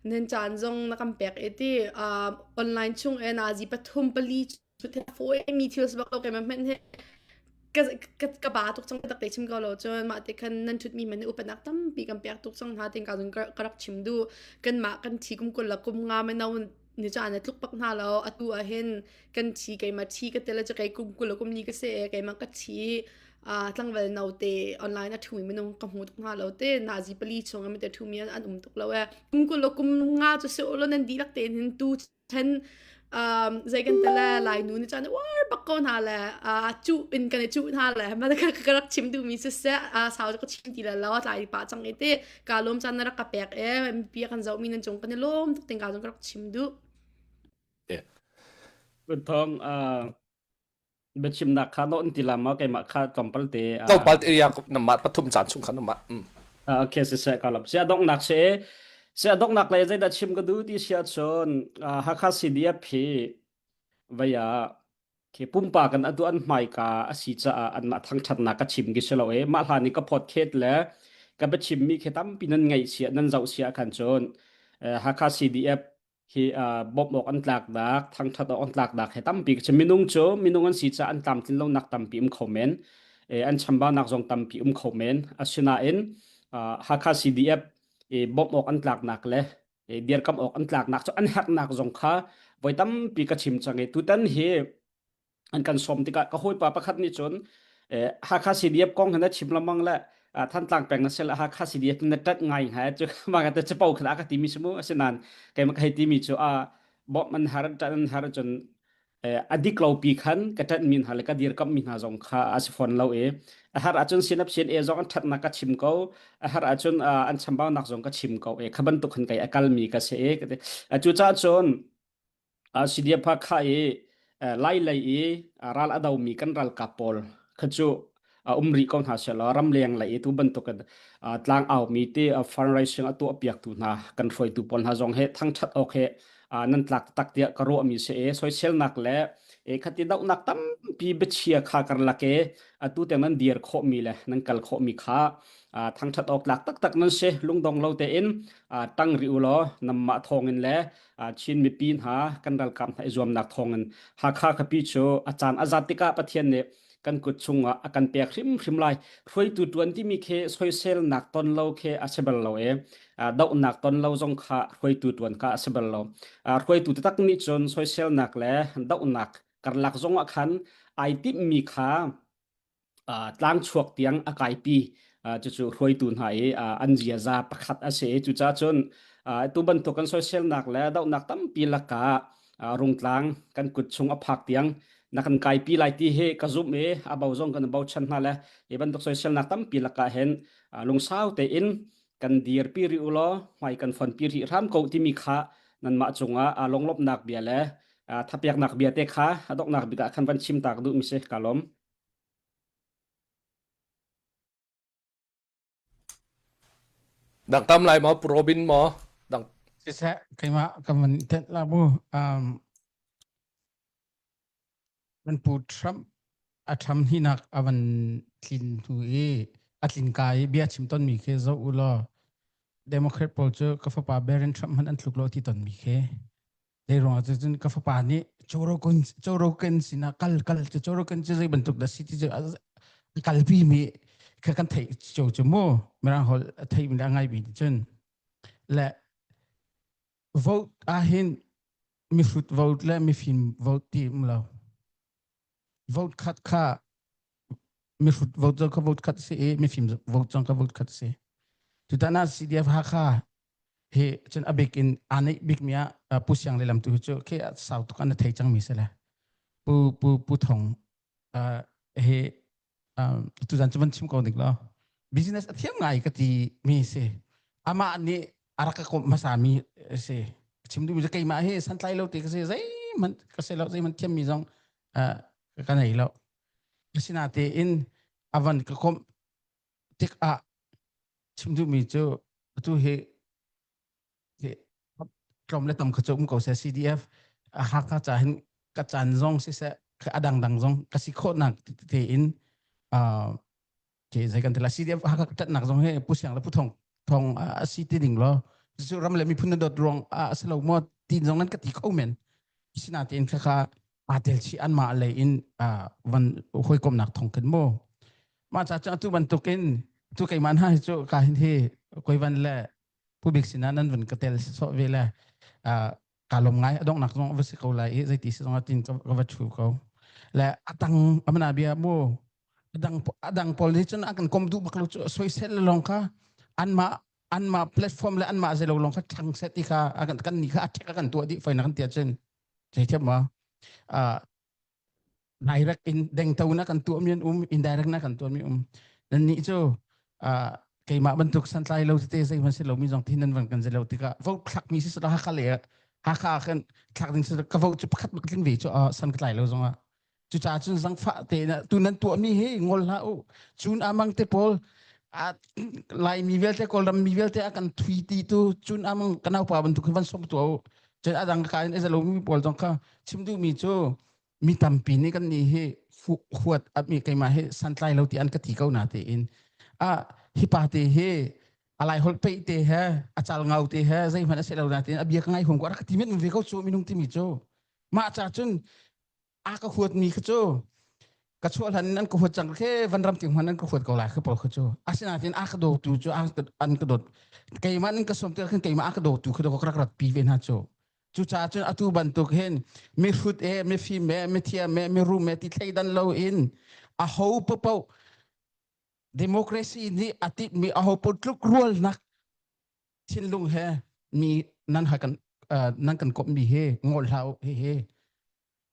nan caan zong na kan pek e ti um, online chung e nazi pathum pali fawi mi thil si bak lo keimah hmanh hi ka ka ka ba tuk cang tak te chim ko lo cun mah te khan nan thut mi man upanak tampi kan pek tuk cang hna ting ka zun ka rak chim du kan mah kan thi kum kul la kum nga me no ni cha na tluk pak hna lo atu ah hin kan thi keimah thi ka tel cha kai kum kul kum ni ka se keimah ka thi a tlangval no te online a thumi minung ka hmu tuk hna lo te nazi pali chung am te thumi an um tuk lo e kum kul kum nga chu se ulo nan dilak te hin tu Then um, zei kan tele lai nu ni chan war bak ko hna le uh, cu in kan i cu hna le ma ka ka rak chim duh mi siseh uh, sau ka chim ti le lo tlai pa chang i te ka lom chan na rak ka pek e pi kan zoh mi nan cung kan i lom tuk ting ka zong ka rak chim duh Thong uh, biachimnak kha nawn ti la ma keimah kha tlawmpal te tlawmpal te ya namah pathum caan chung kha namah okay si se ka lam sia donghnak se sia donghnak le zeidah chim ka du ti sia chun Hakha CDF hi vaya khi pumpa kan atu an hmaika asi caah anmah thangthatnak ka chim ki silo e mah hlan i ka podcast le ka biachim mi khi tampi nan ngaih sia nan zoh sia khan cun Hakha CDF hi bawmh awk an tlaknak thangthat awk an tlaknak he tampi ka chim minung cu minung an si caah an tlamtlin lonak tampi um kho men an chambaunak zong tampi um kho men asinain Hakha CDF bawmh awk an tlaknak le dirkamh awk an tlaknak cu an herhnak zong kha voi tampi ka chim cang i tutan hi an kan sawm tikah ka hawipa pakhat nih cun Hakha CDF kong hi na chim lengmang le Thantlang peng na si le Hakha CDF na ṭanh ngai hnga cu mah ka capo kha ka timi si mu asinain keimah ka hei timi cu a bawmh an har ṭanh an har cun a dik lo pi khan ka ṭanh mi hna le ka dirkamh mi hna zong kha a si fawn lo i a har ahcun sinap sin e zong an ṭhatnak ka chim ko a har ahcun an chambaunak zong ka chim ko e kha bantuk khan kei a kalmi ka si e cucaah cun CDF Hakha i Lai lei i ral a domi kan ralkap pawl kha cu um rih ko hna sehlaw ramleng lei i tu bantukin tlang aumi ti fundraising a tuahpiaktu hna kan hruaitu pawl hna zong he thangṭhat awk he nan tlak taktak tiah ka ruahmi si i soiselnak le khati dohnak tampi biachia kha karlak i atu tiang nan dir khawhmi le nan kal khawhmi kha thangṭhat awk tlak taktak nan si lungdong lo tein ṭang rih u law nanmah thawngin le Chin mipi hna kan ralkap hna i zuamnak thawngin Hakha khuapi cu a caan a zat tikah Pathian nih. kan kut chungah a kan pek hrimhrim lai. Hruaitu ṭuan timi khi soiselnak ton lo khi a si bal lo i dohnak ton lo zong kha hruaitu ṭuan kha a si bal lo. Hruaitu taktak nih cun soiselnak le dohnak karlak zongah khan ai timhmi kha tlangchuak tiang a kaipi cucu hruaitu hna i an ziaza pakhat a si. Cucaah cun tu bantuk kan soiselnak le dohnak tampi lakah rungtlang kan kut chung a phak tiang na kan kaipi lai ti hi ka zumh i a bo zong kan bochan hna le hi bantuk soiselnak tampi lakah hin lungsau tein kan dirpi rih u law hmai kan fonpi rih hram ko timi kha nanmah cungah lunglawmhnak bia le thapiaknak bia te kha a donghnak bik ah khan van chim ta ka duhmi si ka lawm. Dang tam lai maw Pu Robin maw? Dang Siseh keimah ka van tenh la mu. Um, kan pu Trump a tham hinak a van tlin hnu i a tlin ka i bia chim ton mi khi zoh u law Democrat pawl cu ka fapa Barron Trump hmanh an tluk lo ti ton mi khi Zei ruangah cun ka fapa nih Joe Rogan Joe Rogan sinah kal kal cu Joe Rogan cu zei bantuk dah si ti cu a kalpi mi kha kan theih cio cu mu mirang holh a theih mi le a ngai mi nih cun le vote ahhin mihrut vote le mifim vote ti um lo vote khat kha mihrut vote zong kha vote khat si i mifim vote zong kha vote khat si tutan ah CDF Hakha hi cun a bik in aa neih bikmi ah Pu Siang le lamtu cu khi sau tuk an thei cangmi si le Pu Pu Pu Thong hi tuzan cu van chim ko dik lo business a thiam ngai ka ti mi si amah nih a rak ka komh hmasa mi si chim duhmi cu keimah hi santlai lo ti ka si zeihmanh ka si lo zeihmanh thiam mi zong ka nei lo asinatein a van ka komh tikah chim duhmi cu atu hi tlawm le tam kha cu um ko seh CDF Hakha ca hin ka caan zong siseh a dangdang zong ka si khawhnak tein ke zei kan ti la CDF Hakha ka ṭatnak zong hi Pu Siang le Pu Thong Thong a si ti ding law cu ram le miphun na dawt ruang a si lo maw tin zong nan ka ti kho men sinatein khakha aa tel chih anmah lei in van hawikomnak thong khin mu mah ca cu atu bantukin tu keimah hna hi cu ka hin hi koivan le pubik sinah nan van ka tel sawh ve le ka lom ngai a donghnak zong va si ko lai i zeiti si zong tin ka va thu ko le atang amana bia mu adang adang pawl hi cun a kan kom duh bak lo cu soisel le long kha anmah anmah platform le anmah zelo long kha thang set ti kha kan ni kha a thek a kan tuah dih faina kan tia cun Zeithiam ma uh, direct in dengto na kan tuah mi an um indirect na kan tuah mi um nan nih cu uh, keimah bantuk santlai lo tete zeihmanh si lo mi zong thin nan van kan zelo tikah vote thlak mi si sala Hakha le Hakha kan thlak ding si ka vote cu pakhat bak tling ve cu uh, san ka tlai lo zong ah cucaah cun zangfah te na tu nan tuah mi hi ngol hlah u cun amang te pawl a laimi vialte kawlram mi vialte a kan thui ti tu cun amang kanau pa bantuk van som tu u cun adang ka in ezalo mi pawl zong kha chim duh mi cu mi tampi nih kan nih hi huat mi keimah hi santlai lo ti an ka ti ko na te in a hi pa te hi alai holh pe te he a cal ngau te he zeihmanh a si lo na te a bia ka ngai hum ko rak ti men ve ko cu minung timi cu mah cha cun a ka huatmi kha cu ka chuah hlan in an ka huat cang khe van ram ting hman an ka huat ko lai kha pawl kha cu asinain a ka dawtu cu an ka dawt keimah in ka som tikah khin keimah a ka dawtu kha ka rak rat pi ve hna cu cucaah cun atu bantuk hin mihrut e mifim e mithiam e mirum e ti thleidan lo in a ho paoh democracy nih a titmi a ho paoh tluk rualnak thinlung he mi nan ha kan nan kan komh mi hi ngol hlah u hi hi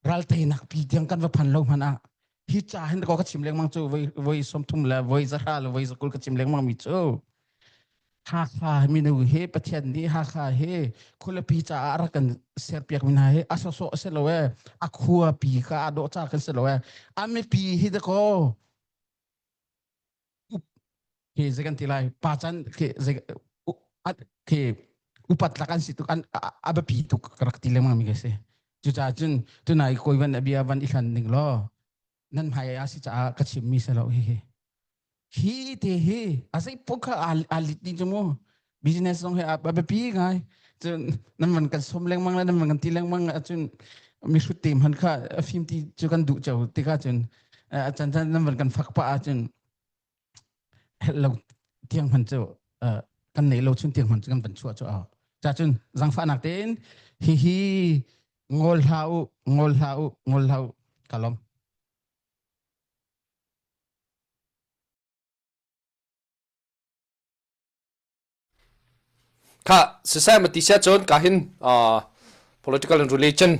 ral teinak pi tiang kan va phan lo hmanh ah hi ca hin ko ka chim lengmang cu voi voi 30 le voi 100 le voi 20 ka chim lengmang mi cu Hakha minu he Pathian nih Hakha he khualipi caah rak kan serpiak mi hna hi a sawsawh a si lo e a khuapi kha a dawh ca kan si lo e a mipi hi dakaw khi zei kan ti lai pa can khi zei khi upat lak an si tuk an a biapi tuk ka rak ti lengmang mi ka si cucaah cun tunai koi van bia van i hlan ning law nan hmai a si caah ka chim mi si lo hi hi hi te hi a zei pok kha a lit ni cu mu business zong hi a biapi ngai cun nan van kan som lengmang le nan van kan ti lengmang ahcun mihrut te hman kha a fim ti cu kan duh cio tikah cun. A chan chan nan van kan fak pa ahcun helh lo tiang hman cu kan nei lo chun tiang hman cu kan van chuah cu a cha cun zangfahnak tein hi hi ngol hlah u ngol hlah u ngol hlah u ka lom. Kha siseh ma ti sia cun ka hin political and religion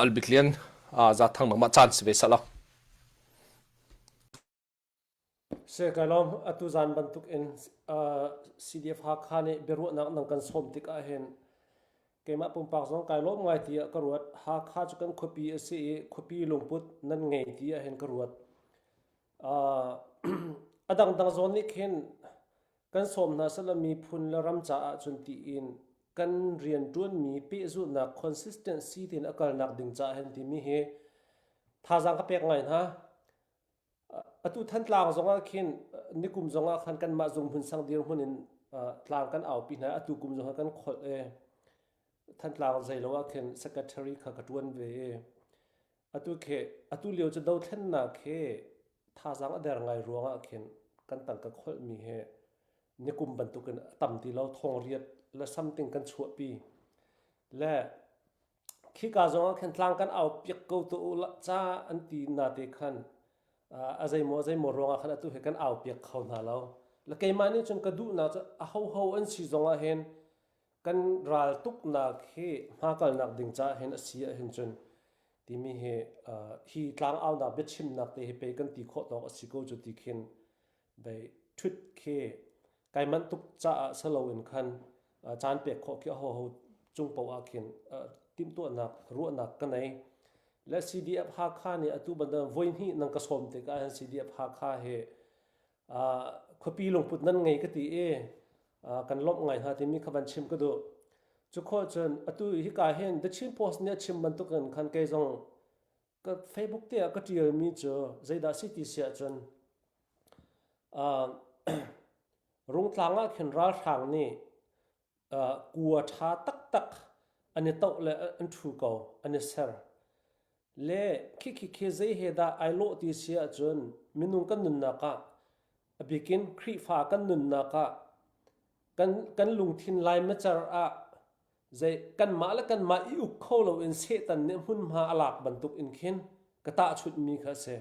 albik lian za thang nangmah caan si ve sala. Se kai lawm atu zan bantuk in CDF Hakha nih biaruahnak nang kan sawm tik ah hin keimah pumpak zong kai lawm ngai tiah ka ruat. Hakha cu kan khuapi a si i khuapi lungput nan ngei ti ah hin ka ruat. A dangdang zawn nih khin kan sawm hna sehla miphun le ram caah cun tiin kan rianṭuanmi pehzulhnak consistency tiin a kalnak ding caah hin timi hi thazaang ka pek ngai hna. Atu Thantlang zongah khin nikum zongah khan kanmah zung hmun sang dirhmun in tlang kan aupi hna. Atu kum zongah kan kholh i Thantlang zeilo ah khin secretary kha ka ṭuan ve i Atu khi atu lio cu dothlennak hi thazaang a der ngai ruangah khin kan tangka kholhmi hi nikum bantukin a tam ti lo thongriat le something kan chuahpi le khika zongah khin tlang kan au piak ko tu u ca an ti na te khan a zeimaw zeimaw ruangah khan atu hi kan au piak kho hna lo le keimah nih cun ka duhnak cu a hoho an si zongah hin kan ral tuknak hi hmakalnak ding caah hin a si ahhin cun timi hi hi tlangaunak biachimnak te hi pei kan ti khawh tawk a si ko cu ti khin bei thut khi kai manh tuk caah salo in khan caan pek khawh khi a ho cung poah ah khin timhtuahnak ruahnak ka nei le CDF Hakha nih atu bantuk voi hnih nang ka sawm tikah hin CDF Hakha hi khuapi lungput nan ngei ka ti i kan lawmh ngai hna timi kha van chim ka duh. Cu khawh cun atu hika hin The Chin Post nih a chim bantukin khan kei zong ka Facebook te ah ka ṭialmi cu zeidah si ti si ahcun Rungtlang ah khin ralhrang nih kua ṭha taktak an i toh le an ṭhu ko, an i ser. Le khikhi khi zei he dah ai lawh ti si ahcun minung kan nunnak ah a bikin Khrihfa kan nunnak ah kan, kan lungthin laimacer ah zei kanmah le kanmah i uk kho loin Satan nih hmunhma a lak bantuk in khin ka tahchunhmi kha a si.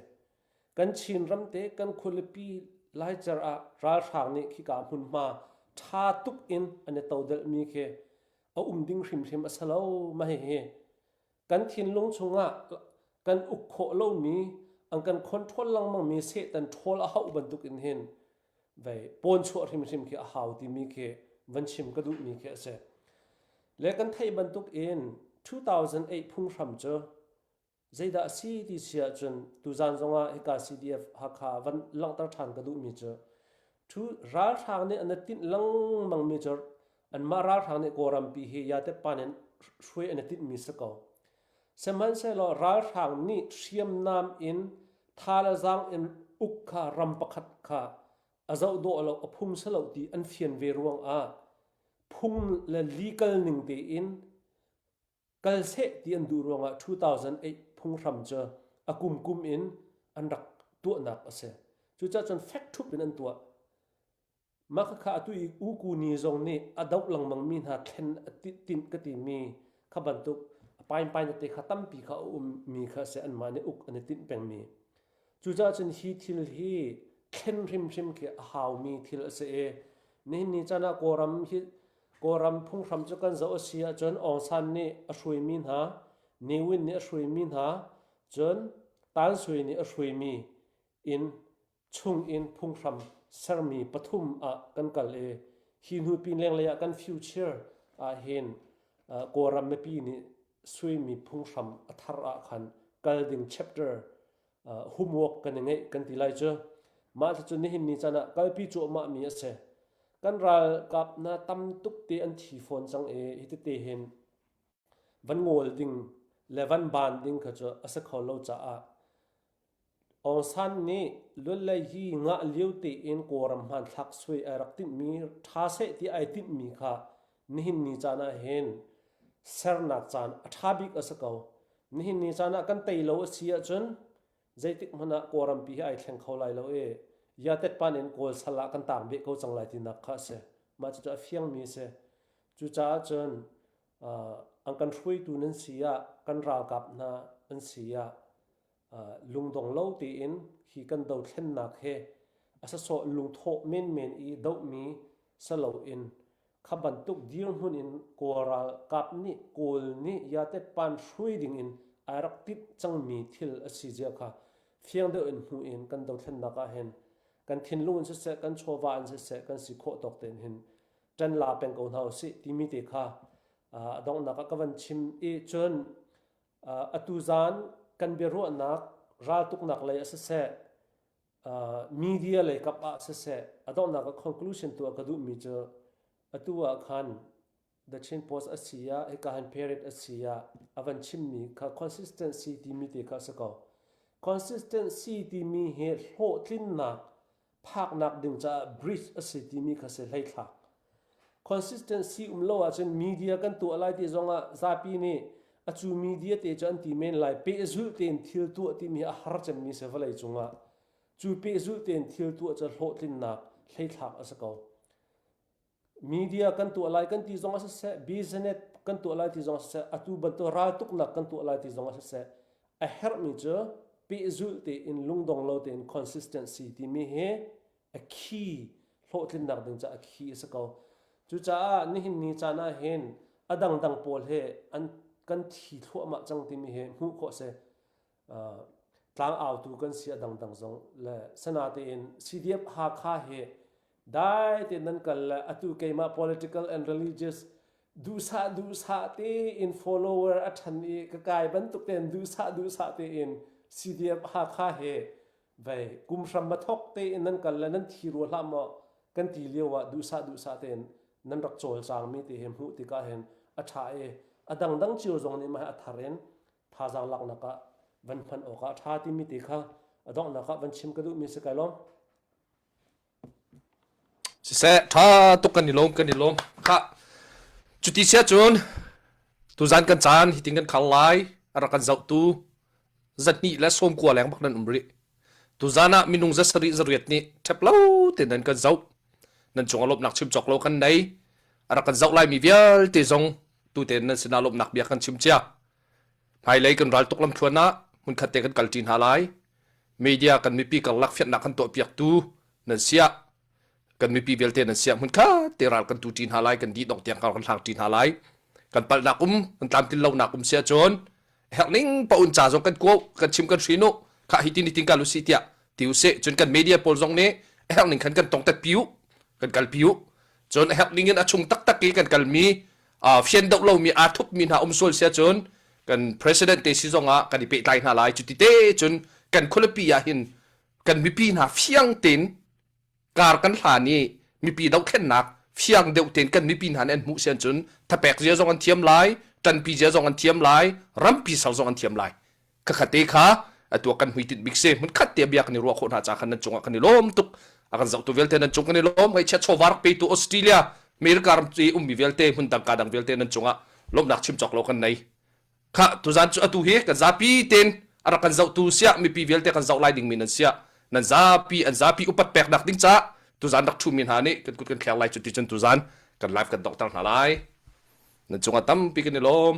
Kan Chin ram te kan khualipi Laicer ah ralhrang nih khika hmunhma ṭha tuk in an i todelhmi khi a um ding hrimhrim a si lo ma hihi. Kan thinlung chungah kan uk khawh lomi an kan control lengmangmi Satan ṭhawl a hauh bantuk in hin vei pawn chuah hrimhrim khi a hau timi khi van chim ka duhmi khi a si. Le kan theih bantuk in 2008 phunghram cu Zeidah a si ti si ahcun tuzan zongah hika CDF Hakha van langhter ṭhan ka duhmi cu thu ralhrang nih an i tinh lengmangmi cu anmah ralhrang nih Kawlrampi hi yatepan in hruai an i tinhmi si ko. Sihmanhsehlaw ralhrang nih hriamnam in tha le zaang in uk kha ram pakhat kha a zoh dawh lo a phung si lo ti an fian ve ruangah phung le legal ning tein kal seh ti an duh ruangah 2008 phunghram cu a kumkum in an rak tuahnak a si. Cucaah cun fek ṭhup in an tuah. Mah khakha atu i U Ku Ni zong nih a doh lengmangmi hna thlen a tinh ka timi kha bantuk a painpain tete kha tampi kha a ummi kha a si anmah nih uk an i tinh pengmi. Cucaah cun hi thil hi thlen hrimhrim khi a haumi thil a si i nihin ni caan ah Kawlram hi Kawlram phunghram cu kan zoh a si ahcun Aung San nih a hruaimi hna, Ne Win nih a hruaimi hna, cun Tan Sui nih a hruaimi in chung in phunghram sermi pathum ah kan kal i hi hnu pin lenglei ah kan future ah hin Kawlram mipi nih suimi phunghram a thar ah khan kal ding chapter homework kan i ngeih kan ti lai cu. Mah cu nihin ni caan ah kalpi cuahmah mi a si. Kan ralkap hna tam tuk te an thi fawn cang i hitete hin van ngawl ding le van ban ding kha cu a si kho lo caah Aung San nih luanlei hi ngah lio tein Kawlram hmanthlak suai ai rak tinhmi ṭha seh ti ai tinhmi kha nihin ni caan ah hin sernak caan a ṭha bik a si ko. Nihin ni caan ah kan tei lo a si ahcun. Zeitik hmanh ah Kawlrampi hi ai thleng kho lai lo i yatet pan in Kawl sal ah kan tang beh ko cang lai tinak kha a si. Mah cucu a fiangmi a si. Cucaah cun an kan hruaitu nan si ah, kan ralkap hna an si ah lungdong lo tein hi kan dothlennak hi a sasawh lungthawh menmen i dohmi saloin kha bantuk dirhmun in Kawl ralkap nih Kawl nih yatet pan hruai ding in ai rak timh cangmi thil a si zia kha fiang deuh in hmu in kan dothlennak ah hin kan thinlung in siseh kan chawva in siseh kan si khawh tawk tein hin ṭan la peng ko hna usih timi te kha a donghnak ah ka van chim i cun atu zan kan biaruahnak raltuknak lei ah siseh media lei kap ah siseh a donghnak ah conclusion tuah ka duhmi cu atu ah khan The Chin Post a si ah hika han Perit a si ah a van chimmi kha consistency timi te kha a si ko. Consistency timi hi hlawhtlinnak phaknak ding caah bridge a si timi kha si hleithlak. Consistency um lo ahcun media kan tuah lai ti zongah zapi nih a cu media te cu an ti men lai pehzulh tein thil tuah timi hi a har cemmi si vawlei cungah. Cu pehzulh tein thil tuah cu hlawhtlinnak hleithlak a si ko. Media kan tuah lai kan ti zong ah siseh, business kan tuah lai ti zong ah siseh, atu bantuk raltuknak kan tuah lai ti zong ah siseh, a herhmi cu pehzulh tein lungdong lo tein consistency timi hi a key hlawhtlinnak ding caah a key a si ko. Cucaah nihin ni caan ah hin a dangdang pawl he an kan thi thluahmah cang timi hi hmuh khawh a si. Tlang autu kan si a dangdang zong le sana tein CDF Hakha hi Dai tein nan kal le atu keimah political and religious duhsah duhsah tein follower a ṭhan i ka kai bantuk tein duhsah duhsah tein CDF Hakha he vei kum hram ma thok tein nan kal le nan thi rua hlah maw kan ti lio ah duhsah duhsah tein nan rak cawlcang mi te hi hmuh tikah hin a ṭha i a dangdang cio zong nih mah a thar in thazaang laknak ah van hman awk ah a ṭha timi te kha a donghnak ah van chim ka duhmi si kai lawm. Siseh, ṭha tuk kan i lawm, kan i lawm. Khah, cuti sia cun tuzan kan caan hitin kan khal lai. A rak kan zohtu zahnih le sawmkua leng bak nan um rih. Tuzan ah minung za sarih zariat nih ṭhep lo tein nan kan zoh. Nan cung ah lawmhnak chim cawk lo kan nei. A rak kan zoh laimi vialte zong tuten nan sinah lawmhnak bia kan chim cia. Hmailei kan raltuk lamthluan ah hmunkhat te kan kalṭi hna lai. Media kan mipi karlak fianhnak kan tuahpiaktu nan siah kan mipi vialte nan siah hmunkhat te ral kan tu ṭi hna lai kan dih dong tiang kan hlang ṭi hna lai. Kan palhnak um kan tlamtlin lonak um sia cun herhning paun ca zong kan kuo kan chim kan hrin u kha hi tin tin kal usih tiah ti usih cun kan media pawl zong nih herhning khan kan tongtet pi u kan kal pi u cun herhning in a chung taktak i kan kalmi fian doh lomi aa thupmi hna um sual sia cun kan president te si zong ah kan i pehtlai hna lai cuti te cun kan khualipi ah hin kan mipi hna fiang tein kar kan hlan i mipi dohthlennak fiang deuh tein kan mipi hna nih an hmuh sian cun thapek zia zong an thiam lai ṭanpi zia zong an thiam lai rampi ser zong an thiam lai khakha te kha atu kan hmuitinh bik si hmun khat te bia kan i ruah khawh hna ca khan nan cungah kan i lawm tuk a kan zohtu vialte nan cung kan i lawm ngaihchiat chawva rak petu Australia America ram i ummi vialte hmun dang ka dang vialte nan cungah lawmhnak chim cawk lo kan nei kha tuzan cu atu hi kan zapi ten a rak kan zohtu siah mipi vialte kan zoh lai dingmi nan siah nan zapi an zapi upat peknak ding ca tuzan rak ṭhumi hna nih kan kut kan thleng lai cu ti cun tuzan kan live kan donghter hna lai nan cungah tampi kan i lawm.